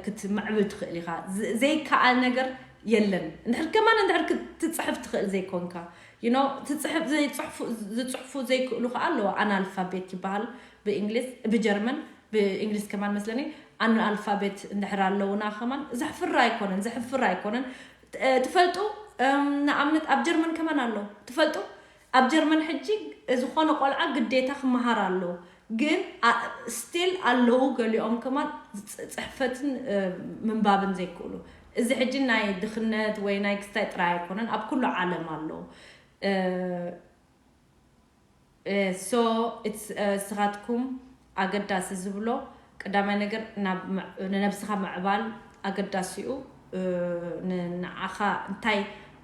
ክትምዕብል ትኽእል ኢኻ። ዝ- ዘይከኣል ነገር የለን። እንድሕር ከማን እንድሕር ክትፅሕፍ ትኽእል ዘይኮንካ you know፣ ትፅሕፍ ዘይፅሕፉ ዝፅሕፉ ዘይክእሉ ከዓ ኣለዋ። ኣናልፋቤት ይበሃል ብእንግሊዝ ብጀርመን ብእንግሊዝ ከማን መስለኒ። ኣናልፋቤት እንድሕር ኣለውና ከማን ዘሕፍር ኣይኮነን፣ ዘሕፍር ኣይኮነን። እ፣ ትፈልጡ እም፣ ንኣብነት ኣብ ጀርመን ከማን ኣሎ። ትፈልጡ ኣብ ጀርመን ሕጂ ዝኾነ ቆልዓ ግዴታ ክመሃር ኣሎ። ግን ስቲል ኣለዉ ገሊኦም ከማን ጽ- ጽሕፈትን እ፣ ምንባብን ዘይክእሉ። እዚ ሕጂ ናይ ድኽነት ወይ ናይ ክስታይ ጥራይ ኣይኮነን፣ ኣብ ኩሉ ዓለም ኣሎ። እ፣ እ፣ so it's እ፣ ስኻትኩም ኣገዳሲ ዝብሎ ቀዳማይ ነገር ናብ ምዕ- ንነብስኻ ምዕባል ኣገዳሲ እዩ። እ፣ ን- ንዓኻ እንታይ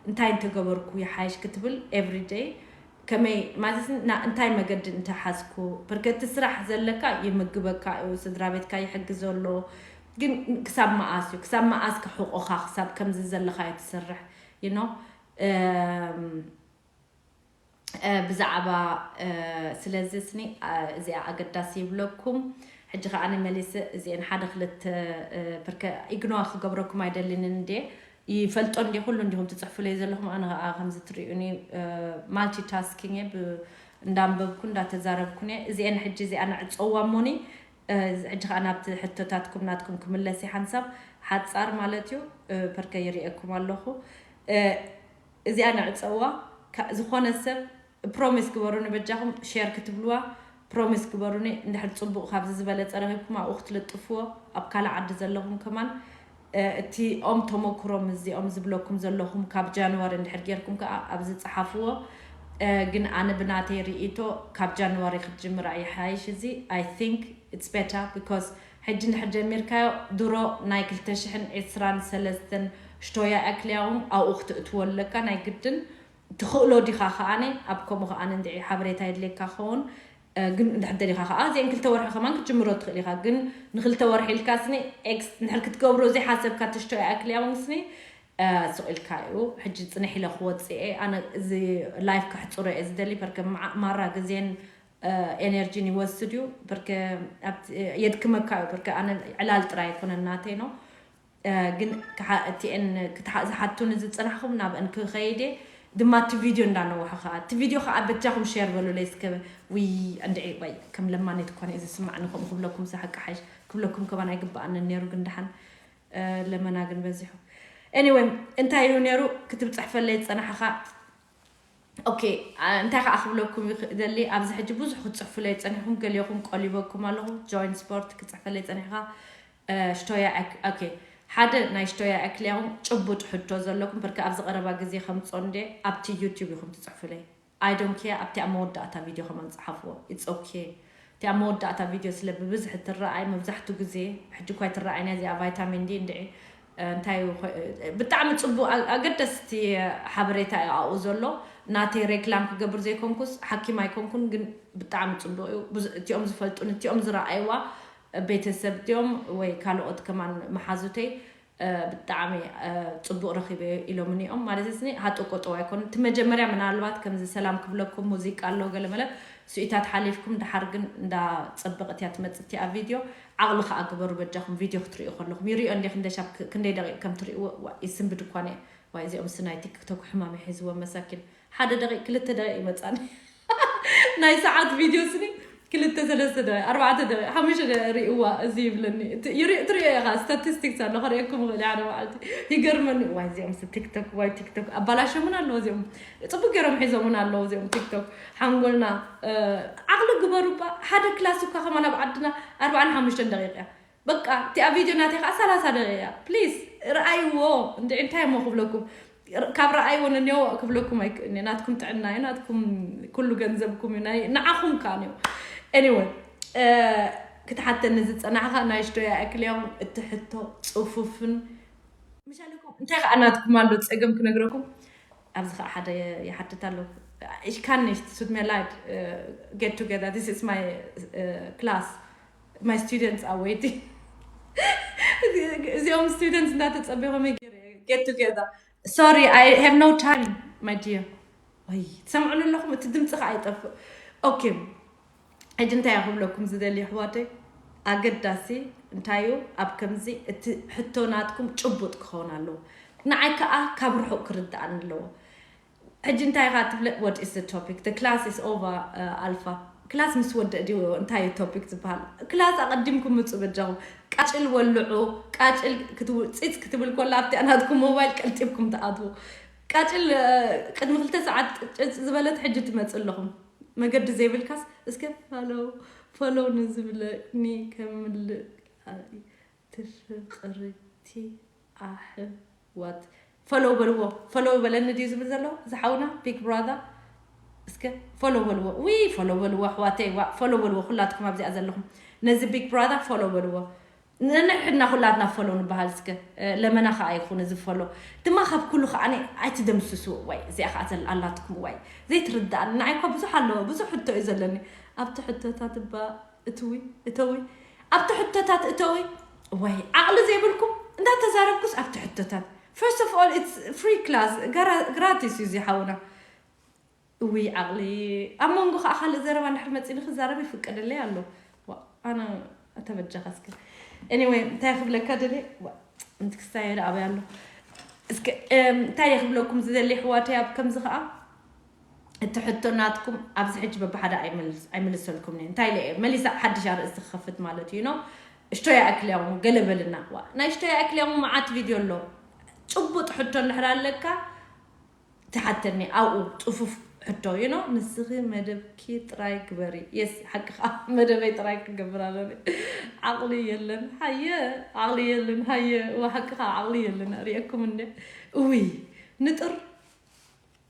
እንታይ እንተገበርኩ ይሓይሽ ክትብል ኤቭሪደይ ከመይ ማለት ና እንታይ መገዲ እንተሓዝኩ ብርከቲ ስራሕ ዘለካ ይምግበካ እዩ፣ ስድራ ቤትካ ይሕግዝ ኣሎ። ግን ክሳብ መኣስ እዩ? ክሳብ መኣስ ከሕቆኻ ክሳብ ከምዚ ዘለኻዮ ትሰርሕ you know? እም፣ እ፣ ብዛዕባ እ፣ ስለዚ ስኒ እ፣ እዚኣ ኣገዳሲ ይብለኩም። ሕጂ ከዓ ኣነ መሊሰ እዚአን ሓደ ክልተ እ፣ ብርከ ኢግኖር ክገብረኩም ኣይደልንን እንዴ ይፈልጦ እንዴ ኩሉ እንዲኹም ትፅሕፉለይ ዘለኹም። ኣነ ከዓ ከምዚ ትሪኡኒ ማልቲታስኪንግ እየ ብ- እንዳንበብኩ እንዳተዛረብኩን እየ። እዚአን ሕጂ እዚኣ ንዕፀዋ እሞኒ እ፣ ሕጂ ከዓ ናብቲ ሕቶታትኩም ናትኩም ክምለስ እየ ሓንሳብ ሓፃር ማለት እዩ። እ፣ ፐርከ ይርእየኩም ኣለኹ። እ፣ እዚኣ ንዕፀዋ ካ- ዝኾነ ሰብ ፕሮሚስ ግበሩኒ በጃኹም ሼር ክትብልዋ ፕሮሚስ ግበሩኒ። እንድሕር ፅቡቕ ካብዚ ዝበለፀ ረኺብኩም ኣብኡ ክትልጥፍዎ ኣብ ካልእ ዓዲ ዘለኹም ከማን እ፣ እቲኦም ተመክሮም እዚኦም ዝብለኩም ዘለኹም ካብ ጃንዋሪ እንድሕር ጌርኩም ከዓ ኣብዚ ፀሓፍዎ። እ፣ ግን ኣነ ብናተይ ርእይቶ ካብ ጃንዋሪ ክትጅምራ ይሓይሽ። እዚ I think it's better because ሕጂ እንድሕር ጀሚርካዮ ድሮ ናይ ክልተ ሽሕን ዕስራን ሰለስተን ሽቶያ ኣክልያውን ኣብኡ ክትእትዎ ኣለካ ናይ ግድን ትኽእሎ ዲኻ ከኣነ ኣብ ከምኡ ከኣነ እንድዒ ሓበሬታ የድልየካ ክኸውን። እ፣ ግን እንድሕር ደሊኻ ከዓ እዚአን ክልተ ወርሒ ከማን ክትጅምሮ ትኽእል ኢኻ። ግን ንክልተ ወርሒ ኢልካ ስኒ ኤክስ እንድሕር ክትገብሮ ዘይሓሰብካ ትሽቶ ይኣክል ያውን ስኒ እ፣ ስቕ ኢልካ እዩ። ሕጂ ፅንሕ ኢለ ክወፅእ እየ። ኣነ እዚ ላይፍ ከሕፅሮ እየ ዝደሊ። በርከ መዓ- ማራ ግዜን እ፣ ኤነርጂን ይወስድ እዩ። በርከ ኣብቲ- የድክመካ እዩ። በርከ ኣነ ዕላል ጥራይ ኣይኮነን ናተይ ነው። እ፣ ግን ክሓ- እቲአን ክትሓ- ዝሓቱኒ ዝፅናሕኹም ናብአን ክኸይድ እየ። ድማ እቲ ቪድዮ እንዳነውሐ ከዓ እቲ ቪድዮ ከዓ በጃኹም ሼር በሉለይ እስከ። ውይ እንድዒ ወይ ከም ለማኔት እኳ እየ ዝስማዕ ንከምኡ ክብለኩም ዝሓቂ ሓይሽ ክብለኩም ከማን ኣይግበኣንን ነይሩ ግን ደሓን እ፣ ለመና ግን በዚሑ። Anyway እንታይ እዩ ነይሩ ክትብፅሕፈለይ ዝፀናሕኻ? ኦኬ እ፣ እንታይ ከዓ ክብለኩም ይኽእል ኣብዚ ሕጂ ብዙሕ ክትፅሕፉለይ ፀኒሕኩም ገሊኹም ቆሊበኩም ኣለኹ። ጆይን ስፖርት ክትፅሕፈለይ ፀኒሕካ እ፣ ሽቶያ ኣክ- ኦኬ ሓደ ናይ ሽቶያ ኣክልያኹም ጭቡጥ ሕቶ ዘለኩም በርከ ኣብዚ ቀረባ ግዜ ከምፆ እንደ ኣብቲ ዩቲዩብ ኢኹም ትፅሕፉለይ። I don't care ኣብቲ ኣብ መወዳእታ ቪድዮ ከማን ፀሓፍዎ it's okay። እቲ ኣብ መወዳእታ ቪድዮ ስለ ብብዝሒ ትረኣይ መብዛሕቱ ግዜ ሕጂ እኳ ትረኣይ ናይ እዚኣ ቫይታሚን ዲ እንድዒ እ፣ እንታይ እዩ ኮ- እ፣ ብጣዕሚ ፅቡቅ ኣ- ኣገደስቲ ሓበሬታ እዩ ኣብኡ ዘሎ። ናተይ ሬክላም ክገብር ዘይኮንኩስ ሓኪም ኣይኮንኩን ግን ብጣዕሚ ፅቡቅ እዩ። ብዙ- እቲኦም ዝፈልጡን እቲኦም ዝረኣይዋ ቤተሰብ እቲኦም ወይ ካልኦት ከማን መሓዙተይ እ፣ ብጣዕሚ እ፣ ፅቡቅ ረኪበ ኢሎም እኒኦም ማለት ስኒ ሃጠው ቆጠው ኣይኮኑን። እቲ መጀመርያ ምናልባት ከምዚ ሰላም ክብለኩም ሙዚቃ ኣሎ ገለ መለ ስኢታት ሓሊፍኩም ድሓር ግን እንዳ ፅብቅ እቲያ ትመፅእ እቲኣ ቪድዮ ዓቕሊ ከዓ ግበሩ በጃኹም። ቪድዮ ክትርእዩ ከለኹም ይርእዮ እንደ ክንደይ ሻብ ክ- ክንደይ ደቂቅ ከም ትርእይዎ ዋ- ይስንብድ እኳ እየ። ዋይ እዚኦም ስናይ ቲክቶክ ሕማም ይሒዝዎም መሳኪን ሓደ ደቂቅ ክልተ ደቂቅ ይመፃኒ ናይ ሰዓት ቪድዮ ስኒ ክልተ ሰለስተ ደቂቅ ኣርባዕተ ደቂቅ ሓሙሽተ ደቂቅ ርእይዋ እዚ ይብለኒ። እቲ ይርኢ- ትርእዮ ኢኻ ስታቲስቲክስ ኣሎ ከርእየኩም ይኽእል ሓደ መዓልቲ ይገርመኒ። ዋይ እዚኦም ስ ቲክቶክ ዋይ ቲክቶክ ኣባላሸሙን ኣለዎ እዚኦም ፅቡቅ ገይሮም ሒዞምን ኣለዉ እዚኦም ቲክቶክ ሓንጎልና እ፣ ዓቕሊ ግበሩ እባ ሓደ ክላስ እኳ ከማን ኣብ ዓድና ኣርባዓን ሓሙሽተን ደቂቅ እያ። በቃ እቲኣ ቪድዮ ናተይ ከዓ ሰላሳ ደቂቃ እያ። ፕሊዝ ረኣይዎ። እንዲ እንታይ እሞ ክብለኩም፣ ካብ ረኣይዎ ነኒዮ ክብለኩም ኣይክእልኒ። ናትኩም ጥዕና እዩ፣ ናትኩም ኩሉ ገንዘብኩም እዩ፣ ናይ ንዓኹም ከዓ እዩ። ኤኒወይ ክትሓተኒ ዝፀናሕካ ናይ ሽቶ ያእክልዮም እቲ ሕቶ ፅፉፍን ምሻለኩም እንታይ ከዓ ናትኩም ኣሎ ፀገም ክነግረኩም። ኣብዚ ከዓ ሓደ ይሓትት ኣሎ። Ich kann nicht, tut mir leid, get together, this is my class, my students are waiting. እዚኦም students እንዳተፀበኹም get together. Sorry, I have no time, my dear. ወይ ትሰምዑን ኣለኹም፣ እቲ ድምፂ ከዓ ይጠፍእ። ኦኬ፣ ሕጂ እንታይ ክብለኩም ዝደሊ ኣሕዋተይ፣ ኣገዳሲ እንታይ እዩ ኣብ ከምዚ እቲ ሕቶ ናትኩም ጭቡጥ ክኸውን ኣለዎ። ንዓይ ከዓ ካብ ርሑቕ ክርድኣኒ ኣለዎ። ሕጂ እንታይ ኢኻ ትብለ? What is the topic? The class is over, ኣልፋ። ክላስ ምስ ወደእ ድዩ እንታይ እዩ ቶፒክ ዝበሃል? ክላስ ኣቐዲምኩም ምፁ በጃኹም። ቃጭል ወልዑ። ቃጭል ክትው- ፂፅ ክትብል ኮላ ኣብቲ ናትኩም ሞባይል ቀልጢፍኩም ትኣትዉ። ቃጭል ቅድሚ ክልተ ሰዓት ጭጭ ዝበለት ሕጂ ትመፅ ኣለኹም። መገዲ ዘይብልካስ እስከ ፋሎ ፎሎ ንዝብለኒ ከምልእ ትፍቅርቲ ኣሕዋት ፎሎ በልዎ። ፎሎ በለኒ ድዩ ዝብል ዘሎ ዝሓውና ቢግ ብራዘር? እስከ ፎሎ በልዎ። ዊ ፎሎ በልዎ ኣሕዋተይ፣ ዋ ፎሎ በልዎ። ኩላትኩም ኣብዚኣ ዘለኹም ነዚ ቢግ ብራዘር ፎሎ በልዎ። ነንሕድና ኩላትና ፎሎ ንበሃል እስከ። ለመና ከዓ ይኹን እዚ ፎሎ ድማ ካብ ኩሉ ከዓ ኣይትደምስሱ። ዋይ እዚኣ ከዓ ዘላ ኣላትኩም ዋይ ዘይትርዳእኒ። ንዓይ እኳ ብዙሕ ኣለዎ፣ ብዙሕ ሕቶ እዩ ዘለኒ። ኣብቲ ሕቶታት እባ እትዊ እተዊ ኣብቲ ሕቶታት እተዊ። ዋይ ዓቕሊ ዘይብልኩም እንዳተዛረብኩስ ኣብቲ ሕቶታት። First of all, it's free class, ግራቲስ እዩ እዚ ሓውና። እውይ ዓቕሊ ኣብ መንጎ ከዓ ካልእ ዘረባ እንድሕር መፂኒ ክዛረብ ይፍቀደለይ ኣሎ። ኣነ ተበጃኻ እስከ። Anyway እንታይ ክብለካ ደልየ? እንቲ ክስታይ ኣበይ ኣሎ? እስከ እንታይ ክብለኩም ዝደሊ ኣሕዋተይ ኣብ ከምዚ ከዓ እቲ ሕቶ ናትኩም ኣብዚ ሕጂ በብሓደ ኣይምልሰልኩም እየ። እንታይ ኢለ እየ መሊሳ ሓድሽ ኣርእስቲ ክኸፍት ማለት እዩ። ኖ ሽቶ ያእክል ያሙ ገለ በልና። ዋ ናይ ሽቶ ያእክል ያሙ መዓት ቪድዮ ኣሎ። ጭቡጥ ሕቶ እንድሕር ኣለካ ትሓተኒ ኣብኡ ፅፉፍ ሕቶ you know ንስኺ መደብኪ ጥራይ ግበሪ። የስ ሓቂ ከዓ መደበይ ጥራይ ክገብር ኣለኒ። ዓቕሊ የለን ሃየ ዓቕሊ የለን ሃየ ዋ ሓቂ ከዓ ዓቕሊ የለን ርእየኩም እንደ እውይ ንጥር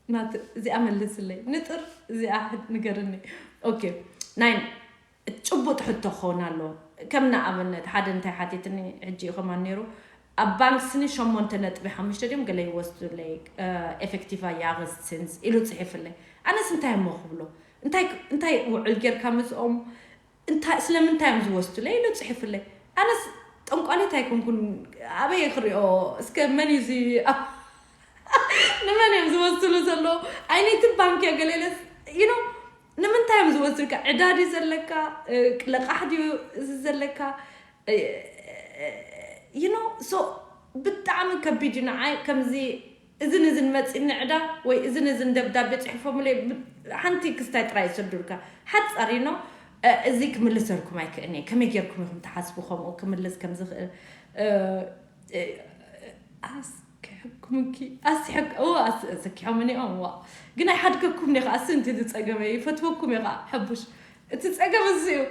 ናት እዚኣ መልስለይ ንጥር እዚኣ ንገርኒ። ኦኬ ናይ ጭቡጥ ሕቶ ክኸውን ኣለዎ። ከም ንኣብነት ሓደ እንታይ ሓቲትኒ ሕጂ እዩ ከማን ነይሩ ኣብ ባንክ ስኒ ሸሞንተ ነጥቢ ሓሙሽተ ድዮም ገለ ይወስዱለይ ኤፌክቲቫ ያግስት ስንስ ኢሉ ፅሒፍለይ። ኣነስ እንታይ እሞ ክብሎ እንታይ ውዕል ጌርካ ምስኦም እንታይ ስለምንታይ እዮም ዝወስዱለይ ኢሉ ፅሒፍለይ። ኣነስ ጠንቋሊት ኣይኮንኩን ኣበይ ክሪኦ እስከ መን እዩ ንመን እዮም ዝወስሉ ዘለዉ? ኣይነይቲ ባንክ እያ ገለ ኢለስ you know ንምንታይ እዮም ዝወስዱልካ? ዕዳ ድዩ ዘለካ? ልቓሕ ድዩ እዚ ዘለካ? You know so ብጣዕሚ ከቢድ እዩ ንዓይ ከምዚ እዝን እዝን መፂኒ ዕዳ ወይ እዝን እዝን ደብዳቤ ፅሒፎምለይ ሓንቲ ክስታይ ጥራይ ይሰዱልካ ሓፃር you know እዚ ክምልሰልኩም ኣይክእልኒ ከመይ ጌርኩም ኢኹም ትሓስቡ ከምኡ ክምልስ ከም ዝኽእል ኣስኪሕኩምኪ ኣስኪሖምኒ እዮም ዋ ግን ኣይሓድገኩም ኒ ከዓ ስንቲ ዝፀገመ ይፈትወኩም የ ከዓ ሕቡሽ እቲ ፀገም እዚ እዩ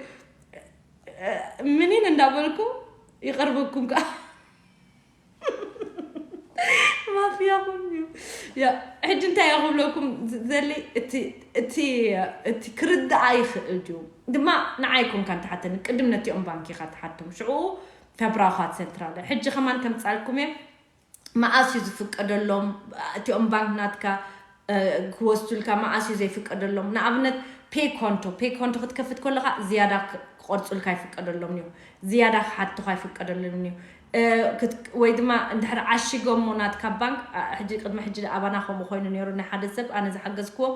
ምኒን እንዳበልኩ ይቐርበኩም ከዓ ማፍያኹም እዩ ሕጂ እንታይ እያ ክብለኩም ዘሊ እቲ ክርድኣ ይኽእል ድዩ ድማ ንዓይ ኮንካ ንትሓተኒ ቅድም ነቲኦም ባንኪኻ ትሓቶም ሽዑ ፈብራኻት ሰንትራለ ሕጂ ከማን ከምፃልኩም እየ መኣስ እዩ ዝፍቀደሎም እቲኦም ባንክ ናትካ ክወስዱልካ መኣስ እዩ ዘይፍቀደሎም ንኣብነት ፔ ኮንቶ ፔ ኮንቶ ክትከፍት ከለካ ዝያዳ ክቆርፁልካ ይፍቀደሎም እዩ ዝያዳ ክሓትኻ ይፍቀደሎም እዩ ወይ ድማ እንድሕር ዓሽጎሞ ናትካ ባንክ ሕጂ ቅድሚ ሕጂ ኣባና ከምኡ ኮይኑ ነይሩ ናይ ሓደ ሰብ ኣነ ዝሓገዝክዎ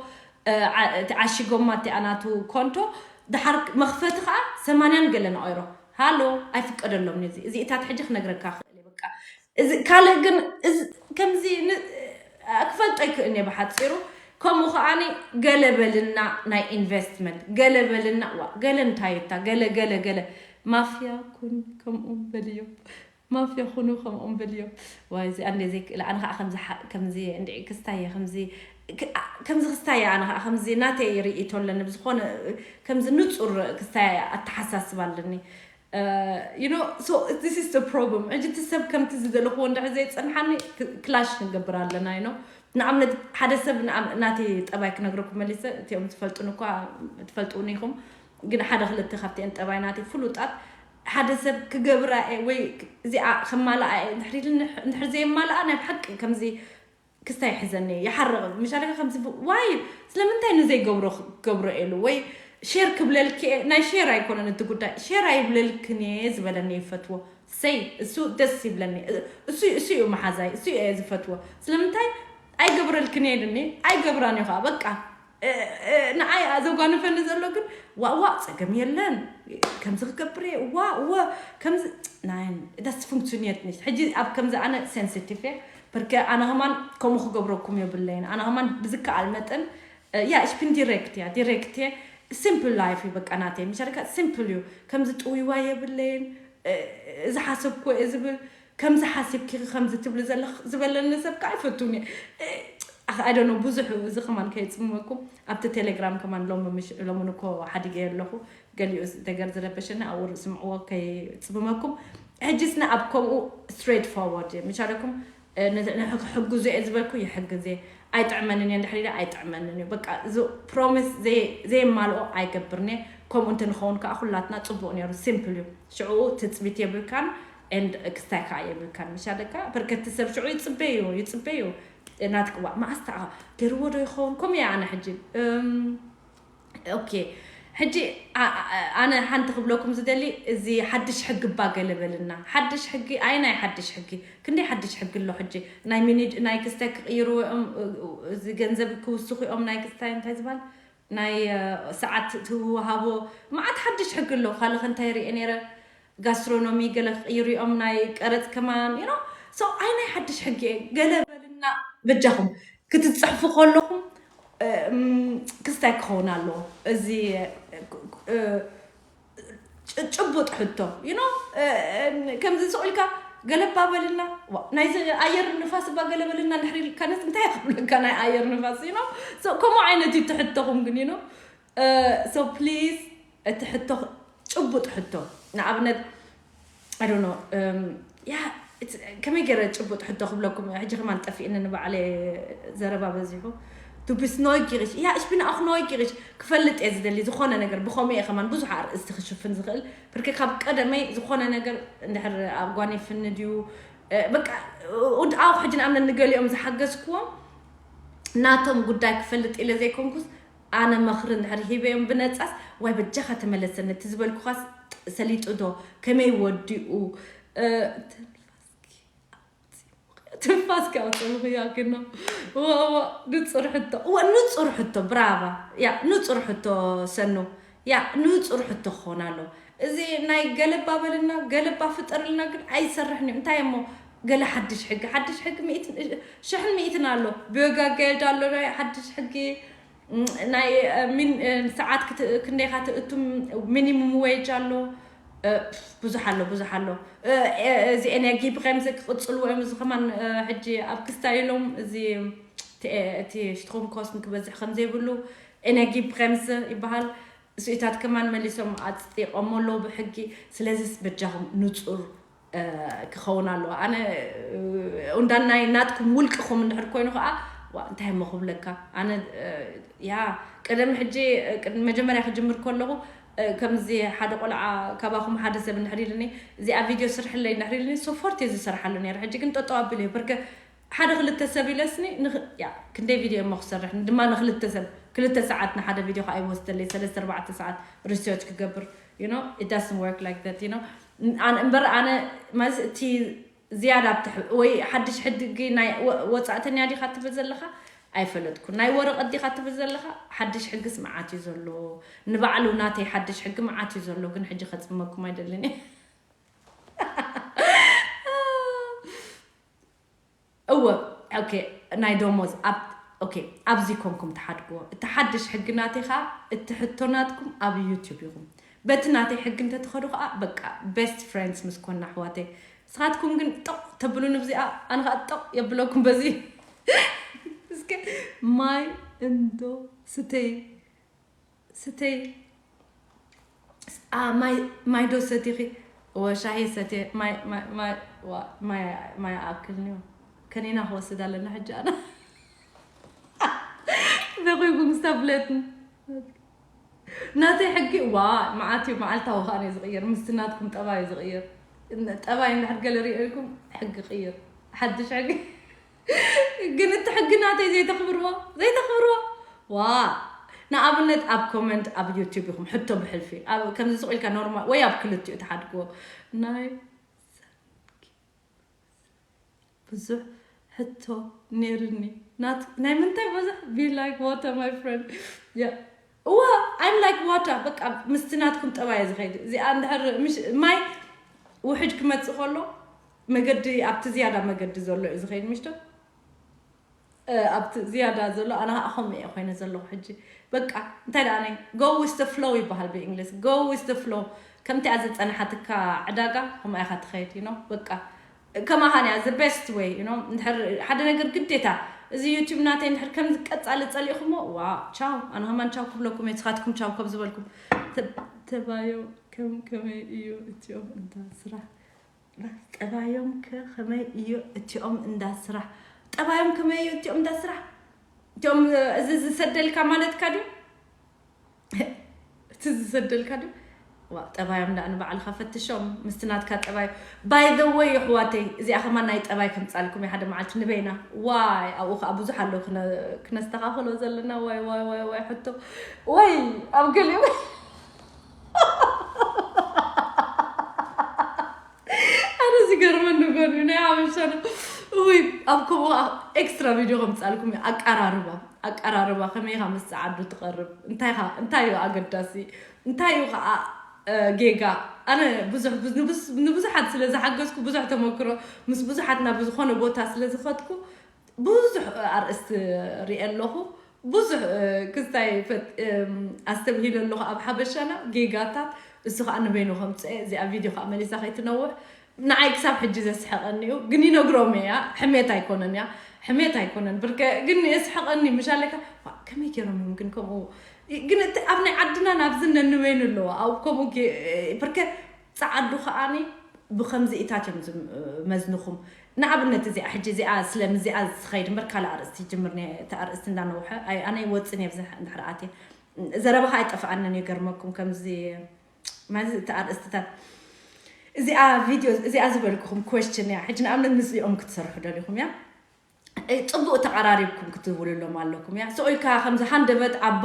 እቲ ዓሽጎማ እቲኣ ናቱ ኮንቶ ድሓር መኽፈቲ ከዓ ሰማንያን ገለ ነቐይሮ ሃሎ ኣይፍቀደሎም እዚ እዚእታት ሕጂ ክነግረካ ክእል በቃ እዚ ካልእ ግን ከምዚ ክፈልጦ ይክእል እየ ብሓፂሩ ከምኡ ከዓኒ ገለ በልና ናይ ኢንቨስትመንት ገለ በልና ዋ ገለ እንታይ እታ ገለ ገለ ገለ ማፍያ ኩን ከምኡ በልዮም ማፍያ ኩኑ ከምኦም በልዮም ዋይ እዚኣ እንደ ዘይክእል ኣነ ከዓ ከምዚ እንድዒ ክስታየ ከምዚ ከምዚ ክስታየ ኣነ ከዓ ከምዚ ናተይ ርእይቶ ኣለኒ ብዝኮነ ከምዚ ንፁር ክስታየ ኣተሓሳስብ ኣለኒ you know, so this is the problem. ሕጂ እቲ ሰብ ከምቲ ዝደለኽዎ እንድሕር ዘይጸንሓኒ፣ ክ- ክላሽ ንገብር ኣለና። You know፣ ንኣብነት ሓደ ሰብ ንኣብ- ናተይ ጠባይ ክነግረኩም መሊሰ፣ እቲኦም ዝፈልጡን እኳ ትፈልጡን ኢኹም፣ ግን ሓደ ክልተ ካብቲአን ጠባይ ናተይ ፍሉጣት፣ ሓደ ሰብ ክገብራ እየ ወይ እዚኣ ከማልኣ እየ እንድሕር ኢሉ፣ እንድሕር ዘየማልኣ፣ ናይ ብሓቂ ከምዚ ክስታይ ይሕዘኒ፣ ይሓርቕ። ምሻለካ ከምዚ ብ- ዋይ፣ ስለምንታይ ንዘይገብሮ ክገብሮ ኢሉ ወይ ሼር ክብለልኪ እየ። ናይ ሼር ኣይኮነን እቲ ጉዳይ፣ ሼር ኣይብለልክን እየ ዝበለኒ ይፈትዎ። ሰይ እሱ ደስ ይብለኒ። እሱ እሱ እዩ መሓዛይ፣ እሱ እየ ዝፈትዎ። ስለምንታይ ኣይገብረልክን እየ ኢሉኒ፣ ኣይገብራን እዩ ከዓ በቃ። እ- እ- ንዓይ ዘጓንፈኒ ዘሎ ግን ዋዋ ጸገም የለን፣ ከምዚ ክገብር እየ፣ ዋ ወ ከምዚ ናይ ደስ ፉንክሽንየት ነሽ። ሕጂ ኣብ ከምዚ ኣነ ሴንሲቲቭ እየ፣ ብርክ ኣነ ከማን ከምኡ ክገብረኩም የብለይን። ኣነ ከማን ብዝከኣል መጠን እ፣ ያ እሽፒን ዲሬክት እያ፣ ዲሬክት እየ። ሲምፕል ላይፍ እዩ በቃ ናተይ። ምሻልካ ሲምፕል እዩ፣ ከምዚ ጥውይዋ የብለይን። እ፣ እዚ ሓሰብኩ እየ ዝብል፣ ከምዚ ሓሲብኪ ከምዚ ትብሊ ዘለኽ ዝበለኒ ሰብ ከዓ ኣይፈቱን እየ። ኣይ ዶንት ኖ፣ ብዙሕ እዚ ከማን ከየፅምመኩም ኣብቲ ቴሌግራም ከማን ሎሚ ምሽ- ሎሚ እኮ ሓዲገ ኣለኹ። ገሊኡ ነገር ዝረበሸኒ ኣብኡ ስምዕዎ ከይፅምመኩም። ሕጂስ ንኣብ ከምኡ ስትሬት ፎርወርድ እየ ምሻለኩም። እ፣ ን- ንሕግዙ እየ ዝበልኩ ይሕግዝ እየ። ኣይጥዕመንን እየ እንድሕር ኢለ ኣይጥዕመንን እዩ። በቃ እዚ ፕሮሚስ ዘይ- ዘየማልኦ ኣይገብርን እየ። ከምኡ እንተንኸውን ከዓ ኩላትና ፅቡቕ ነይሩ። ሲምፕል እዩ። ሽዕኡ ትፅቢት የብልካን ኤንድ ክስታይ ከዓ የብልካን። ምሻለካ በርከቲ ሰብ ሽዑ ይፅበዩ ይፅበዩ ናትክዋ መዓስ ተኣ ገይርዎ ዶ ይኸውን? ከምኡ እየ ኣነ ሕጂ እም፣ ኦኬ። ሕጂ ኣ- ኣ- ኣነ ሓንቲ ክብለኩም ዝደሊ፣ እዚ ሓድሽ ሕጊ እባ ገለ በልና። ሓድሽ ሕጊ ኣይ ናይ ሓድሽ ሕጊ ክንደይ ሓድሽ ሕጊ ኣሎ ሕጂ? ናይ ሚኒድ ናይ ክስታይ ክቕይሩ እዮም፣ እዚ ገንዘብ ክውስኹ እዮም። ናይ ክስታይ እንታይ ዝበሃል ናይ እ፣ ሰዓት ትወሃቦ መዓት ሓድሽ ሕጊ ኣሎ። ካልእ እንታይ ርኤ ነይረ? ጋስትሮኖሚ ገለ ክቕይሩ እዮም፣ ናይ ቀረፅ ከማን you know። So ኣይ ናይ ሓድሽ ሕጊ እየ ገለ በልና። በጃኹም ክትፅሕፉ ከለኹም እም፣ ክስታይ ክኸውን ኣለዎ። እዚ እ፣ ጭ- ጭቡጥ ሕቶ you know፣ እ፣ እ፣ ከምዚ ስቕ ኢልካ ገለባ በልና። ዋ፣ ናይዚ ኣየር ንፋስ እባ ገለ በልና እንድሕር ኢልካ ነስ እንታይ ክብለካ ናይ ኣየር ንፋስ you know። So ከምኡ ዓይነት እዩ እቲ ሕቶኹም ግን you know። So please እቲ ሕቶ ጭቡጥ ሕቶ ንኣብነት I don't know. ያ ከመይ ገይረ ጭቡጥ ሕቶ ክብለኩም ሕጂ ከማን ጠፊእኒ ንባዕለ ዘረባ በዚሑ። Du bist neugierig. Ja, ich bin auch neugierig. ክፈልጥ እየ ዝደሊ ዝኾነ ነገር ብኸምኡ እየ ከማን ብዙሕ ኣርእስቲ ክሽፍን ዝኽእል ብርክ ካብ ቀደመይ ዝኾነ ነገር እንድሕር ኣብ ጓኒ ፍኒ ድዩ በቃ ኣው ሕጂ ንኣብነት ንገሊኦም ዝሓገዝክዎም ናቶም ጉዳይ ክፈልጥ ኢለ ዘይኮንኩስ ኣነ መኽሪ እንድሕር ሂበዮም ብነጻስ ዋይ በጃኻ ተመለሰኒ እቲ ዝበልኩኻስ ሰሊጡ ዶ ከመይ ወዲኡ ትንፋስኪ ኣውፅኡ ምኽያክኖ ንፁር ሕቶ እወ ንፁር ሕቶ ብራቫ ያ ንፁር ሕቶ ሰኑ ያ ንፁር ሕቶ ክኾን ኣሎ እዚ ናይ ገለባ በልና ገለባ ፍጠርልና ግን ኣይሰርሕን እዩ እንታይ እሞ ገለ ሓድሽ ሕጊ ሓድሽ ሕጊ ሽሕን ሚእትን ኣሎ ብዮጋ ገድ ኣሎ ናይ ሓድሽ ሕጊ ናይ ሰዓት ክንደይካ ትእቱም ሚኒሙም ዌጅ ኣሎ ብዙሕ ኣሎ ብዙሕ ኣሎ እዚ ኤነርጊ ብከምዚ ክቅፅልዎ እዮም እዚ ከማን ሕጂ ኣብ ክስታይ ኢሎም እዚ እቲ ሽትኹም ኮስት ክበዝሕ ከምዘይብሉ ኤነርጊ ብከምዚ ይበሃል እሱኢታት ከማን መሊሶም ኣፅጢቆሞ ኣለዉ ብሕጊ ስለዚስ በጃኹም ንፁር ክኸውን ኣለዎ ኣነ እንዳናይ ናትኩም ውልቅኹም እንድሕር ኮይኑ ከዓ እንታይ እሞ ክብለካ ኣነ ያ ቅድሚ ሕጂ መጀመርያ ክጅምር ከለኹ ከምዚ ሓደ ቆልዓ ካባኹም ሓደ ሰብ እንድሕር ኢልኒ እዚኣ ቪድዮ ስርሕለይ እንድሕር ኢልኒ ሶፎርት እየ ዝሰርሓሉ ነይረ ሕጂ ግን ጠጠው ኣቢለ እየ ብርከ ሓደ ክልተ ሰብ ኢለስኒ ክንደይ ቪድዮ እሞ ክሰርሕ ድማ ንክልተ ሰብ ክልተ ሰዓት ንሓደ ቪድዮ ከዓ ይወስደለይ ሰለስተ ኣርባዕተ ሰዓት ሪሰርች ክገብር you know it doesn't work like that you know እምበር ኣነ ማለት እቲ ዝያዳ ወይ ሓድሽ ሕድጊ ናይ ወፃእተኛ ዲካ ትብል ዘለካ ኣይፈለጥኩ ናይ ወረቀት ዲካ ትብል ዘለካ ሓድሽ ሕግስ መዓት እዩ ዘሎ ንባዕሉ ናተይ ሓድሽ ሕጊ መዓት እዩ ዘሎ ግን ሕጂ ከፅመኩም ኣይደልን እወ ናይ ደሞዝ ኣብዚ ኮንኩም ትሓድግዎ እቲ ሓድሽ ሕጊ ናተይ ከዓ እቲ ሕቶ ናትኩም ኣብ ዩቱብ ኢኹም በቲ ናተይ ሕጊ እንተትኸዱ ከዓ በቃ ቤስት ፍሬንድስ ምስ ኮና ኣሕዋተይ ንስኻትኩም ግን ጠቕ ተብሉኒ ብዚኣ ኣነ ከዓ ጠቕ የብለኩም በዚ እስከ ማይ እንዶ ስተይ ስተይ ማይ ዶ ሰቲኺ ወሻሂ ሰቴ ማይ ማይ ማይ ዋ- ማይ ማይ ኣክልኒ። ከኒና ክወስድ ኣለና ሕጂ ኣነ። ዘቑይኩም ስታብለትን ናተይ ሕጊ ዋ መዓት እዩ። መዓልታዊ ከኣ እዩ ዝቕየር። ምስቲ ናትኩም ጠባይ እዩ ዝቕየር። ጠባይ እንድሕር ገለ ሪኦ ኢልኩም ሕጊ ቅይር። ሓድሽ ሕጊ። ግን እቲ ሕጊ ናተይ ዘይተኽብርዎ ዘይተኽብርዎ ዋ ንኣብነት ኣብ ኮመንት ኣብ ዩቲብ ይኹም ሕቶ ብሕልፊ ኣብ- ከምዚ ስቕ ኢልካ ኖርማል ወይ ኣብ ክልቲኡ ትሓድግዎ ናይ ብዙሕ ሕቶ ነይርኒ ናት ናይ ምንታይ ብዙሕ be like water my friend yeah እዋ I'm like water በቃ ምስቲ ናትኩም ጠባየ ዝኸይድ እዚኣ እንድሕር ምሽ ማይ ውሕጅ ክመፅእ ከሎ መገዲ ኣብቲ ዝያዳ መገዲ ዘሎ እዩ ዝኸይድ ምሽቶ ኣብቲ ዝያዳ ዘሎ ኣነ ከዓ ከምኡ እየ ኮይነ ዘለኹ ሕጂ በቃ እንታይ ደኣ ናይ go with the flow ይበሃል ብእንግሊዝ go with the flow ከምቲ እያ ዝፀናሓትካ ዕዳጋ ከምኣ ኢኻ ትኸይድ you know በቃ ከማኻን እያ the best way you know እንድሕር ሓደ ነገር ግዴታ እዚ ዩቲብ ናተይ እንድሕር ከምዚ ቀፃሊ ፀሊእኹሞ ዋ ቻው ኣነ ከማን ቻው ክብለኩም እየ ንስኻትኩም ቻው ከም ዝበልኩም ተባዮ ከም ከመይ እዩ እቲኦም እንዳ ስራሕ ጠባዮም ከ ከመይ እዩ እቲኦም እንዳ ስራሕ ጠባዮም ከመይ እዩ እቲኦም እንዳ ስራሕ እቲኦም እዚ ዝሰደልካ ማለትካ ድዩ እቲ ዝሰደልካ ድዩ ዋ ጠባዮም ዳ ንባዕልካ ፈትሾም ምስቲ ናትካ ጠባይ by the way ኣሕዋተይ እዚኣ ከማን ናይ ጠባይ ከምፃልኩም እየ ሓደ መዓልቲ ንበይና ዋይ ኣብኡ ከዓ ብዙሕ ኣሎ ክነ- ክነስተኻኽሎ ዘለና ዋይ ዋይ ዋይ ዋይ ሕቶ ወይ ኣብ ገሊኡ ኣነ ዝገርመኒ ጎኒ ናይ ሓበሻ ውይ ኣብ ከምኡ ኤክስትራ ቪድዮ ከምፃልኩም እዩ ኣቀራርባ ኣቀራርባ ከመይ ኢኻ ምስ ፀዓዱ ትቐርብ እንታይ ኢኻ እንታይ እዩ ኣገዳሲ እንታይ እዩ ከዓ ጌጋ ኣነ ብዙሕ ንብዙሓት ስለ ዝሓገዝኩ ብዙሕ ተመክሮ ምስ ብዙሓት ናብ ዝኾነ ቦታ ስለ ዝኸድኩ ብዙሕ ኣርእስቲ ሪኤ ኣለኹ ብዙሕ ክስታይ ኣስተብሂለ ኣለኹ ኣብ ሓበሻና ጌጋታት እሱ ከዓ ንበይኑ ከምፅአ እዚኣ ቪድዮ ከዓ መሊሳ ከይትነውሕ ንዓይ ክሳብ ሕጂ ዘስሐቀኒ እዩ ግን ይነግሮም እያ ሕሜት ኣይኮነን እያ ሕሜት ኣይኮነን ብርከ ግን የስሐቀኒ ምሻለካ ከመይ ገይሮም እዮም ግን ከምኡ ግን እቲ ኣብ ናይ ዓድና ናብዚ ነንበይኑ ኣለዎ ኣብ ከምኡ ብርከ ፃዓዱ ከዓኒ ብከምዚ ኢታት እዮም ዝመዝንኹም ንኣብነት እዚኣ ሕጂ እዚኣ ስለ ምዚኣ ዝኸይድ እምበር ካልእ ኣርእስቲ ይጅምር እቲ ኣርእስቲ እንዳነውሐ ኣነ ይወፅን እየ ብዚ እንድሕር ኣትየ ዘረባኻ ኣይጠፍኣንን ይገርመኩም ከምዚ ማለት እቲ ኣርእስትታት እዚኣ ቪድዮ እዚኣ ዝበልኩኹም ኮስችን እያ ሕጂ ንኣብነት ምስዚኦም ክትሰርሑ ደሊኹም እያ ፅቡቅ ተቀራሪብኩም ክትውልሎም ኣለኩም እያ ስቕ ኢልካ ከምዚ ሃንደበት ኣብ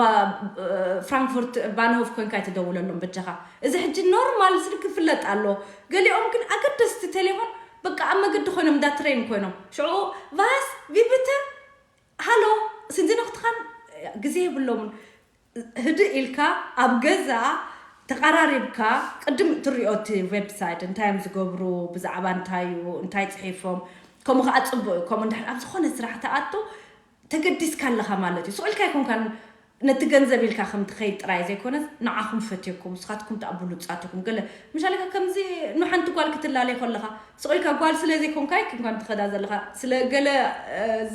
ፍራንክፉርት ባንሆፍ ኮንካ ትደውለሎም በጃኻ እዚ ሕጂ ኖርማል ስልክ ክፍለጥ ኣሎ ገሊኦም ግን ኣገደስቲ ቴሌፎን በቃ ኣብ መገዲ ኮይኖም እንዳ ትሬን ኮይኖም ሽዑ ቫስ ቪብተ ሃሎ ስንዚኖክትኻን ግዜ የብሎምን ህድእ ኢልካ ኣብ ገዛ ተቐራሪብካ ቅድም ትሪኦ እቲ ዌብሳይት እንታይ እዮም ዝገብሩ ብዛዕባ እንታይ እዩ እንታይ ፅሒፎም ከምኡ ከዓ ፅቡቅ እዩ ከምኡ እንድሕር ኣብ ዝኾነ ስራሕ ተኣቱ ተገዲስካ ኣለኻ ማለት እዩ ስቕ ኢልካ ኣይኮንካን ነቲ ገንዘብ ኢልካ ከም ትኸይድ ጥራይ ዘይኮነስ ንዓኹም ፈትየኩም ንስኻትኩም ተኣ ብሉፃት ኢኹም ገለ ምሻለካ ከምዚ ንሓንቲ ጓል ክትላለይ ከለኻ ስቕ ኢልካ ጓል ስለ ዘይኮንካ ኣይኮንካን ትኸዳ ዘለኻ ስለ ገለ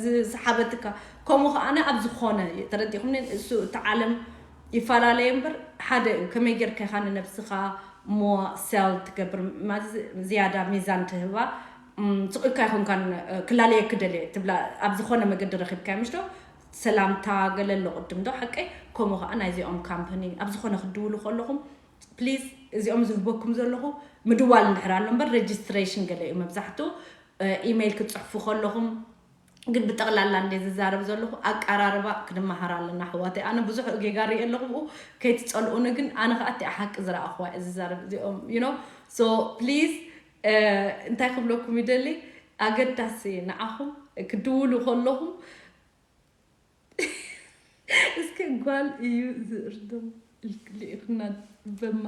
ዝሰሓበትካ ከምኡ ከዓነ ኣብ ዝኾነ ተረዲኹምኒ እሱ እቲ ዓለም ይፈላለየ እምበር ሓደ እዩ ከመይ ጌርካ ኢኻ ንነብስኻ more sell ትገብር ዝያዳ ሚዛን ትህባ ስቕ ኢልካ ኣይኮንካን ክላለየኪ ደልየ ትብላ ኣብ ዝኾነ መገዲ ረኺብካዮ ምሽ ዶ ሰላምታ ገለ ኣሎ ቅድም ዶ ሓቀይ ከምኡ ከዓ ናይዚኦም ካምፓኒ ኣብ ዝኾነ ክትድውሉ ከለኹም ፕሊዝ እዚኦም ዝህበኩም ዘለኹ ምድዋል እንድሕር ኣሎ እምበር ሬጅስትሬሽን ገለ እዩ መብዛሕትኡ ኢሜይል ክትፅሕፉ ከለኹም ግን ብጠቕላላ እንደ ዝዛረብ ዘለኹ ኣቀራርባ ክንመሃር ኣለና ኣሕዋተይ ኣነ ብዙሕ ጌጋ ርኢ ኣለኹ ብኡ ከይትፀልኡኒ ግን ኣነ ከዓ እቲ ሓቂ ዝረኣኽዋ እየ ዝዛረብ እዚኦም you know so please እንታይ ክብለኩም ይደሊ ኣገዳሲ ንዓኹም ክድውሉ ከለኹም እስከ ጓል እዩ ዝእርዶ ልኢኽና በማ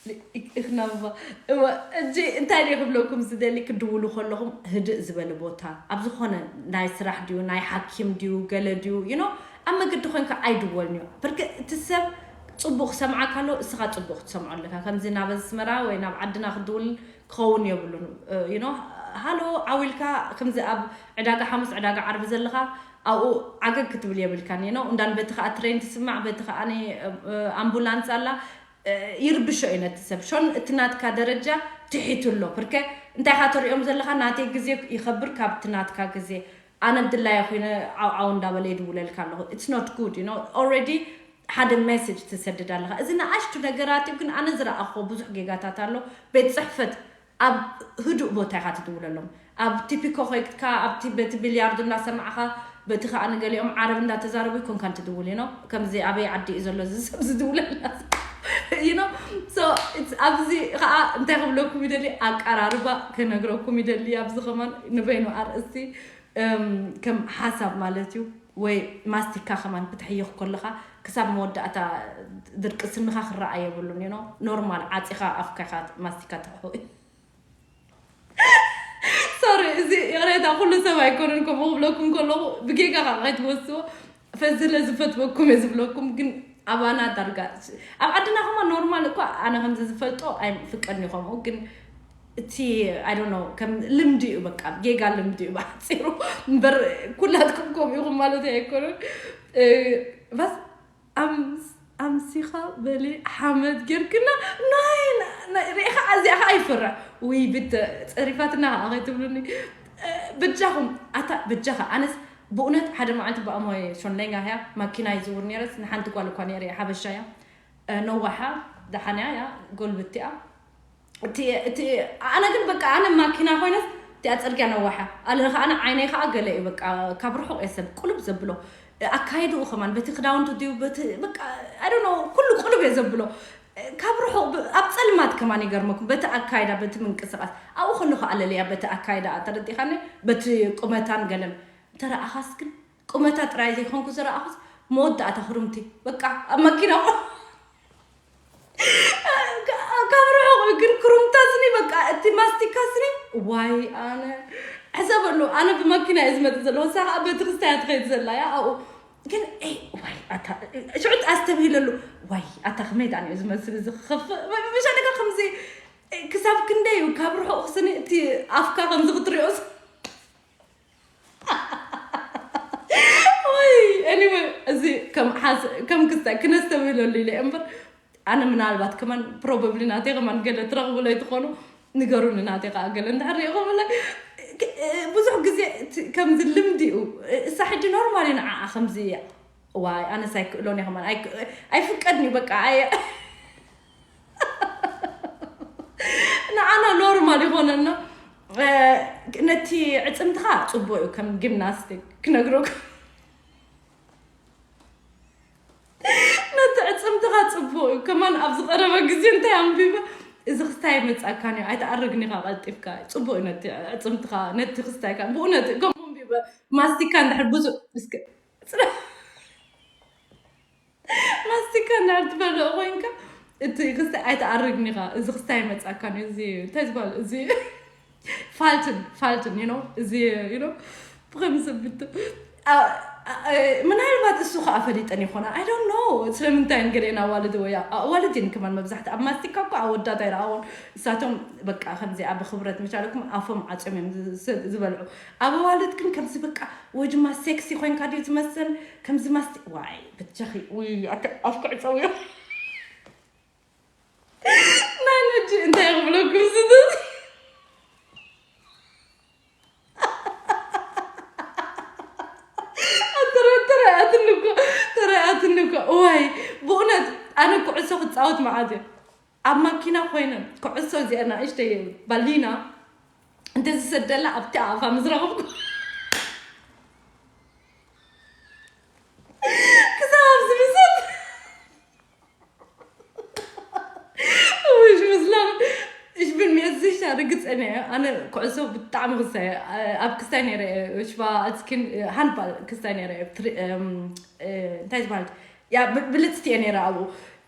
ልኢኽና በማ እዋ እጂ እንታይ ድየ ክብለኩም ዝደሊ ክድውሉ ከለኹም ህድእ ዝበለ ቦታ ኣብ ዝኾነ ናይ ስራሕ ድዩ ናይ ሓኪም ድዩ ገለ ድዩ you know ኣብ መገዲ ኮይንካ ኣይድወልን እዩ ብርክ እቲ ሰብ ፅቡቅ ክሰምዓካ ኣሎ እስኻ ፅቡቅ ክትሰምዖ ኣለካ ከምዚ ናብ ኣስመራ ወይ ናብ ዓድና ክድውል ክኸውን የብሉን you know ሃሎ ዓው ኢልካ ከምዚ ኣብ ዕዳጋ ሓሙስ ዕዳጋ ዓርቢ ዘለኻ ኣብኡ ዓገግ ክትብል የብልካን you know እንዳን በቲ ከዓ ትሬን ትስማዕ በቲ ከዓ ኣምቡላንስ ኣላ ይርብሾ እዩ ነቲ ሰብ። ሾን እቲ ናትካ ደረጃ ትሒቱ ኣሎ። ብርከ እንታይ ኢኻ ተሪኦም ዘለኻ? ናተይ ግዜ ይኸብር ካብቲ ናትካ ግዜ። ኣነ ድላየ ኮይነ ዓውዓው እንዳበለ ይድውለልካ ኣለኹ። It's not good, you know, already ሓደ ሜሴጅ ትሰድድ ኣለኻ። እዚ ንኣሽቱ ነገራት እዩ፣ ግን ኣነ ዝረኣኽዎ ብዙሕ ጌጋታት ኣሎ። ቤት ጽሕፈት ኣብ ህዱእ ቦታ ኢኻ ትድውለሎም። ኣብ ቲፒኮ ኮይትካ ኣብቲ በቲ ቢልያርዶ እናሰማዕኻ፣ በቲ ከዓ ንገሊኦም ዓረብ እንዳተዛረቡ ይኮንካ እንትድውል ነው። ከምዚ ኣበይ ዓዲ እዩ ዘሎ እዚ ሰብ ዝድውለላ? You know? So it's ኣብዚ ከዓ እንታይ ክብለኩም ይደሊ፣ ኣቀራርባ ክነግረኩም ይደሊ። ኣብዚ ከማን ንበይኑ ኣርእስቲ ከም ሓሳብ ማለት እዩ። ወይ ማስቲካ ከማን ክትሕይኽ ከለኻ ክሳብ መወዳእታ ድርቂ ስንኻ ክረኣ የብሉን። You know? ኖርማል ዓፂኻ ኣፍካ ኢኻ ማስቲካ ትሕሑ። ሶሪ፣ እዚ ይቕሬታ ኩሉ ሰብ ኣይኮነን። ከምኡ ክብለኩም ከለኹ ብጌጋ ከዓ ከይትወስዎ። ፈዝለ ዝፈትወኩም እየ ዝብለኩም፣ ግን ኣባና ዳርጋ ኣብ ዓድና ከማ ኖርማል እኳ ኣነ ከምዚ ዝፈልጦ ኣይፍቀድን እዩ። ከምኡ ግን እቲ I don't know ከም ልምዲ እዩ፣ በቃ ጌጋ ልምዲ እዩ ብሓፂሩ። እምበር ኩላትኩም ከምኡ ኢኹም ማለት ኣይኮነን። እ፣ በስ ኣምስ- ኣምሲኻ በሊ ሓመድ ጌርክና ናይ ናይ- ሪኢኻ ኣዚኣ ኸዓ ይፈርሕ። ውይ ብተ ፀሪፋትና ኸዓ ከይትብሉኒ። እ፣ በጃኹም ኣታ በጃኻ። ኣነስ ብእውነት ሓደ መዓልቲ ብኣሞይ ሾንለኛ ህያ ማኪና ይዝውር ነይረስ ንሓንቲ ጓል እኳ ነይረ እየ፣ ሓበሻ እያ። እ፣ ነዋሓ ደሓንያ እያ፣ ጎልብቲኣ። እቲ እቲ ኣነ ግን በቃ ኣነ ማኪና ኮይነስ እቲኣ ፅርግያ ነዋሓ ኣለኻ። ኣነ ዓይነይ ከዓ ገለ እዩ በቃ ካብ ርሑቕ እየ ሰብ ቁልብ ዘብሎ። ኣካይድኡ ከማን በቲ ክዳውንቱ ድዩ በቲ በቃ I don't know ኩሉ ቁልብ እየ ዘብሎ። ካብ ርሑቕ ብ- ኣብ ፀልማት ከማን ይገርመኩም በቲ ኣካይዳ በቲ ምንቅስቃስ ኣብኡ ከለኹ ኣለለያ በቲ ኣካይዳ ተረዲኻኒ በቲ ቁመታን ገለን እንተረኣኻስ ግን ቁመታ ጥራይ ዘይኮንኩ ዝረኣኹስ መወዳእታ ክርምቲ በቃ ኣብ መኪና ካብ ርሑቕ ግን ክሩምታ ስኒ በቃ እቲ ማስቲካ ስኒ ዋይ ኣነ ሕሰበሉ ኣነ ብመኪና እየ ዝመፅእ ዘለኹ እሳ ከዓ ቤተክርስትያን ትኸይድ ዘላ እያ ኣብኡ ግን ኤይ ዋይ ኣታ ሽዑ ኣስተብሂለሉ ዋይ ኣታ ከመይ ዳኣ እዩ ዝመስል እዚ ክኸፍእ መሻለካ ከምዚ ክሳብ ክንደይ እዩ ካብ ርሑቕ ስኒ እቲ ኣፍካ ከምዚ ክትሪኦ ወይ anyway እዚ ከም ሓስ ከም ክስታይ ክነስተብህለሉ ኢለ እምበር ኣነ ምናልባት ከማን probably ናተይ ከማን ገለ ትረኽብለይ ትኾኑ ንገሩኒ ናተይ ከዓ ገለ እንድሕር ሪኢኹምለ ብዙሕ ግዜ ከምዚ ልምዲ እዩ እሳ ሕጂ ኖርማል እዩ ንዓኣ ከምዚ እያ ዋይ ኣነስ ኣይክእሎን እየ ከማን ኣይፍቀድን እዩ በቃ ኣየ ንዓና ኖርማል ይኾነና ነቲ ዕፅምትኻ ፅቡቅ እዩ ከም ጊምናስቲክ ክነግረኩም ነቲ ዕፅምትኻ ፅቡቅ እዩ ከማን ኣብዚ ቀረበ ግዜ እንታይ ኣንቢበ እዚ ክስታይ መፃካን እዩ ኣይተኣርግን ኢኻ ቀልጢፍካ ፅቡቅ እዩ ነቲ ዕፅምትኻ ነቲ ክስታይካ ብእውነት ከምኡ ኣንቢበ ማስቲካ እንድሕር ብዙ ማስቲካ እንዳር ትበልዕ ኮይንካ እቲ ክስታይ ኣይተኣርግን ኢኻ እዚ ክስታይ መፃካ እዚ እንታይ ዝበሃል እዚ ፋልትን ፋልትን you know እዚ you know ብኸምዚ ብት ምናልባት እሱ ከዓ ፈሊጠን ይኾና I don't know ስለምንታይ ገሌና ኣዋልድ ወይ ኣዋልድ እየን ከማን መብዛሕቲ ኣብ ማስቲካ እኮ ኣወዳት ኣይረኣዎን እሳቶም በቃ ከምዚ ኣብ ክብረት መቻለኩም ኣፎም ዓፅዮም እዮም ዝበልዑ ኣብ ኣዋልድ ግን ከምዚ በቃ ወይ ድማ ሴክሲ ኮይንካ ድዩ ዝመስል ከምዚ ማስቲ ዋይ ብቻኺ ውይ ኣፍ ክዕፀው እዮም ናይ ነጂ እንታይ ክብለኩም ዝብል ተረኣትንኮ ተረኣትንኮ ዋይ ብእውነት ኣነ ኩዕሶ ክፃወት መዓት እየ ኣብ ማኪና ኮይነ ኩዕሶ እዚኣ ንእሽተይ ባሊና እንተዝሰደላ ኣብቲ ኣፋ ምስ ረኸብኩ ክሳብ ኣብዚ ምሰል ውሽ ምስላ Ich bin mir sicher ርግፀኛ እየ ኣነ ኩዕሶ ብጣዕሚ ክስታይ ኣብ ክስታይ ነይረ ሽባ ኣትስኪን ሃንባል ክስታይ ነይረ እንታይ ዝበሃል ያ ብልፅቲ እየ ነይረ ኣብኡ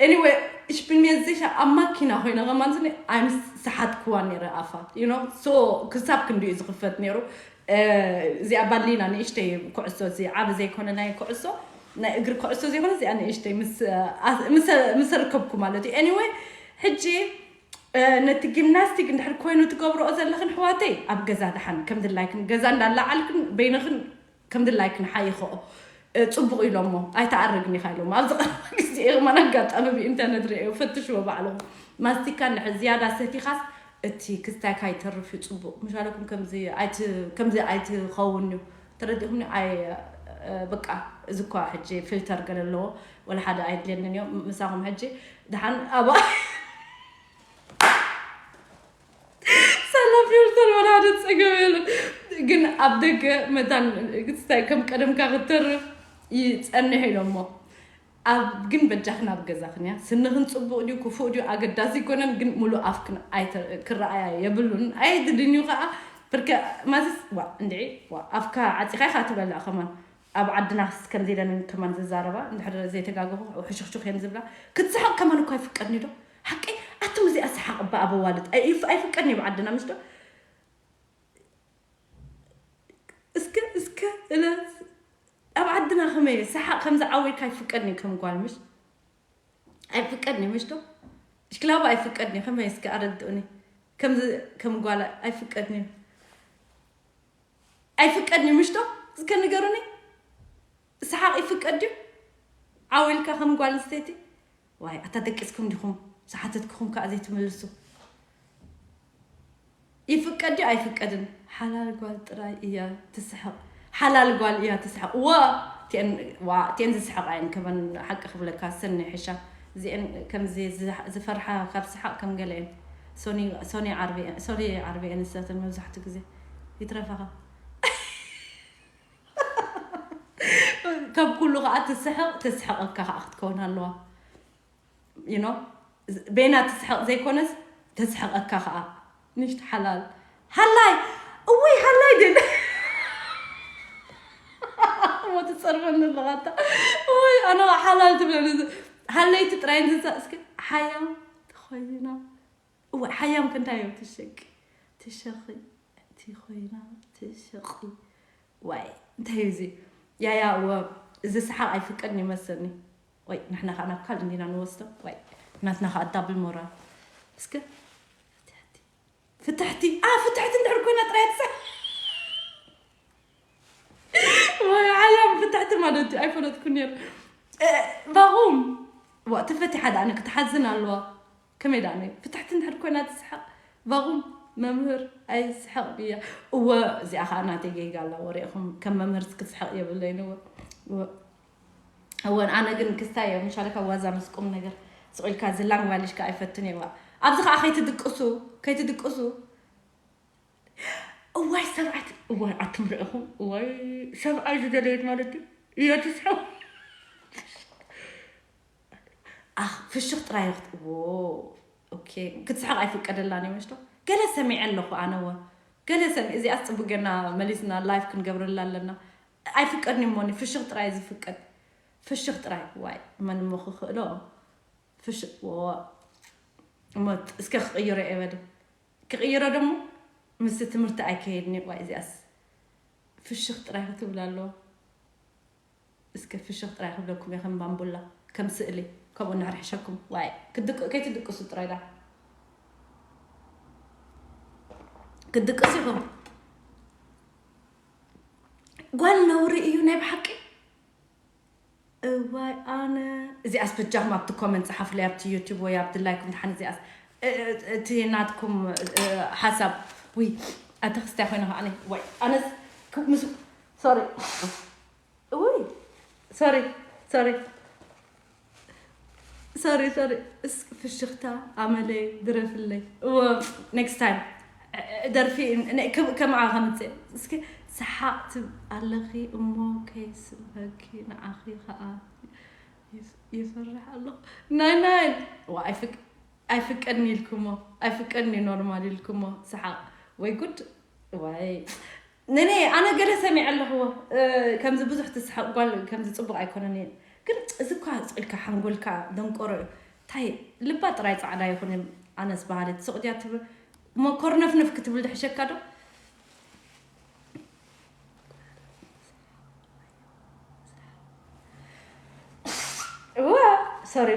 anyway ich bin mir sicher ኣብ ማኪና ኮይነ ከማን ስኒ ኣይምስ ሰሓትክዋ ነይረ ኣፋ you know so ክሳብ ክንዲኡ ዝኽፈት ነይሩ እዚኣ ባሊና ንእሽተይ ኩዕሶ እዚ ዓብ ዘይኮነ ናይ ኩዕሶ ናይ እግሪ ኩዕሶ ዘይኮነ እዚኣ ንእሽተይ ምስ ርከብኩ ማለት እዩ anyway ሕጂ ነቲ ጊምናስቲክ እንድሕር ኮይኑ ትገብርኦ ዘለኽን ሕዋተይ ኣብ ገዛ ድሓን ከም ድላይክን ገዛ እንዳላዓልክን በይንኽን ከም ድላይክን ሓይኸኦ ጽቡቕ ኢሎሞ ኣይተኣርግን ኢኻ ኢሎሞ። ኣብዚ ቀረባ ግዜ ከማን ኣጋጣሚ ብኢንተርነት ርእዮ ፈትሽዎ ባዕልኹም። ማስቲካ እንድሕር ዝያዳ ሰቲኻስ እቲ ክስታይካ ይተርፍ እዩ ጽቡቕ። ምሻለኩም ከምዚ ኣይት-፣ ከምዚ ኣይትኸውን እዩ። ተረዲኹምኒ? ኣይ፣ እ፣ በቃ እዚ እኳ ሕጂ ፊልተር ገለ ኣለዎ። ወላ ሓደ ኣይድልየንን እዮም ምሳኹም ሕጂ። ደሓን ኣብ ሳላ ፊልተር ወላ ሓደ ጸገም የለን። ግን ኣብ ደገ መታን ክስታይ ከም ቀደምካ ክትተርፍ ይጸንሕ ኢሎሞ። ኣብ ግን በጃኽን ኣብ ገዛኽን እያ። ስንኽን ጽቡቕ ድዩ ክፉእ ድዩ ኣገዳሲ ኣይኮነን። ግን ሙሉእ ኣፍክን ኣይተ-፣ ክረኣያ የብሉን። ኣይትድንዩ ከኣ ብርከ ማስስ ዋ እንድዒ ዋ ኣፍካ ዓጺኻ ኢኻ ትበልዕ ከማን። ኣብ ዓድናስ ከምዚ ኢለን ከማን ዝዛረባ እንድሕር ዘይተጋገኹ ሕሹኽሹኽ እየን ዝብላ። ክትስሕቕ ከማን እኳ ኣይፍቀድኒ ዶ? ሓቂ ኣቱም እዚኣ ሰሓቕ እባ ኣብ ኣዋልድ ኣይ-፣ ኣይፍ-፣ ኣይፍቀድኒ ኣብ ዓድና ምሽ ዶ? እስከ እስከ እለ ኣብ ዓድና ከመይ ሰሓቕ ከምዚ ዓዊርካ ኣይፍቀድኒ ከም ጓል ምሽ? ኣይፍቀድኒ ምሽ ዶ? ሽክላባ ኣይፍቀድኒ ከመይ እስከ ኣረድኡኒ። ከምዚ ከም ጓል ኣይፍቀድኒ። ኣይፍቀድኒ ምሽ ዶ? እስከ ንገሩኒ። ሰሓቕ ይፍቀድ ድዩ? ዓው ኢልካ ከም ጓል ኣንስተይቲ? ዋይ፣ ኣታ ደቂስኩም ዲኹም? ዝሓተትኩኹም ከኣ ዘይትምልሱ። ይፍቀድ ድዩ ኣይፍቀድን? ሓላል ጓል ጥራይ እያ ትስሕቕ። ሓላል ጓል እያ ትስሕቕ። ዋ፣ እቲአን፣ ዋ፣ እቲአን ዝስሕቓ እየን። ከመን ሓቂ ክብለካ፣ ሰኒ ሕሻ። እዚአን ከምዚ ዝሕ-፣ ዝፈርሓ ካብ ሰሓቕ ከም ገለ እየን። ሶኒ፣ ሶኒ ዓርቢ፣ ሶሪ ዓርቢ እየን ንሳተን መብዛሕትኡ ግዜ። ይትረፋኻ። ካብ ኩሉ ከኣ ትስሕቕ፣ ተስሕቐካ ከኣ ክትከውን ኣለዋ። You know? በይና ትስሕቕ ዘይኮነስ፣ ተስሕቐካ ከኣ። ንሽቲ ሓላል። ሃላይ! እውይ፣ ሃላይ ድን! እሞ ትጸርፈኒ ኣለኻ ኣታ። እውይ፣ ኣነ ከኣ ሓላል ትብለኒ። ሃለይቲ ጥራይ እንስሳ፣ እስኪ ሓያም ትኾይና። እዋይ፣ ሓያም ክንታይ እዮም ትሸቂ? ትሸኺ፣ ትኾይና፣ ትሸቒ። ዋይ፣ እንታይ እዩ እዚ? ያያ፣ እወ፣ እዚ ሰሓቕ ኣይፍቀድን ይመስለኒ። ወይ፣ ንሕና ከኣ ናብ ካልእ እንዲና ንወስዶ። ወይ፣ ናትና ከኣ ዳብል ሞራል። እስከ፣ ፍትሕቲ፣ ፍትሕቲ። ኣ፣ ፍትሕቲ እንድሕር ኮይና ጥራይ ትሰ-፣ ወይ፣ ሓያም ፍትሕቲ ማለት እዩ፣ ኣይፈለጥኩን ነይረ። እ፣ ባኹም፣ ዋ፣ ተፈቲሓ ደኣ ክትሓዝን ኣለዋ። ከመይ ደኣ ነይ? ፍትሕቲ እንድሕር ኮይና ትስሕቕ፣ ባኹም መምህር ኣይስሕቕ ብያ። እወ፣ እዚኣ ኸኣ ናተይ ጌጋ ኣላ፣ ወሬኹም ከም መምህር ክትስሕቕ የብለይን። እወ፣ እወ። እወ፣ ኣነ ግን ክስታይ እየ፣ ምሻለካ ዋዛ ምስ ቁም ነገር ስቕ ኢልካ ዝላንጓልሽ ከኣ ኣይፈትን እየ። እዋ፣ ኣብዚ ኸኣ ከይትድቅሱ፣ ከይትድቅሱ። እዋይ፣ ሰብኣይ፣ እዋይ፣ ኣቱም ርኢኹም፣ እዋይ፣ ሰብኣይ ዝደለየት ማለት ድዩ? እያ ትስሕቕ። ኣኽ፣ ፍሽኽ ጥራይ ክት-፣ ዎ፣ ኦኬ፣ ክትስሕቕ ኣይፍቀደላን እዩ፣ ምሽ ዶ? ገለ ሰሚዐ ኣለኹ ኣነ፣ ወ-፣ ገለ ሰሚ-፣ እዚኣስ ጽቡቅ ጌርና መሊስና ላይፍ ክንገብረላ ኣለና። ኣይፍቀድን እሞኒ፣ ፍሽኽ ጥራይ ዝፍቀድ። ፍሽኽ ጥራይ፣ ዋይ፣ መን እሞ ክኽእሎ? ፍሽኽ፣ ዎ፣ እሞ እስከ ክቕይሮ እየ በደ። ክቕይሮ ደሞ ምስቲ ትምህርቲ ኣይከየድን እዩ፣ ዋይ፣ እዚኣስ ፍሽኽ ጥራይ ክትብል ኣለዎ። እስከ ፍሽኽ ጥራይ ክብለኩም እየ፣ ከም ባምቡላ፣ ከም ስእሊ፣ ከምኡ ንሕርሕሸኩም። ዋይ፣ ክድቅ-፣ ከይትድቅሱ ጥራይ ዳ። ክድቅሱ ኢኹም። ጓል ነውሪ እዩ ናይ ብሓቂ። እዋይ፣ ኣነ እዚኣስ በጃኹም ኣብቲ ኮመንት ጸሓፉለይ፣ ኣብቲ ዩቱብ ወይ ኣብቲ ላይክ ምድሓን እዚኣስ፣ እ-፣ እ-፣ እቲ ናትኩም፣ እ-፣ ሓሳብ። ውይ፣ ኣተ ክስታይ ኮይነ ከኣ ኣነ፣ ዋይ፣ ኣነስ ክ-፣ ምስ-፣ ሶሪ። ውይ፣ ሶሪ፣ ሶሪ። ሶሪ፣ ሶሪ። እስኪ ፍሽኽታ ኣመለይ ድረፍለይ። እወ፣ ኔክስት ታይም። እ-፣ እ-፣ ደርፊ ን-፣ ን-፣ ከም-፣ ከምኣ ከምጽእ። እስኪ ሰሓቕ ትብ-፣ ኣለኺ እሞ ከይስእነኪ ንዓኺ ኸኣ ይፍ-፣ ይፈርሕ ኣለኹ። ናይ፣ ናይ። ዋ፣ ኣይፍቅ-፣ ኣይፍቀድኒ ኢልኩሞ። ኣይፍቀድኒ ኖርማል ኢልኩሞ። ሰሓቕ። ወይ ጉድ። ዋይ። ነኔ፣ ኣነ ገለ ሰሚዐ ኣለኹዎ። እ፣ ከምዚ ብዙሕ ትስሕቕ ጓል ከምዚ ጽቡቕ ኣይኮነን እየ። ግን እዚ እኳ ስቕ ኢልካ ሓንጎልካ ደንቆሮ እዩ። እንታይ ልባ ጥራይ ጻዕዳ ይኹን እየ፣ ኣነስ በሃሊት ሱቕ ድያ ትብል። እሞ ኮርነፍነፍ ክትብል ድሕሸካ ዶ? እዋ፣ ሶሪ፣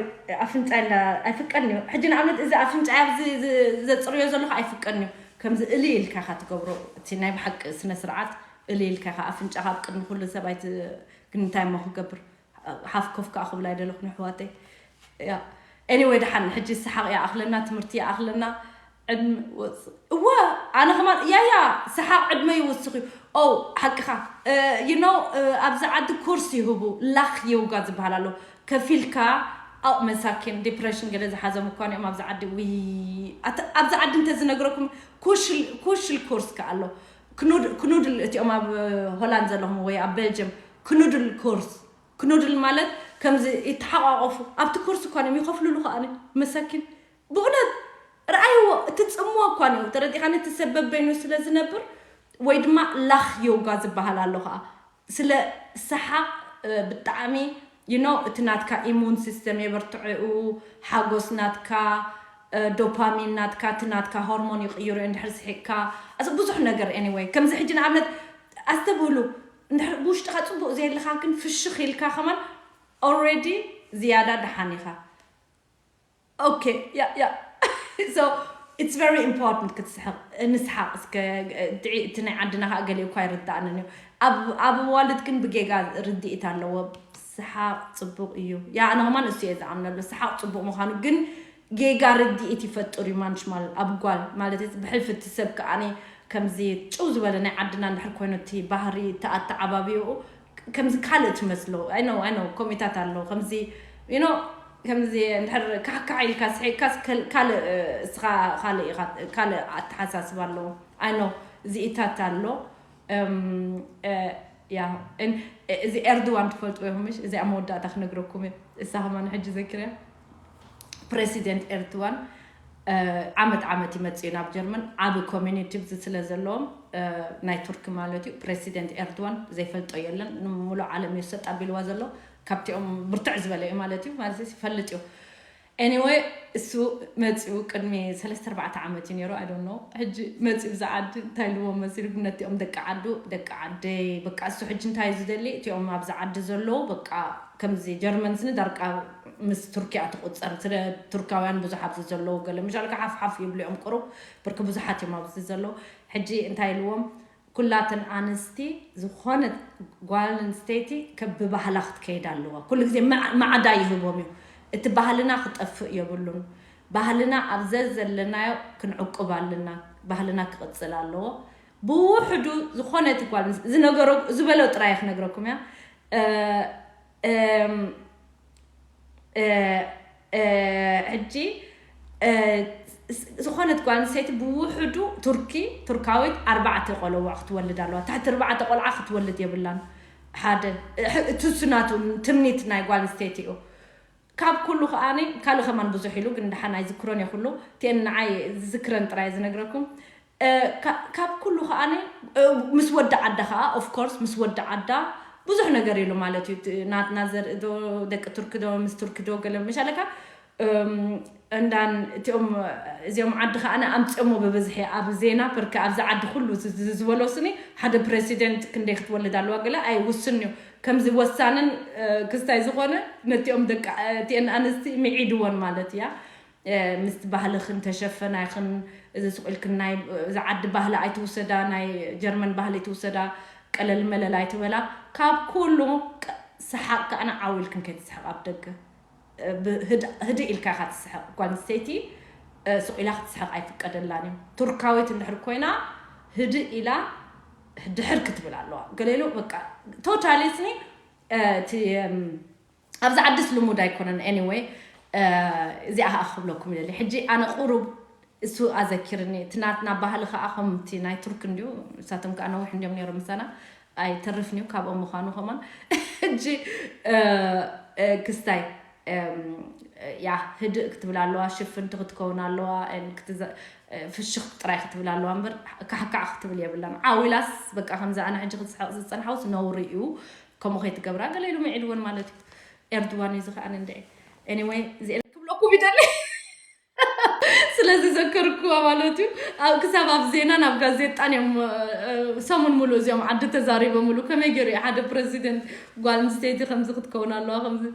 ኣፍንጫይ እንዳ-፣ ኣይፍቀድን እዩ። ሕጂ ንኣብነት እዚ ኣፍንጫይ ኣብዚ ዝ-፣ ዘጽርዮ ዘለኹ ኣይፍቀድን እዩ። ከምዚ እሊ ኢልካ ኢኻ ትገብሮ። እቲ ናይ ብሓቂ ስነ ስርዓት እልልካ ኢኻ ኣፍንጫኻ ኣብ ቅድሚ ኩሉ ሰብ ኣይት ግን እንታይ እሞ ክገብር ሓፍ ኮፍ ከዓ ክብል ኣይደለኹን ኣሕዋተይ። ያ anyway ደሓን ሕጂ ሰሓቕ ይኣኽለና ትምህርቲ ይኣኽለና። ዕድመ ወፅ እወ ኣነ ከማን ያያ ሰሓቕ ዕድመ ይውስኽ እዩ። ኦ ሓቅኻ you know ኣብዚ ዓዲ ኮርስ ይህቡ ላኽ ዮጋ ዝበሃል ኣሎ ከፊልካ ኣው መሳኪን ዲፕሬሽን ገለ ዝሓዞም እኳ እዮም ኣብዚ ዓዲ ዊ ኣብዚ ዓዲ እንተዝነግረኩም ኩሽል ኮርስ ከ ኣሎ ክኑድል እቲኦም ኣብ ሆላንድ ዘለኹም ወይ ኣብ ቤልጅየም ክኑድል ኮርስ ክኑድል ማለት ከምዚ ይተሓቋቆፉ ኣብቲ ኮርስ እኳ እዮም ይኸፍሉሉ ከኣ መሳኪን ብእውነት ረኣይዎ እቲ ጽምዋ እኳ እዩ ተረዲኻኒ እቲ ሰበብ በይኑ ስለ ዝነብር ወይ ድማ ላኽ ዮጋ ዝበሃል ኣሎ ከኣ ስለ ሰሓቕ ብጣዕሚ you know እቲ ናትካ ኢሙን ሲስተም የበርትዕኡ ሓጎስ ናትካ ዶፓሚን ናትካ እቲ ናትካ ሆርሞን ይቕይሩ እንድሕር ስሒቅካ ብዙሕ ነገር anyway ከምዚ ሕጂ ንኣብነት ኣስተብህሉ እንድሕር ብውሽጥኻ ፅቡቅ ዘየለካ ግን ፍሽኽ ኢልካ ከማን already ዝያዳ ደሓን ኢኻ okay yeah yeah so it's very important ክትስሕቕ ንስሓቕ እስከ ድዒ እቲ ናይ ዓድና ከዓ ገሊኡ እኳ ይርዳእንን እዩ ኣብ ኣዋልድ ግን ብጌጋ ርድኢት ኣለዎ ስሓቕ ፅቡቅ እዩ ያ ኣነ ከማን እሱ እየ ዝኣምነሉ ስሓቕ ፅቡቅ ምዃኑ ግን ጌጋ ርድኢት ይፈጥር እዩ ማንሽማል ኣብ ጓል ማለት ብሕልፊ እቲ ሰብ ከዓ ከምዚ ጭው ዝበለ ናይ ዓድና እንድሕር ኮይኑ እቲ ባህሪ ተኣተዓባቢኡ ከምዚ ካልእ ትመስሎ I know I know ኮሜታት ኣሎ ከምዚ you know ከምዚ እንድሕር ካሕካሕ ኢልካ ስሒቅካስ ካልእ እስኻ ካልእ ኢኻ ካልእ ኣተሓሳስባ ኣለዎ I know እዚኢታት ኣሎ ያ እዚ ኤርድዋን ትፈልጥዎ ኢኹም ምሽ እዚኣ መወዳእታ ክነግረኩም እየ እሳ ከማን ሕጂ ዘኪረያ ፕሬሲደንት ኤርትዋን ዓመት ዓመት ይመፅእ እዩ ናብ ጀርመን ዓብ ኮሚኒቲ ብዚ ስለ ዘለዎም ናይ ቱርኪ ማለት እዩ ፕሬሲደንት ኤርትዋን ዘይፈልጦ የለን ንሙሉእ ዓለም እዩ ሰጥ ኣቢልዋ ዘሎ ካብቲኦም ብርትዕ ዝበለ እዩ ማለት እዩ ማለት ይፈልጥ እዩ anyway እሱ መፅኡ ቅድሚ ሰለስተ ኣርባዕተ ዓመት እዩ ነይሩ I don't know ሕጂ መፅኡ ብዛ ዓዲ እንታይ ልዎ መሲሉ ግን ነቲኦም ደቂ ዓዱ ደቂ ዓደይ በቃ እሱ ሕጂ እንታይ ዝደሊ እቲኦም ኣብዚ ዓዲ ዘለዉ በቃ ከምዚ ጀርመን ስኒ ዳርቃ ምስ ቱርኪያ ትቁፀር ስለ ቱርካውያን ብዙሕ ኣብዚ ዘለዉ ገለ ምሻልካ ሓፍ ሓፍ ይብሉ እዮም ቁሩብ ብርክ ብዙሓት እዮም ኣብዚ ዘለዉ ሕጂ እንታይ ኢልዎም ኩላተን ኣንስቲ ዝኾነት ጓል ኣንስተይቲ ከብባህላ ክትከይድ ኣለዋ ኩሉ ግዜ ማዕዳ ይህቦም እዩ እቲ ባህልና ክጠፍእ የብሉን ባህልና ኣብ ዘዘለናዮ ክንዕቁብ ኣለና ባህልና ክቕፅል ኣለዎ ብውሕዱ ዝኾነት ጓል ዝነገሮ ዝበሎ ጥራይ ክነግረኩም እያ ሕጂ ዝኾነት ጓል ኣንስተይቲ ብውሕዱ ቱርኪ ቱርካዊት ኣርባዕተ ቆለውዕ ክትወልድ ኣለዋ ትሕቲ ኣርባዕተ ቆልዓ ክትወልድ የብላን ሓደ እቲ እሱ ናቱ ትምኒት ናይ ጓል ኣንስተይቲ እዩ ካብ ኩሉ ከዓኒ ካልእ ከማን ብዙሕ ኢሉ ግን ደሓን ኣይዝክሮን እየ ኩሉ ቲኤን ንዓይ ዝዝክረን ጥራይ ዝነግረኩም ካብ ኩሉ ከዓኒ ምስ ወዲ ዓዳ ከዓ of course ምስ ወዲ ዓዳ ብዙሕ ነገር ኢሉ ማለት እዩ ናትና ዘርኢ ዶ ደቂ ቱርኪ ዶ ምስ ቱርኪ ዶ ገለ ምሻለካ እንዳን እቲኦም እዚኦም ዓዲ ከዓ ኣምፅኦሞ ብብዝሒ ኣብ ዜና ፐርክ ኣብዚ ዓዲ ኩሉ ዝበሎ ስኒ ሓደ ፕሬሲደንት ክንደይ ክትወልድ ኣለዋ ገለ ኣይውስን እዩ ከምዚ ወሳንን ክስታይ ዝኾነ ነቲኦም ደቂ እቲአን ኣንስቲ ምዒድወን ማለት እያ ምስቲ ባህልኽን ተሸፈናይኽን እዚ ስቕ ኢልክን ናይ እዚ ዓዲ ባህሊ ኣይትውሰዳ ናይ ጀርመን ባህሊ ኣይትውሰዳ ቀለል መለል ኣይትበላ ካብ ኩሉ ሰሓቕ ከኣነ ዓው ኢልክን ከይትስሕቕ ኣብ ደገ ህድእ ኢልካ ኢኻ ትስሕቕ ጓል ኣንስተይቲ ስቕ ኢላ ክትስሕቕ ኣይፍቀደላን እዩ ቱርካዊት እንድሕር ኮይና ህድእ ኢላ ድሕር ክትብል ኣለዋ ገሌሉ በቃ ቶታሊ ስኒ እቲ ኣብዚ ዓድስ ልሙድ ኣይኮነን anyway እዚኣ ከዓ ክብለኩም ይደሊ ሕጂ ኣነ ቁሩብ እሱ ኣዘኪርኒ እቲ ናትና ባህሊ ከዓ ከምቲ ናይ ቱርክ እንዲዩ ንሳቶም ከዓ ነዊሕ እንዲዮም ነይሮም ምሳና ኣይተርፍን እዩ ካብኦም ምዃኑ ከማን ሕጂ ክስታይ ያ ህድእ ክትብል ኣለዋ ሽፍንቲ ክትከውን ኣለዋ ፍሽኽ ጥራይ ክትብል ኣለዋ እምበር ካሕካዕ ክትብል የብላን ዓዊላስ በቃ ከምዚ ኣነ ሕጂ ክስሕቕ ዝፀንሓውስ ነውሪ እዩ ከምኡ ከይትገብራ ገለ ኢሉ ምዒድወን ማለት እዩ ኤርድዋን እዩ ዝኸኣነ እንደ anyway እዚኤን ክብለኩም ይደሊ ስለዚ ዘከርኩዋ ማለት እዩ ክሳብ ኣብ ዜናን ኣብ ጋዜጣን እዮም ሰሙን ሙሉ እዚኦም ዓዲ ተዛሪቦምሉ ከመይ ገይሩ ሓደ ፕረዚደንት ጓል ኣንስተይቲ ከምዚ ክትከውን ኣለዋ ከምዚ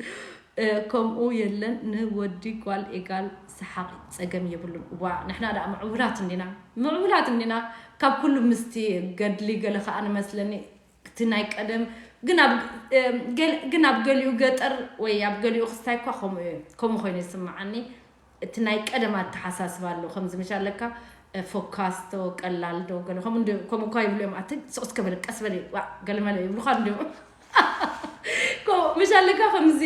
ከምኡ የለን፣ ንወዲ ጓል ኤጋል ሰሓቕ ጸገም የብሉን። ዋ ንሕና ደኣ ምዕቡላት እንዲና፣ ምዕቡላት እንዲና። ካብ ኩሉ ምስቲ ገድሊ ገለ ከኣ ንመስለኒ እቲ ናይ ቀደም ግን ኣብ ግን ኣብ ገሊኡ ገጠር ወይ ኣብ ገሊኡ ክስታይ እኳ ከምኡ እዩ፣ ከምኡ ኮይኑ ይስምዓኒ። እቲ ናይ ቀደም ኣተሓሳስባ ኣሎ ከምዚ ምሽ ኣለካ፣ ፎካስቶ ቀላል ዶ ገለ ከምኡ እንዲ- ከምኡ እኳ ይብሉ እዮም። ኣቲ ስቕ እስከ በለ ቀስ በለ ዋ ገለመለ ይብሉኻ እንዲዮም። ምሽ ኣለካ ከምዚ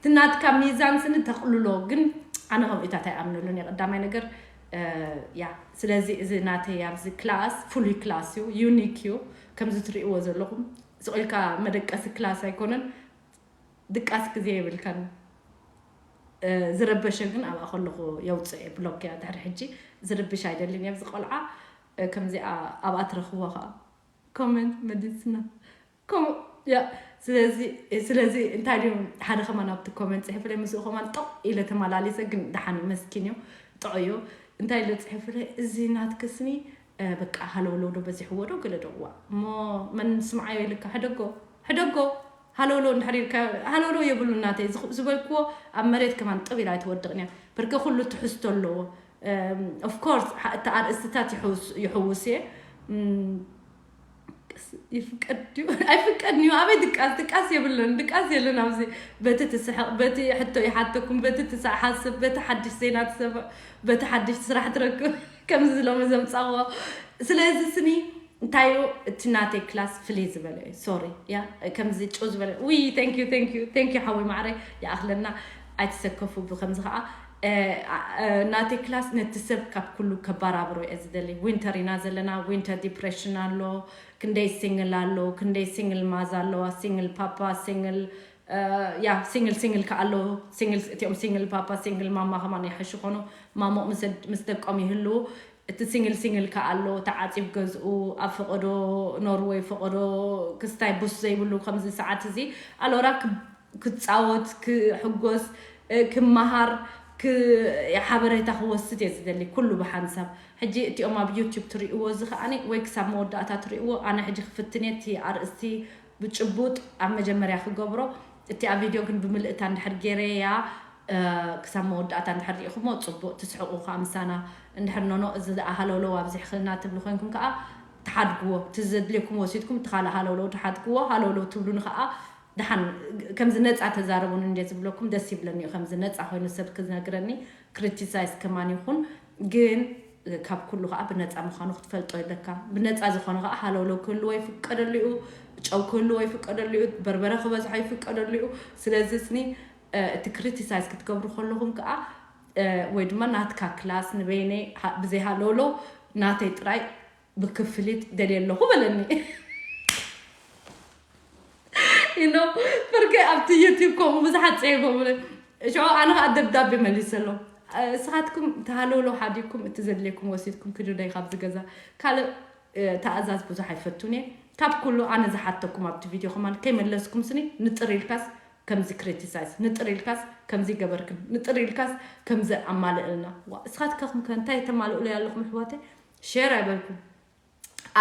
ትናትካ ሚዛን ስኒ ተቕልሎ። ግን ኣነ ከምኡታት ኣይኣምነሉን እየ። ቀዳማይ ነገር ያ ስለዚ እዚ ናተይ ኣብዚ ክላስ ፍሉይ ክላስ እዩ፣ ዩኒክ እዩ። ከምዚ ትርእይዎ ዘለኹም ስቕ ኢልካ መደቀሲ ክላስ ኣይኮነን። ድቃስ ግዜ የብልካን። ዝረበሸ ግን ኣብኣ ከለኹ የውፅእ እየ፣ ብሎክ እያ ድሕሪ ሕጂ። ዝርብሽ ኣይደልን እየ ኣብዚ ቆልዓ። ከምዚኣ ኣብኣ ትረኽቦ ከዓ ኮመንት መዲስና ስለዚ ስለዚ እንታይ ድዩ ሓደ ከማን ኣብቲ ኮመንት ፅሕፍለይ ምስኡ ከማን ጠቕ ኢለ ተመላሊሰ፣ ግን ደሓን እዩ መስኪን እዩ ጥዑ እዩ። እንታይ ኢለ ፅሕፍለይ እዚ ናትክስኒ በቃ ሃለውለው ዶ በዚሕዎ ዶ ገለ ዶ እዋ እሞ መን ስምዓዮ ኢልካ ሕደጎ ሕደጎ ሃለውለው እንድሕር ኢልካ ሃለውለው የብሉ ናተይ ዝበልክዎ ኣብ መሬት ከማን ጥብ ኢላ ኣይትወድቕን እያ። በርከ ኩሉ ትሕዝቶ ኣለዎ። ኦፍኮርስ እቲ ኣርእስትታት ይሕውስ እየ። ይፍቀድ ድዩ ኣይፍቀድን እዩ? ኣበይ ድቃስ ድቃስ የብለን ድቃስ የለን ኣብዚ። በቲ ትስሕቕ በቲ ሕቶ ይሓተኩም በቲ ትስሓስብ በቲ ሓድሽ ዜና ትሰምዕ በቲ ሓድሽ ስራሕ ትረክብ ከምዚ ዝሎሚ ዘምፃዎ። ስለዚ ስኒ እንታይ እዩ እቲ ናተይ ክላስ ፍልይ ዝበለ እዩ። ሶሪ ያ ከምዚ ጭው ዝበለ ውይ thank you thank you thank you ሓወይ ማዕረ ይኣኽለና። ኣይትሰከፉ ብከምዚ ከዓ ናተይ ክላስ ነቲ ሰብ ካብ ኩሉ ከባራብሮ እየ ዝደሊ። ዊንተር ኢና ዘለና። ዊንተር ዲፕሬሽን ኣሎ። ክንደይ ሲንግል ኣሎ። ክንደይ ሲንግል ማዛ ኣለዋ። ሲንግል ፓፓ ሲንግል ያ ሲንግል ሲንግል ከ ኣለዉ። እቲኦም ሲንግል ፓፓ ሲንግል ማማ ከማን ይሓሹ ኮኑ። ማሞቕ ምስ ደቆም ይህልዉ። እቲ ሲንግል ሲንግል ከ ኣሎ ተዓፂብ ገዝኡ ኣብ ፈቐዶ ኖርወይ ፈቐዶ ክስታይ ቡስ ዘይብሉ ከምዚ ሰዓት እዚ ኣሎራ ክፃወት ክሕጎስ ክመሃር ሓበሬታ ክወስድ እየ ዝደሊ ኩሉ ብሓንሳብ። ሕጂ እቲኦም ኣብ ዩቱብ ትርእይዎ እዚ ከኣኒ ወይ ክሳብ መወዳእታ ትርእይዎ። ኣነ ሕጂ ክፍትን እየ እቲ ኣርእስቲ ብጭቡጥ ኣብ መጀመርያ ክገብሮ። እቲኣ ቪድዮ ግን ብምልእታ እንድሕር ገይረያ ክሳብ መወዳእታ እንድሕር ሪኢኹሞ ፅቡቕ። ትስሕቑ ከዓ ምሳና እንድሕር ኖኖ እዚ ደኣ ሃለውለው ኣብዚሕክልና ትብሉ ኮይንኩም ከዓ ትሓድግዎ። እቲ ዘድልየኩም ወሲድኩም እቲ ካልእ ሃለውለው ትሓድግዎ። ሃለውለው ትብሉኒ ከዓ ደሓን ከምዚ ነፃ ተዛረቡን እንደ ዝብለኩም ደስ ይብለኒ እዩ። ከምዚ ነፃ ኮይኑ ሰብ ክነግረኒ ክሪቲሳይዝ ከማን ይኹን ግን ካብ ኩሉ ከዓ ብነፃ ምዃኑ ክትፈልጦ ኣለካ። ብነፃ ዝኾነ ከዓ ሃለውለው ክህልዎ ይፍቀደሉ እዩ። ጨው ክህልዎ ይፍቀደሉ እዩ። በርበረ ክበዝሖ ይፍቀደሉ እዩ። ስለዚ ስኒ እቲ ክሪቲሳይዝ ክትገብሩ ከለኹም ከዓ ወይ ድማ ናትካ ክላስ ንበይነይ ብዘይ ሃለውለው ናተይ ጥራይ ብክፍሊት ደልየ ኣለኹ በለኒ። you know በርከ ኣብቲ ዩቲብ ከምኡ ብዙሓት ፅሒፎም ሽዑ ኣነ ከዓ ደብዳቤ መሊሰሎም። እስኻትኩም ተሃለውለው ሓዲግኩም እቲ ዘድልየኩም ወሲድኩም ክዱ ደይ ካብዚ ገዛ ካልእ ተኣዛዝ ብዙሕ ኣይፈቱን እየ። ካብ ኩሉ ኣነ ዝሓተኩም ኣብቲ ቪድዮ ከማን ከይመለስኩም ስኒ ንጥር ኢልካስ ከምዚ ክሪቲሳይዝ ንጥር ኢልካስ ከምዚ ገበርክን ንጥር ኢልካስ ከምዚ ኣማልእልና። እስኻትከኹም ከ እንታይ ተማልእሉ ኣለኹም ኣሕዋተይ? ሼር ኣይበልኩም።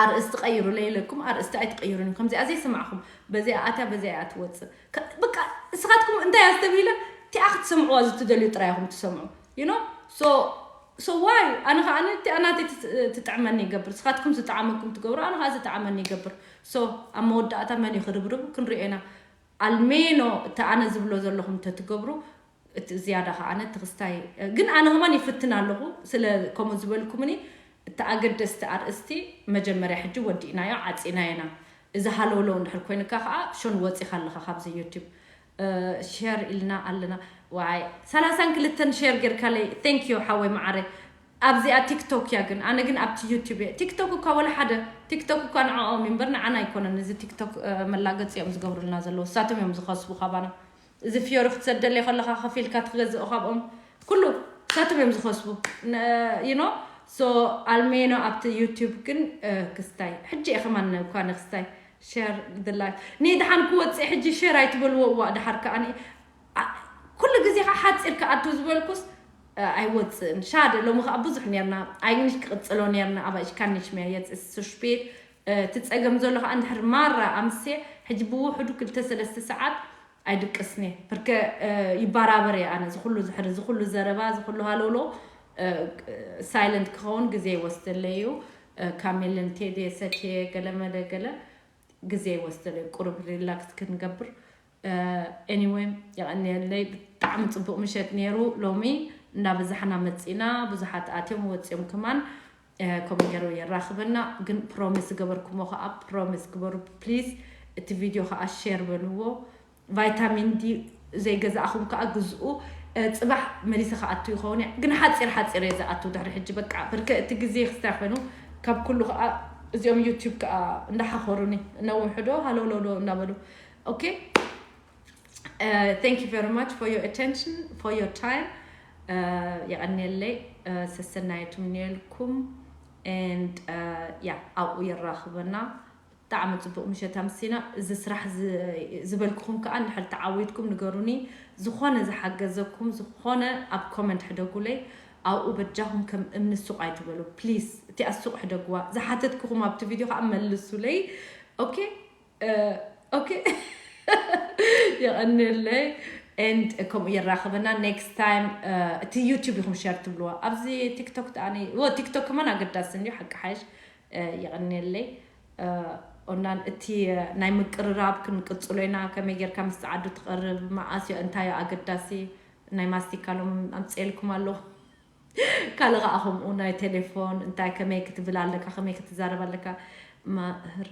ኣርእስቲ ቀይሩ ለይለኩም ኣርእስቲ ኣይትቀይሩን እዩ። ከምዚኣ ዘይሰማዕኹም በዚኣ ኣትያ በዚኣ እያ ትወፅእ። በቃ እስኻትኩም እንታይ ኣስተብሂለ እቲኣ ክትሰምዕዋ ዝትደልዩ ጥራይ ኢኹም ትሰምዑ። you know so so why ኣነ ከዓ እቲኣ ናተይ ትጥዕመኒ ይገብር። እስኻትኩም ዝጠዓመኩም ትገብሩ ኣነ ከዓ ዝጠዓመኒ ይገብር። so ኣብ መወዳእታ መን እዩ ክርብርብ ክንሪኦ ኢና። ኣልሜኖ እቲ ኣነ ዝብሎ ዘለኹም እንተትገብሩ እቲ ዝያዳ ከዓ ኣነ ትኽስታይ ግን ኣነ ከማን ይፍትን ኣለኹ። ስለ ከምኡ ዝበልኩምኒ እቲ ኣገደስቲ ኣርእስቲ መጀመርያ ሕጂ ወዲእናዮ ዓፂናየና። እዚ ሃለውለው እንድሕር ኮይንካ ከዓ ሾን ወፂኻ ኣለኻ ካብዚ ዩቲብ። ሸር ኢልና ኣለና። ዋይ ሰላሳን ክልተን ሸር ጌርካለይ thank you ሓወይ መዓረ። ኣብዚኣ ቲክቶክ እያ ግን ኣነ ግን ኣብቲ ዩቲብ እየ። ቲክቶክ እኳ ወላ ሓደ ቲክቶክ እኳ ንዕኦም እምበር ንዓና ኣይኮነን። እዚ ቲክቶክ መላገፂ እዮም ዝገብሩልና ዘለዉ እሳቶም እዮም ዝኸስቡ ካባና። እዚ ፍዮሪ ክትሰደለይ ከለኻ ከፊልካ ትገዝኦ ካብኦም ኩሉ እሳቶም እዮም ዝኸስቡ። you know so ኣልሜኖ ኣብቲ ዩቲብ ግን ክስታይ ሕጂ እየ ከማን እኳ ንክስታይ ሸር ድላይ ኒ ድሓን ክወፅእ ሕጂ ሸር ኣይትበልዎ እዋ ድሓር ከዓ ኩሉ ግዜ ከዓ ሓፂር ክኣቱ ዝበልኩስ ኣይወፅእን ሻደ ሎሚ ከዓ ብዙሕ ነርና ኣይንሽ ክቅፅሎ ነርና ኣባይሽ ካንሽ መያ የፅእ ስሽቤት እቲ ፀገም ዘሎ ከዓ እንድሕር ማራ ኣምስየ ሕጂ ብውሕዱ ክልተ ሰለስተ ሰዓት ኣይድቅስኒ ብርከ ይባራበር እየ ኣነ ዝኩሉ ዝሕር ዝኩሉ ዘረባ ዝኩሉ ሃለውሎ ሳይለንት ክኸውን ግዜ ይወስደለይ እዩ። ካሜልን ቴዲ ሰትየ ገለመለ ገለ ግዜ ይወስደለይ ቁሩብ ሪላክስ ክንገብር። ኤኒወይ የቐንየለይ። ብጣዕሚ ፅቡቅ ምሸት ነይሩ። ሎሚ እንዳበዛሕና መፂና ብዙሓት ኣትዮም ወፂኦም ከማን ከምኡ ገይሩ የራኽበና። ግን ፕሮሚስ ዝገበርኩሞ ከዓ ፕሮሚስ ግበሩ ፕሊዝ። እቲ ቪድዮ ከዓ ሼር በልዎ። ቫይታሚን ዲ ዘይገዛእኹም ከዓ ግዝኡ። ጽባሕ መሊሰ ክኣቱ ይኸውን እየ፣ ግን ሓፂር ሓፂር እየ ዝኣቱ ድሕሪ ሕጂ። በቃ ብርከ እቲ ግዜ ክስታይ ኮይኑ ካብ ኩሉ ከዓ እዚኦም ዩቲዩብ ከዓ እንዳሓኸሩኒ ነውሑ ዶ ሃለውለው ዶ እንዳበሉ። Okay, thank you very much for your attention, for your time. የቐንየለይ። ሰሰናየቱም ነልኩም። And yeah, ኣብኡ የራኽበና። ብጣዕሚ ፅቡቅ ምሸት ኣምሲና። እዚ ስራሕ ዝበልኩኹም ከዓ እንድሕር ተዓዊትኩም ንገሩኒ። ዝኾነ ዝሓገዘኩም ዝኾነ ኣብ ኮመንት ሕደጉለይ። ኣብኡ በጃኹም ከም እምኒ ሱቅ ኣይትበሉ ፕሊስ። እቲኣ ሱቅ ሕደግዋ። ዝሓተትኩኹም ኣብቲ ቪድዮ ከዓ መልሱለይ። ኦኬ ኦኬ። የቐንለይ። And ከምኡ የራኽበና ኔክስት ታይም። እቲ ዩቲዩብ ኢኹም ሸር ትብልዋ ኣብዚ ቲክቶክ። ቲክቶክ ከማን ኣገዳሲ እንዲዩ ሓቂ ሓይሽ። የቐንየለይ። ኦናን እቲ ናይ ምቅርራብ ክንቅፅሎ ኢና። ከመይ ጌርካ ምስ ፀዓዱ ትቐርብ፣ መዓስዮ፣ እንታዮ ኣገዳሲ። ናይ ማስቲካ ሎም ኣምፅኤልኩም ኣለኹ። ካልእ ከዓ ከምኡ ናይ ቴሌፎን እንታይ ከመይ ክትብል ኣለካ፣ ከመይ ክትዛረብ ኣለካ። ማህር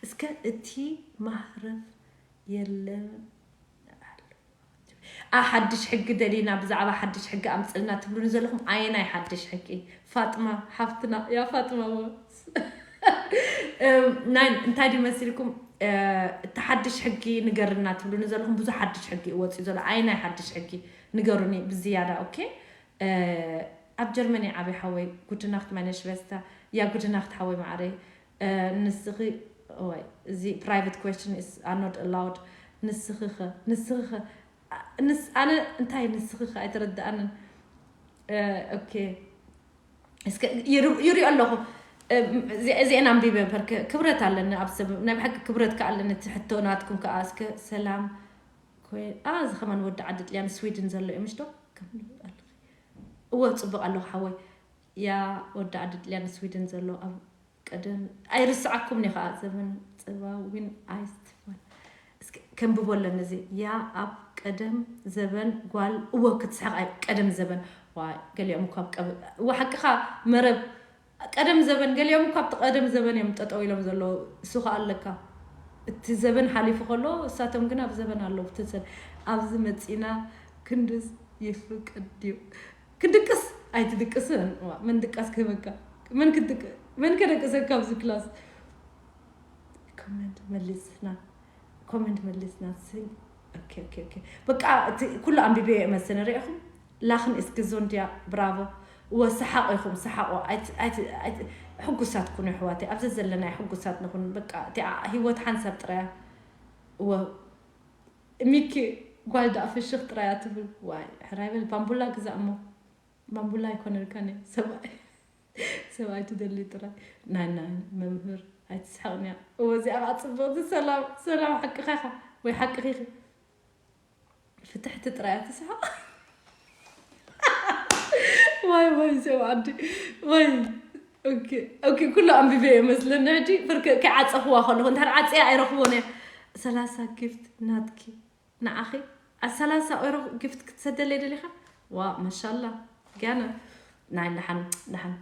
እስከ እቲ ማህረፍ የለን። ሓድሽ ሕጊ ደሊና ብዛዕባ ሓድሽ ሕጊ ኣምፅልና ትብሉኒ ዘለኹም ኣየናይ ሓድሽ ሕጊ? ፋጥማ ሓፍትና ያ ፋጥማ ናይ እንታይ ድዩ መሲልኩም? እቲ ሓድሽ ሕጊ ንገርና ትብሉኒ ዘለኹም ብዙሕ ሓድሽ ሕጊ እወፅዩ ዘሎ ኣየናይ ሓድሽ ሕጊ ንገሩኒ ብዝያዳ። ኦኬ ኣብ ጀርመን እየ ዓብየ ሓወይ ጉድናክት ማይነሽ ቨስታ። ያ ጉድናክት ሓወይ ማዕረይ። ንስኺ ወይ እዚ private question is are not allowed። ንስኺ ኸ ንስኺ ኸ ንስ ኣነ እንታይ ንስኺ ኸ ኣይተረድኣንን። ኦኬ እስከ ይሪኦ ኣለኹ። እዚአን ኣንቢበ በር ክብረት ኣለኒ ኣብ ሰብ ናይ ብሓቂ ክብረት ከ ኣለኒ። እቲ ሕቶ ናትኩም ከኣ እስከ ሰላም ኮይ እዚ ከማን ወዲ ዓዲ ጥልያን ስዊድን ዘሎ እዩ ምሽዶ? እዎ ጽቡቕ ኣለኹ ሓወይ። ያ ወዲ ዓዲ ጥልያን ስዊድን ዘሎ ኣብ ቀደም ኣይርስዓኩም ኒ ከኣ ዘመን ጽባዊን ኣይስትፋን እስኪ ከንብቦ ኣለኒ እዚ ያ ኣብ ቀደም ዘበን ጓል እወ ክትስሕቕ ኣይ ቀደም ዘበን ዋ ገሊኦም እኳ ኣብ ቀብ እወ ሓቅኻ መረብ ቀደም ዘበን ገሊኦም እኳ ኣብቲ ቀደም ዘበን እዮም ጠጠው ኢሎም ዘለዉ እሱ ከኣ ኣለካ እቲ ዘበን ሓሊፉ ከሎ እሳቶም ግን ኣብ ዘበን ኣለዉ ብትንሰል ኣብዚ መጺና ክንድዝ ይፍቀድ ድዩ ክድቅስ ኣይትድቅስን ዋ፣ መን ድቃስ ክህበካ መን ክድቅ መን ከደቅሰካ ኣብዚ ክላስ ኮመንት መሊስና ኮመንት መሊስና ስል ኦኬ ኦኬ ኦኬ በቃ እቲ ኩሉ ኣንቢበ እየ መሰለ ሪኢኹም ላኽን እስኪ ዞንድያ ብራቮ እወ ሰሓቕ ኢኹም ሰሓቑ ኣይት- ኣይት- ኣይት- ሕጉሳት ኩኑ ኣሕዋተይ ኣብዚ ዘለና ሕጉሳት ንኹን በቃ እቲኣ ህይወት ሓንሳብ ጥራያ እወ ሚኪ ጓል ደኣ ፍሽኽ ጥራያ ትብል ዋይ ሕራይ በል ባምቡላ ግዛእ እሞ ባምቡላ ኣይኮነልካን እየ ሰብኣይ ሰብኣይ ትደሊ ጥራይ ናይ ናይ መምህር ኣይትስሓቕንያ እወ እዚኣ ከዓ ፅብቕቲ ሰላም ሰላም ሓቅኻ ኢኻ ወይ ሓቅኺ ኢኺ ፍትሕቲ ጥራይ እያ ትስሓቕ ዋይ ዋይ ሰብ ዓዲ ዋይ ኦኬ ኦኬ ኩሉ ኣንቢበ እየ መስለኒ ሕጂ ፍርክ ከይዓፀኽዋ ከለኹ እንድሕር ዓፅያ ኣይረኽቦን እየ ሰላሳ ጊፍት ናትኪ ንዓኺ ኣብ ሰላሳ ኦይሮ ጊፍት ክትሰደለይ ደሊኻ ዋ ማሻላ ጋና ናይ ደሓን ደሓን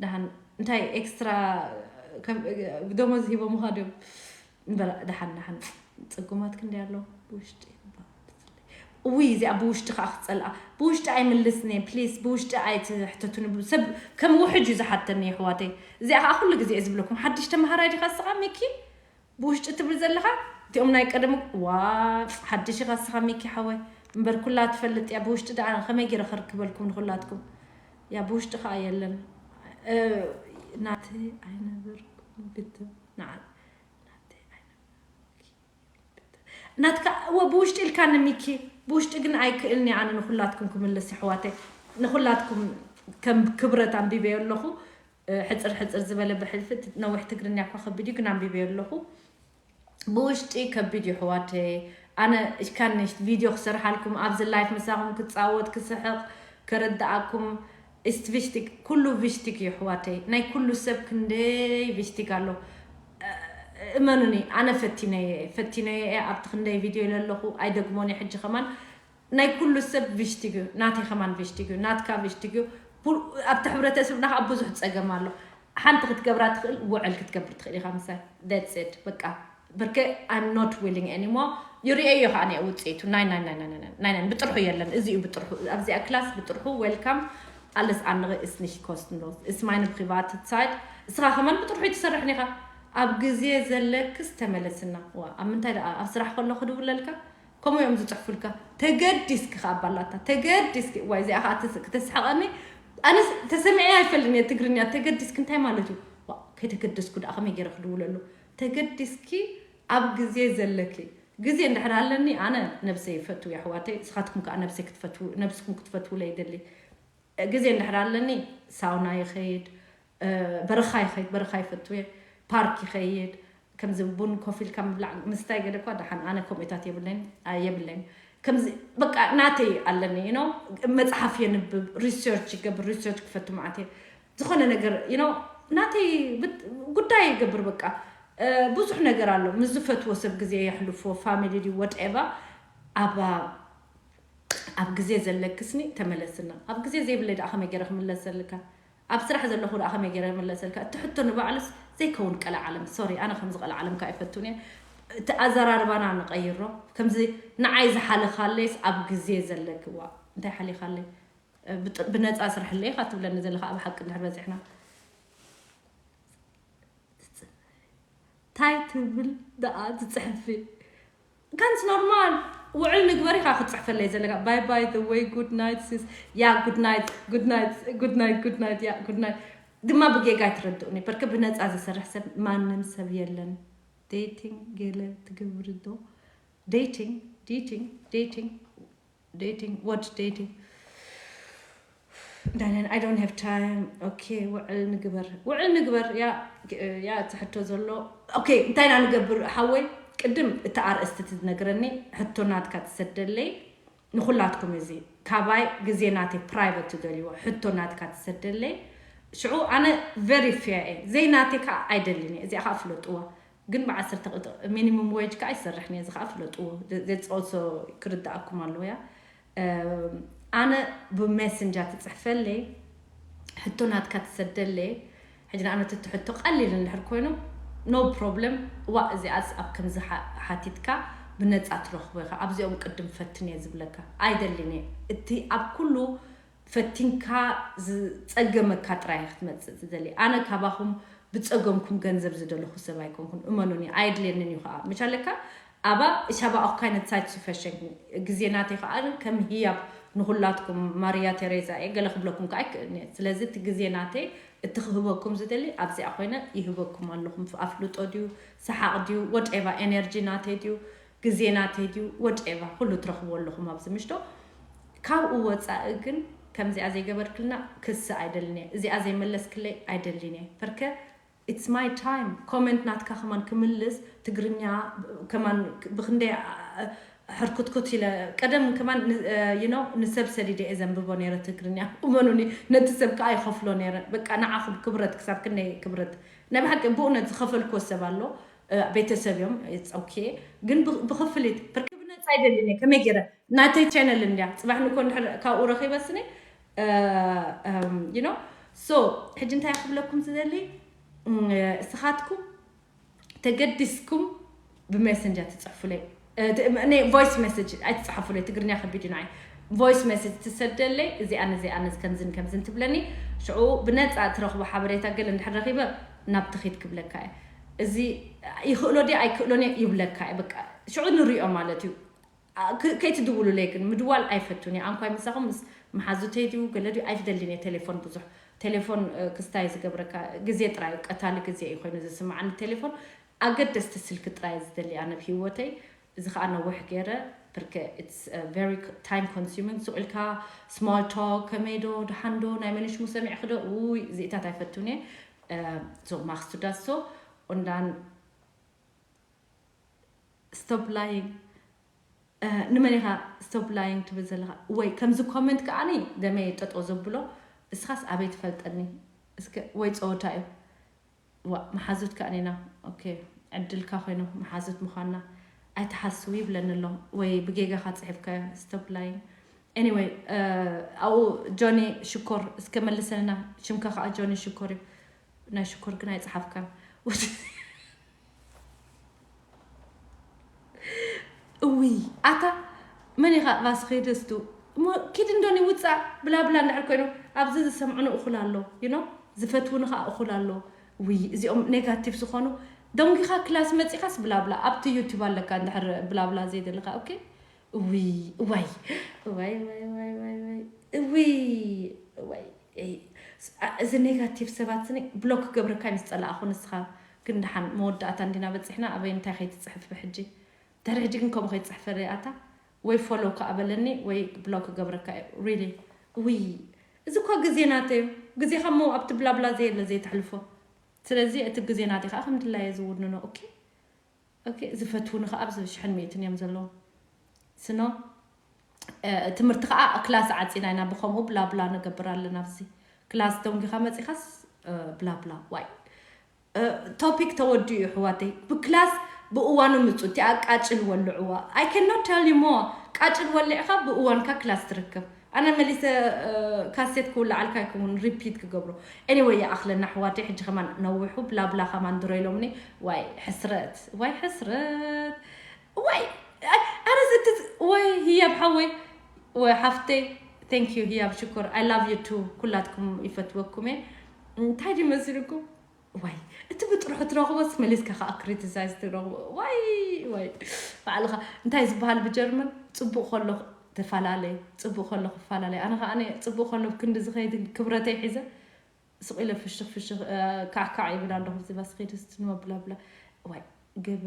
ደሓን እንታይ ኤክስትራ ደሞዝ ሂቦምኻ ድዮም ንበላ ደሓን ደሓን ፅጉማት ክንደይ ኣለዉ ብውሽጢ እውይ እዚኣ ብውሽጢ ከዓ ክፀልኣ ብውሽጢ ኣይምልስኒ ፕሊስ ብውሽጢ ኣይትሕተቱኒ ሰብ ከም ውሕጅ እዩ ዝሓተኒ ይሕዋተይ እዚኣ ከዓ ኩሉ ግዜ እየ ዝብለኩም ሓድሽ ተምሃራይ ዲኻ ስኻ ሚኪ ብውሽጢ ትብል ዘለኻ እቲኦም ናይ ቀደም ዋ ሓድሽ ኢኻ ስኻ ሚኪ ሓወይ እምበር ኩላ ትፈልጥ እያ ብውሽጢ ደኣ ከመይ ገይረ ከርክበልኩም ንኩላትኩም ያ ብውሽጢ ከዓ የለን ናተይ ኣይነበርኩም ግትም ናተይ ኣይነበርኩም ናትካ እወ ብውሽጢ ኢልካ ንሚኪ ብውሽጢ ግን ኣይክእልኒ ኣነ ንኩላትኩም ክምልስ ኣሕዋተይ ንኩላትኩም ከም ክብረት ኣንቢበዮ ኣለኹ ሕፅር ሕፅር ዝበለ ብሕልፊ ነዊሕ ትግርኛ እኳ ከቢድ እዩ፣ ግን ኣንቢበዮ ኣለኹ። ብውሽጢ ከቢድ እዩ ኣሕዋተይ። ኣነ እሽካንሽ ቪድዮ ክሰርሓልኩም፣ ኣብዚ ላይፍ ምሳኹም ክፃወት፣ ክስሕቕ፣ ከረድኣኩም፣ ኢስት ቪሽቲክ፣ ኩሉ ቪሽቲክ እዩ ኣሕዋተይ። ናይ ኩሉ ሰብ ክንደይ ቪሽቲክ ኣሎ። እመኑኒ፣ ኣነ ፈቲነዮ እየ፣ ፈቲነዮ እየ። ኣብቲ ክንደይ ቪድዮ ኢለ ኣለኹ፣ ኣይደግሞን እየ ሕጂ ከማን። ናይ ኩሉ ሰብ ቪሽቲግ እዩ፣ ናተይ ከማን ቪሽቲግ እዩ፣ ናትካ ቪሽቲግ እዩ። ኣብቲ ሕብረተሰብና ከዓ ብዙሕ ፀገም ኣሎ። ሓንቲ ክትገብራ ትኽእል፣ ውዕል ክትገብር ትኽእል ኢኻ ምሳይ። That's it፣ በቃ። ብርከ I'm not willing anymore። ይርእየዮ ከዓ እየ ውፅኢቱ። ናይ ናይ ናይ ናይ ናይ ናይ ናይ ብጥርሑ የለን። እዚ እዩ ብጥርሑ። ኣብዚኣ ክላስ ብጥርሑ። Welcome። Alles andere ist nicht kostenlos። Ist meine private Zeit። እስኻ ከማን ብጥርሑ ትሰርሕን ኢኻ። ኣብ ግዜ ዘለክስ ተመለስና። ዋ፣ ኣብ ምንታይ ደኣ? ኣብ ስራሕ ከሎ ክድውለልካ? ከምኡ እዮም ዝፅሕፉልካ። ተገዲስኪ ከዓ ባላታ፣ ተገዲስኪ። ዋይ፣ እዚኣ ከዓ ትስ-፣ ክተስሕቐኒ። ኣነስ ተሰሚዐ ኣይፈልጥን እየ ትግርኛ። ተገዲስኪ እንታይ ማለት እዩ? ዋ፣ ከይተገደስኩ ደኣ ከመይ ገይረ ክድውለሉ? ተገዲስኪ ኣብ ግዜ ዘለኪ። ግዜ እንድሕር ኣለኒ፣ ኣነ ነብሰይ ይፈቱ፣ ኣሕዋተይ። ንስኻትኩም ከዓ ነብሰይ ክትፈትዉ፣ ነብስኩም ክትፈትዉለ ይደሊ። ግዜ እንድሕር ኣለኒ፣ ሳውና ይኸይድ፣ በረኻ ይኸይድ፣ በረኻ ይፈቱ እየ። ፓርክ ይኸይድ። ከምዚ ቡን ኮፍ ኢልካ ምብላዕ ምስታይ ገለ እኳ ደሓን፣ ኣነ ከምኡታት የብለይን፣ ኣይ፣ የብለይን። ከምዚ በቃ ናተይ ኣለኒ፣ you know፣ መጽሓፍ የንብብ፣ ሪሰርች ይገብር፣ ሪሰርች ክፈቱ መዓት እየ። ዝኾነ ነገር፣ you know፣ ናተይ ብት-፣ ጉዳይ ይገብር በቃ። እ፣ ብዙሕ ነገር ኣሎ። ምስ ዝፈትዎ ሰብ ግዜ የሕልፎ፣ ፋሚሊ ድዩ፣ whatever። ኣብ፣ ኣብ ግዜ ዘለክስኒ ተመለስና። ኣብ ግዜ ዘይብለይ ደኣ ከመይ ገይረ ክምለሰልካ? ኣብ ስራሕ ዘለኹ ደኣ ከመይ ገይረ ክምለሰልካ? እቲ ሕቶ ንባዕሉስ ዘይከውን ቀለዓለም። ሶሪ፣ ኣነ ከምዚ ቀለዓለም ከኣ ኣይፈቱን እየ። እቲ ኣዘራርባና ንቐይሮ። ከምዚ ንዓይ ዝሓለኻለይስ ኣብ ግዜ ዘለክዋ። እንታይ ሓሊኻለይ? ብጥ-፣ ብነጻ ስርሕለይ ኢኻ ትብለኒ ዘለኻ ኣብ ሓቂ እንድሕር በጺሕና። ታይ ትብል ደኣ ትጽሕፊ? ካንስ ኖርማል ውዕል ንግበር ኢኻ ክትጽሕፈለይ ዘለካ። Bye bye the way, good night sis። ያ፣ good night፣ good night፣ good night፣ good night፣ ያ፣ good night። ድማ ብጌጋ ኣይትረድኡኒ። በርክ ብነጻ ዝሰርሕ ሰብ ማንም ሰብ የለን። ዴቲንግ ገለ ትገብሪ ዶ? ዴቲንግ፣ ዴቲንግ፣ ዴቲንግ፣ ዴቲንግ፣ what ዴቲንግ? ዳይናን፣ I don't have time። ኦኬ፣ ውዕል ንግበር፣ ውዕል ንግበር። ያ፣ ያ፣ እቲ ሕቶ ዘሎ። ኦኬ፣ እንታይ ኢና ንገብር ሓወይ? ቅድም እቲ ኣርእስቲ ትነግረኒ፣ ሕቶ ናትካ ትሰደለይ። ንኹላትኩም እዚ ካባይ ግዜ ናተይ ፕራይቨት ትደልይዎ፣ ሕቶ ናትካ ትሰደለይ። ሽዑ ኣነ ቨሪ ፌር እየ፣ ዘይናተይ ከዓ ኣይደልን እየ። እዚኣ ከዓ ፍለጥዋ። ግን ብዓሰርተ ቅጥ-፣ ሚኒሙም ዌጅ ከዓ ይሰርሕን እየ። እዚ ከዓ ፍለጥዎ። That's also ክርድኣኩም ኣለዎ እያ። እም፣ ኣነ ብሜሰንጀር ትጽሕፈለይ፣ ሕቶ ናትካ ትሰደለይ። ሕጂ ንኣብነት እቲ ሕቶ ቀሊል እንድሕር ኮይኑ፣ ኖ ፕሮብለም። ዋ፣ እዚኣስ ኣብ ከምዚ ሓ-፣ ሓቲትካ ብነጻ ትረኽቦ ኢኻ። ኣብዚኦም ቅድም ፈትን እየ ዝብለካ። ኣይደልን እየ። እቲ ኣብ ኩሉ ፈቲንካ ዝጸገመካ ጥራይ ክትመጽእ ትደሊ። ኣነ ካባኹም ብጸገምኩም ገንዘብ ዝደለኹ ሰብ ኣይኮንኩን። እመኑኒ፣ ኣየድልየንን እዩ ከዓ። መቻለካ ኣባ፣ ich habe auch keine Zeit zu verschenken። ግዜ ናተይ ከዓ ከም ህያብ ንኹላትኩም ማርያ ቴሬዛ እየ ገለ ክብለኩም ከዓ ኣይክእልን እየ። ስለዚ እቲ ግዜ ናተይ እቲ ክህበኩም ዝደሊ ኣብዚኣ ኮይነ ይህበኩም ኣለኹም። ኣፍልጦ ድዩ፣ ሰሓቕ ድዩ፣ ወድኤቫ ኤነርጂ ናተይ ድዩ፣ ግዜ ናተይ ድዩ፣ ወድኤቫ ኩሉ ትረኽብዎ ኣለኹም ኣብዚ ምሽቶ። ካብኡ ወፃኢ ግን ከምዚኣ ዘይገበርክልና ክሲ ኣይደልን እየ። እዚኣ ዘይመለስክለይ ኣይደልን እየ። በርከ it's my time። ኮመንት ናትካ ከማን ክምልስ፣ ትግርኛ ከማን ብክንደይ፣ አ-፣ ሕርኩትኩት ኢለ፣ ቀደም ከማን ን-፣ እ፣ you know፣ ንሰብ ሰዲደ እየ ዘንብቦ ነይረ ትግርኛ። እመኑኒ፣ ነቲ ሰብ ከዓ ይኸፍሎ ነይረ። በቃ ንዓኹም ክብረት፣ ክሳብ ክንደይ ክብረት። ናይ ብሓቂ ብእውነት ዝኸፈልክዎ ሰብ ኣሎ፣ እ፣ ቤተሰብ እዮም፣ it's okay። ግን ብ-፣ ብኽፍሊት፣ ብርክ ብነፃ ኣይደልን እየ። ከመይ ገይረ? ናተይ ቻነል እንድያ። ፅባሕ ንኮ እንድሕር ካብኡ ረኺበስኒ፣ እ፣ እም፣ you know? So፣ ሕጂ እንታይ ክብለኩም ዝደሊ? እም፣ እስኻትኩም ተገዲስኩም ብሜሰንጀር ትጽሕፉለይ። እ፣ ት-፣ ም-፣ እኔ ቮይስ ሜሴጅ ኣይትጽሓፉለይ፣ ትግርኛ ከቢድ እዩ ንዓይ። ቮይስ ሜሴጅ ትሰደለይ፣ እዚኣን እዚኣን ከምዝን ከምዝን ትብለኒ። ሽዑ ብነጻ ትረኽቦ ሓበሬታ ገለ እንድሕር ረኺበ ናብ ትኺድ ክብለካ እየ። እዚ ይኽእሎ ድየ ኣይክእሎን እየ ይብለካ እየ። በቃ ሽዑ ንሪኦ ማለት እዩ። ኣ፣ ክ-፣ ከይትድውሉለይ ግን፣ ምድዋል ኣይፈቱን እየ። ኣንኳይ ምሳኹም ምስ መሓዙተይ ድዩ ገለ ድዩ ኣይትደልን እየ ቴሌፎን ብዙሕ። ቴሌፎን፣ እ፣ ክስታይ ዝገብረካ ግዜ ጥራይ፣ ቀታሊ ግዜ እዩ ኮይኑ ዝስምዓኒ ቴሌፎን። ኣገደስቲ ስልኪ ጥራይ ዝደሊ ኣነ ኣብ ህይወተይ። እዚ ኸኣ ነዊሕ ገይረ፣ ብርከ it's very time consuming። ሱቕ ኢልካ small talk፣ ከመይ ዶ፣ ደሓን ዶ፣ ናይ መን ሽሙ ሰሚዕኺ ዶ? ውይ እዚኢታት ኣይፈቱን እየ። So machst du das so und dann stop lying። ንመን ኢኻ stop lying ትብል ዘለኻ? ወይ ከምዚ comment ከዓኒ ደመይ ጠጦ ዘብሎ፣ እስኻስ ኣበይ ትፈልጠኒ? እስከ ወይ ጸወታ እዩ። ዋ መሓዙት ከዓኒ ኢና። ኦኬ ዕድልካ ኮይኖም መሓዙት ምዃንና ኣይትሓስዊ ይብለኒ ኣሎ። ወይ ብጌጋኻ ጽሒፍካዮ stop lying። Anyway ኣብኡ ጆኒ ሽኮር እስከ መልሰልና። ሽምካ ከዓ ጆኒ ሽኮር እዩ። ናይ ሽኮር ግን ኣይጸሓፍካን። እውይ ኣታ መን ኢኻ ቫስኺድስቱ? እሞ ኪድ እንዶኒ ውፃእ ብላብላ እንድሕር ኮይኑ ኣብዚ ዝሰምዑኒ እኹል ኣሎ። You know ዝፈትውኒ ከዓ እኹል ኣሎ። ውይ እዚኦም ኔጋቲቭ ዝኾኑ ደንጊኻ ክላስ መፂኻስ ብላብላ ኣብቲ ዩቲብ ኣለካ። እንድሕር ብላብላ ዘይደለኻ ኦኬ። ውይ እዋይ እዋይ እዋይ እዋይ እዋይ እዋይ እውይ እይ፣ ስ- አ- እዚ ኔጋቲቭ ሰባት ስኒ ብሎክ ክገብረካ ምስ ጸላእኹ ንስኻ ግን ደሓን መወዳእታ እንዲና በፂሕና ኣበይ እንታይ ከይትፅሕፍ ብሕጂ ድሕሪ ሕጂ ግን ከምኡ ከይትፅሕፈለይ ኣታ ወይ ፎሎ ከኣ በለኒ ወይ ብሎክ ክገብረካ እዩ really ውይ እዚ እኳ ግዜ ናተዩ ግዜኻ እሞ ኣብቲ ብላብላ ዘየለ ዘይተሕልፎ ስለዚ እቲ ግዜ ናተይ ከዓ ከም ድላየ ዝውንኖ ኦኬ ኦኬ ዝፈትውኒ ከዓ ኣብዚ ሽሕን ሚእትን እዮም ዘለዉ ስኖ ትምህርቲ ከዓ ክላስ ዓፂና ኢና ብከምኡ ብላብላ ንገብር ኣለና ኣብዚ ክላስ ደንጊኻ መፂኻስ ብላብላ ዋይ ቶፒክ ተወዲኡ እዩ ሕዋተይ ብክላስ ብእዋኑ ምፁ እቲ ኣቃጭል ወልዕዋ I cannot tell you more ቃጭል ወሊዕኻ ብእዋንካ ክላስ ትርከብ ኣነ መሊሰ ካሴት ክውልዓልካ ኣይከውን ሪፒት ክገብሮ anyway ይኣኽለና ኣሕዋተይ ሕጂ ከማን ነዊሑ ብላብላ ከማን ድሮ ኢሎምኒ ዋይ ሕስረት ዋይ ሕስረት ዋይ ኣነ እቲ ወይ ህያብ ሓወይ ወይ ሓፍተይ thank you ህያብ ሽኮር I love you too ኩላትኩም ይፈትወኩም እየ እንታይ ድዩ መሲልኩም ዋይ እቲ ብጥርሑ ትረኽቦስ መሊስካ ከዓ ክሪቲሳይዝ ትረኽቦ ዋይ ዋይ ባዕልኻ እንታይ ዝበሃል ብጀርመን ፅቡቅ ከሎ ተፈላለየ ፅቡቅ ከሎ ክፈላለየ ኣነ ከዓ ፅቡቅ ከሎ ክንዲ ዝኸይድ ክብረተይ ሒዘ ስቕ ኢለ ፍሽኽ ፍሽኽ ካዕካዕ ይብል ኣለኹ እዚ ባስኬት ስትንወ ብላ ብላ ዋይ ግብ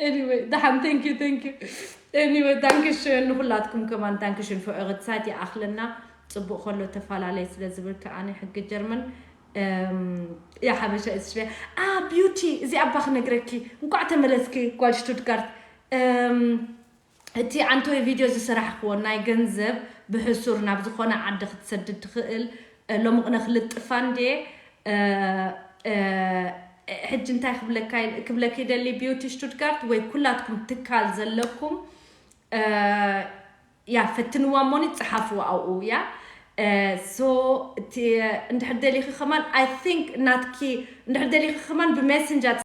anyway ደሓን thank you thank you anyway ዳንክሽን ንኩላትኩም ከማን ዳንክሽን ፍዑቕት ሳት ይኣኽለና ፅቡቅ ከሎ ተፈላለየ ስለ ዝብል ከዓነ ሕጊ ጀርመን ያ ሓበሻ ኢስትሪያ አ ቢዩቲ እዚ ኣባ ክነግረኪ እንኳዕ ተመለስኪ ጓል ሽቱትጋርት እቲ ዓንተወይ ቪድዮ ዝሰራሕክዎ ናይ ገንዘብ ብሕሱር ናብ ዝኾነ ዓዲ ክትሰድድ ትኽእል ሎምቕነ ክልጥፋ እንድየ ሕጂ እንታይ ክብለካ ክብለኪ ደሊ ቢዩቲ ሽቱትጋርት ወይ ኩላትኩም ትካል ዘለኩም ያ ፈትንዋ እሞኒ ፀሓፍዋ ኣብኡ ያ so እንድሕር ደሊኺ ከማን I think ናትኪ እንድሕር ደሊኺ ከማን ብሜሰንጀር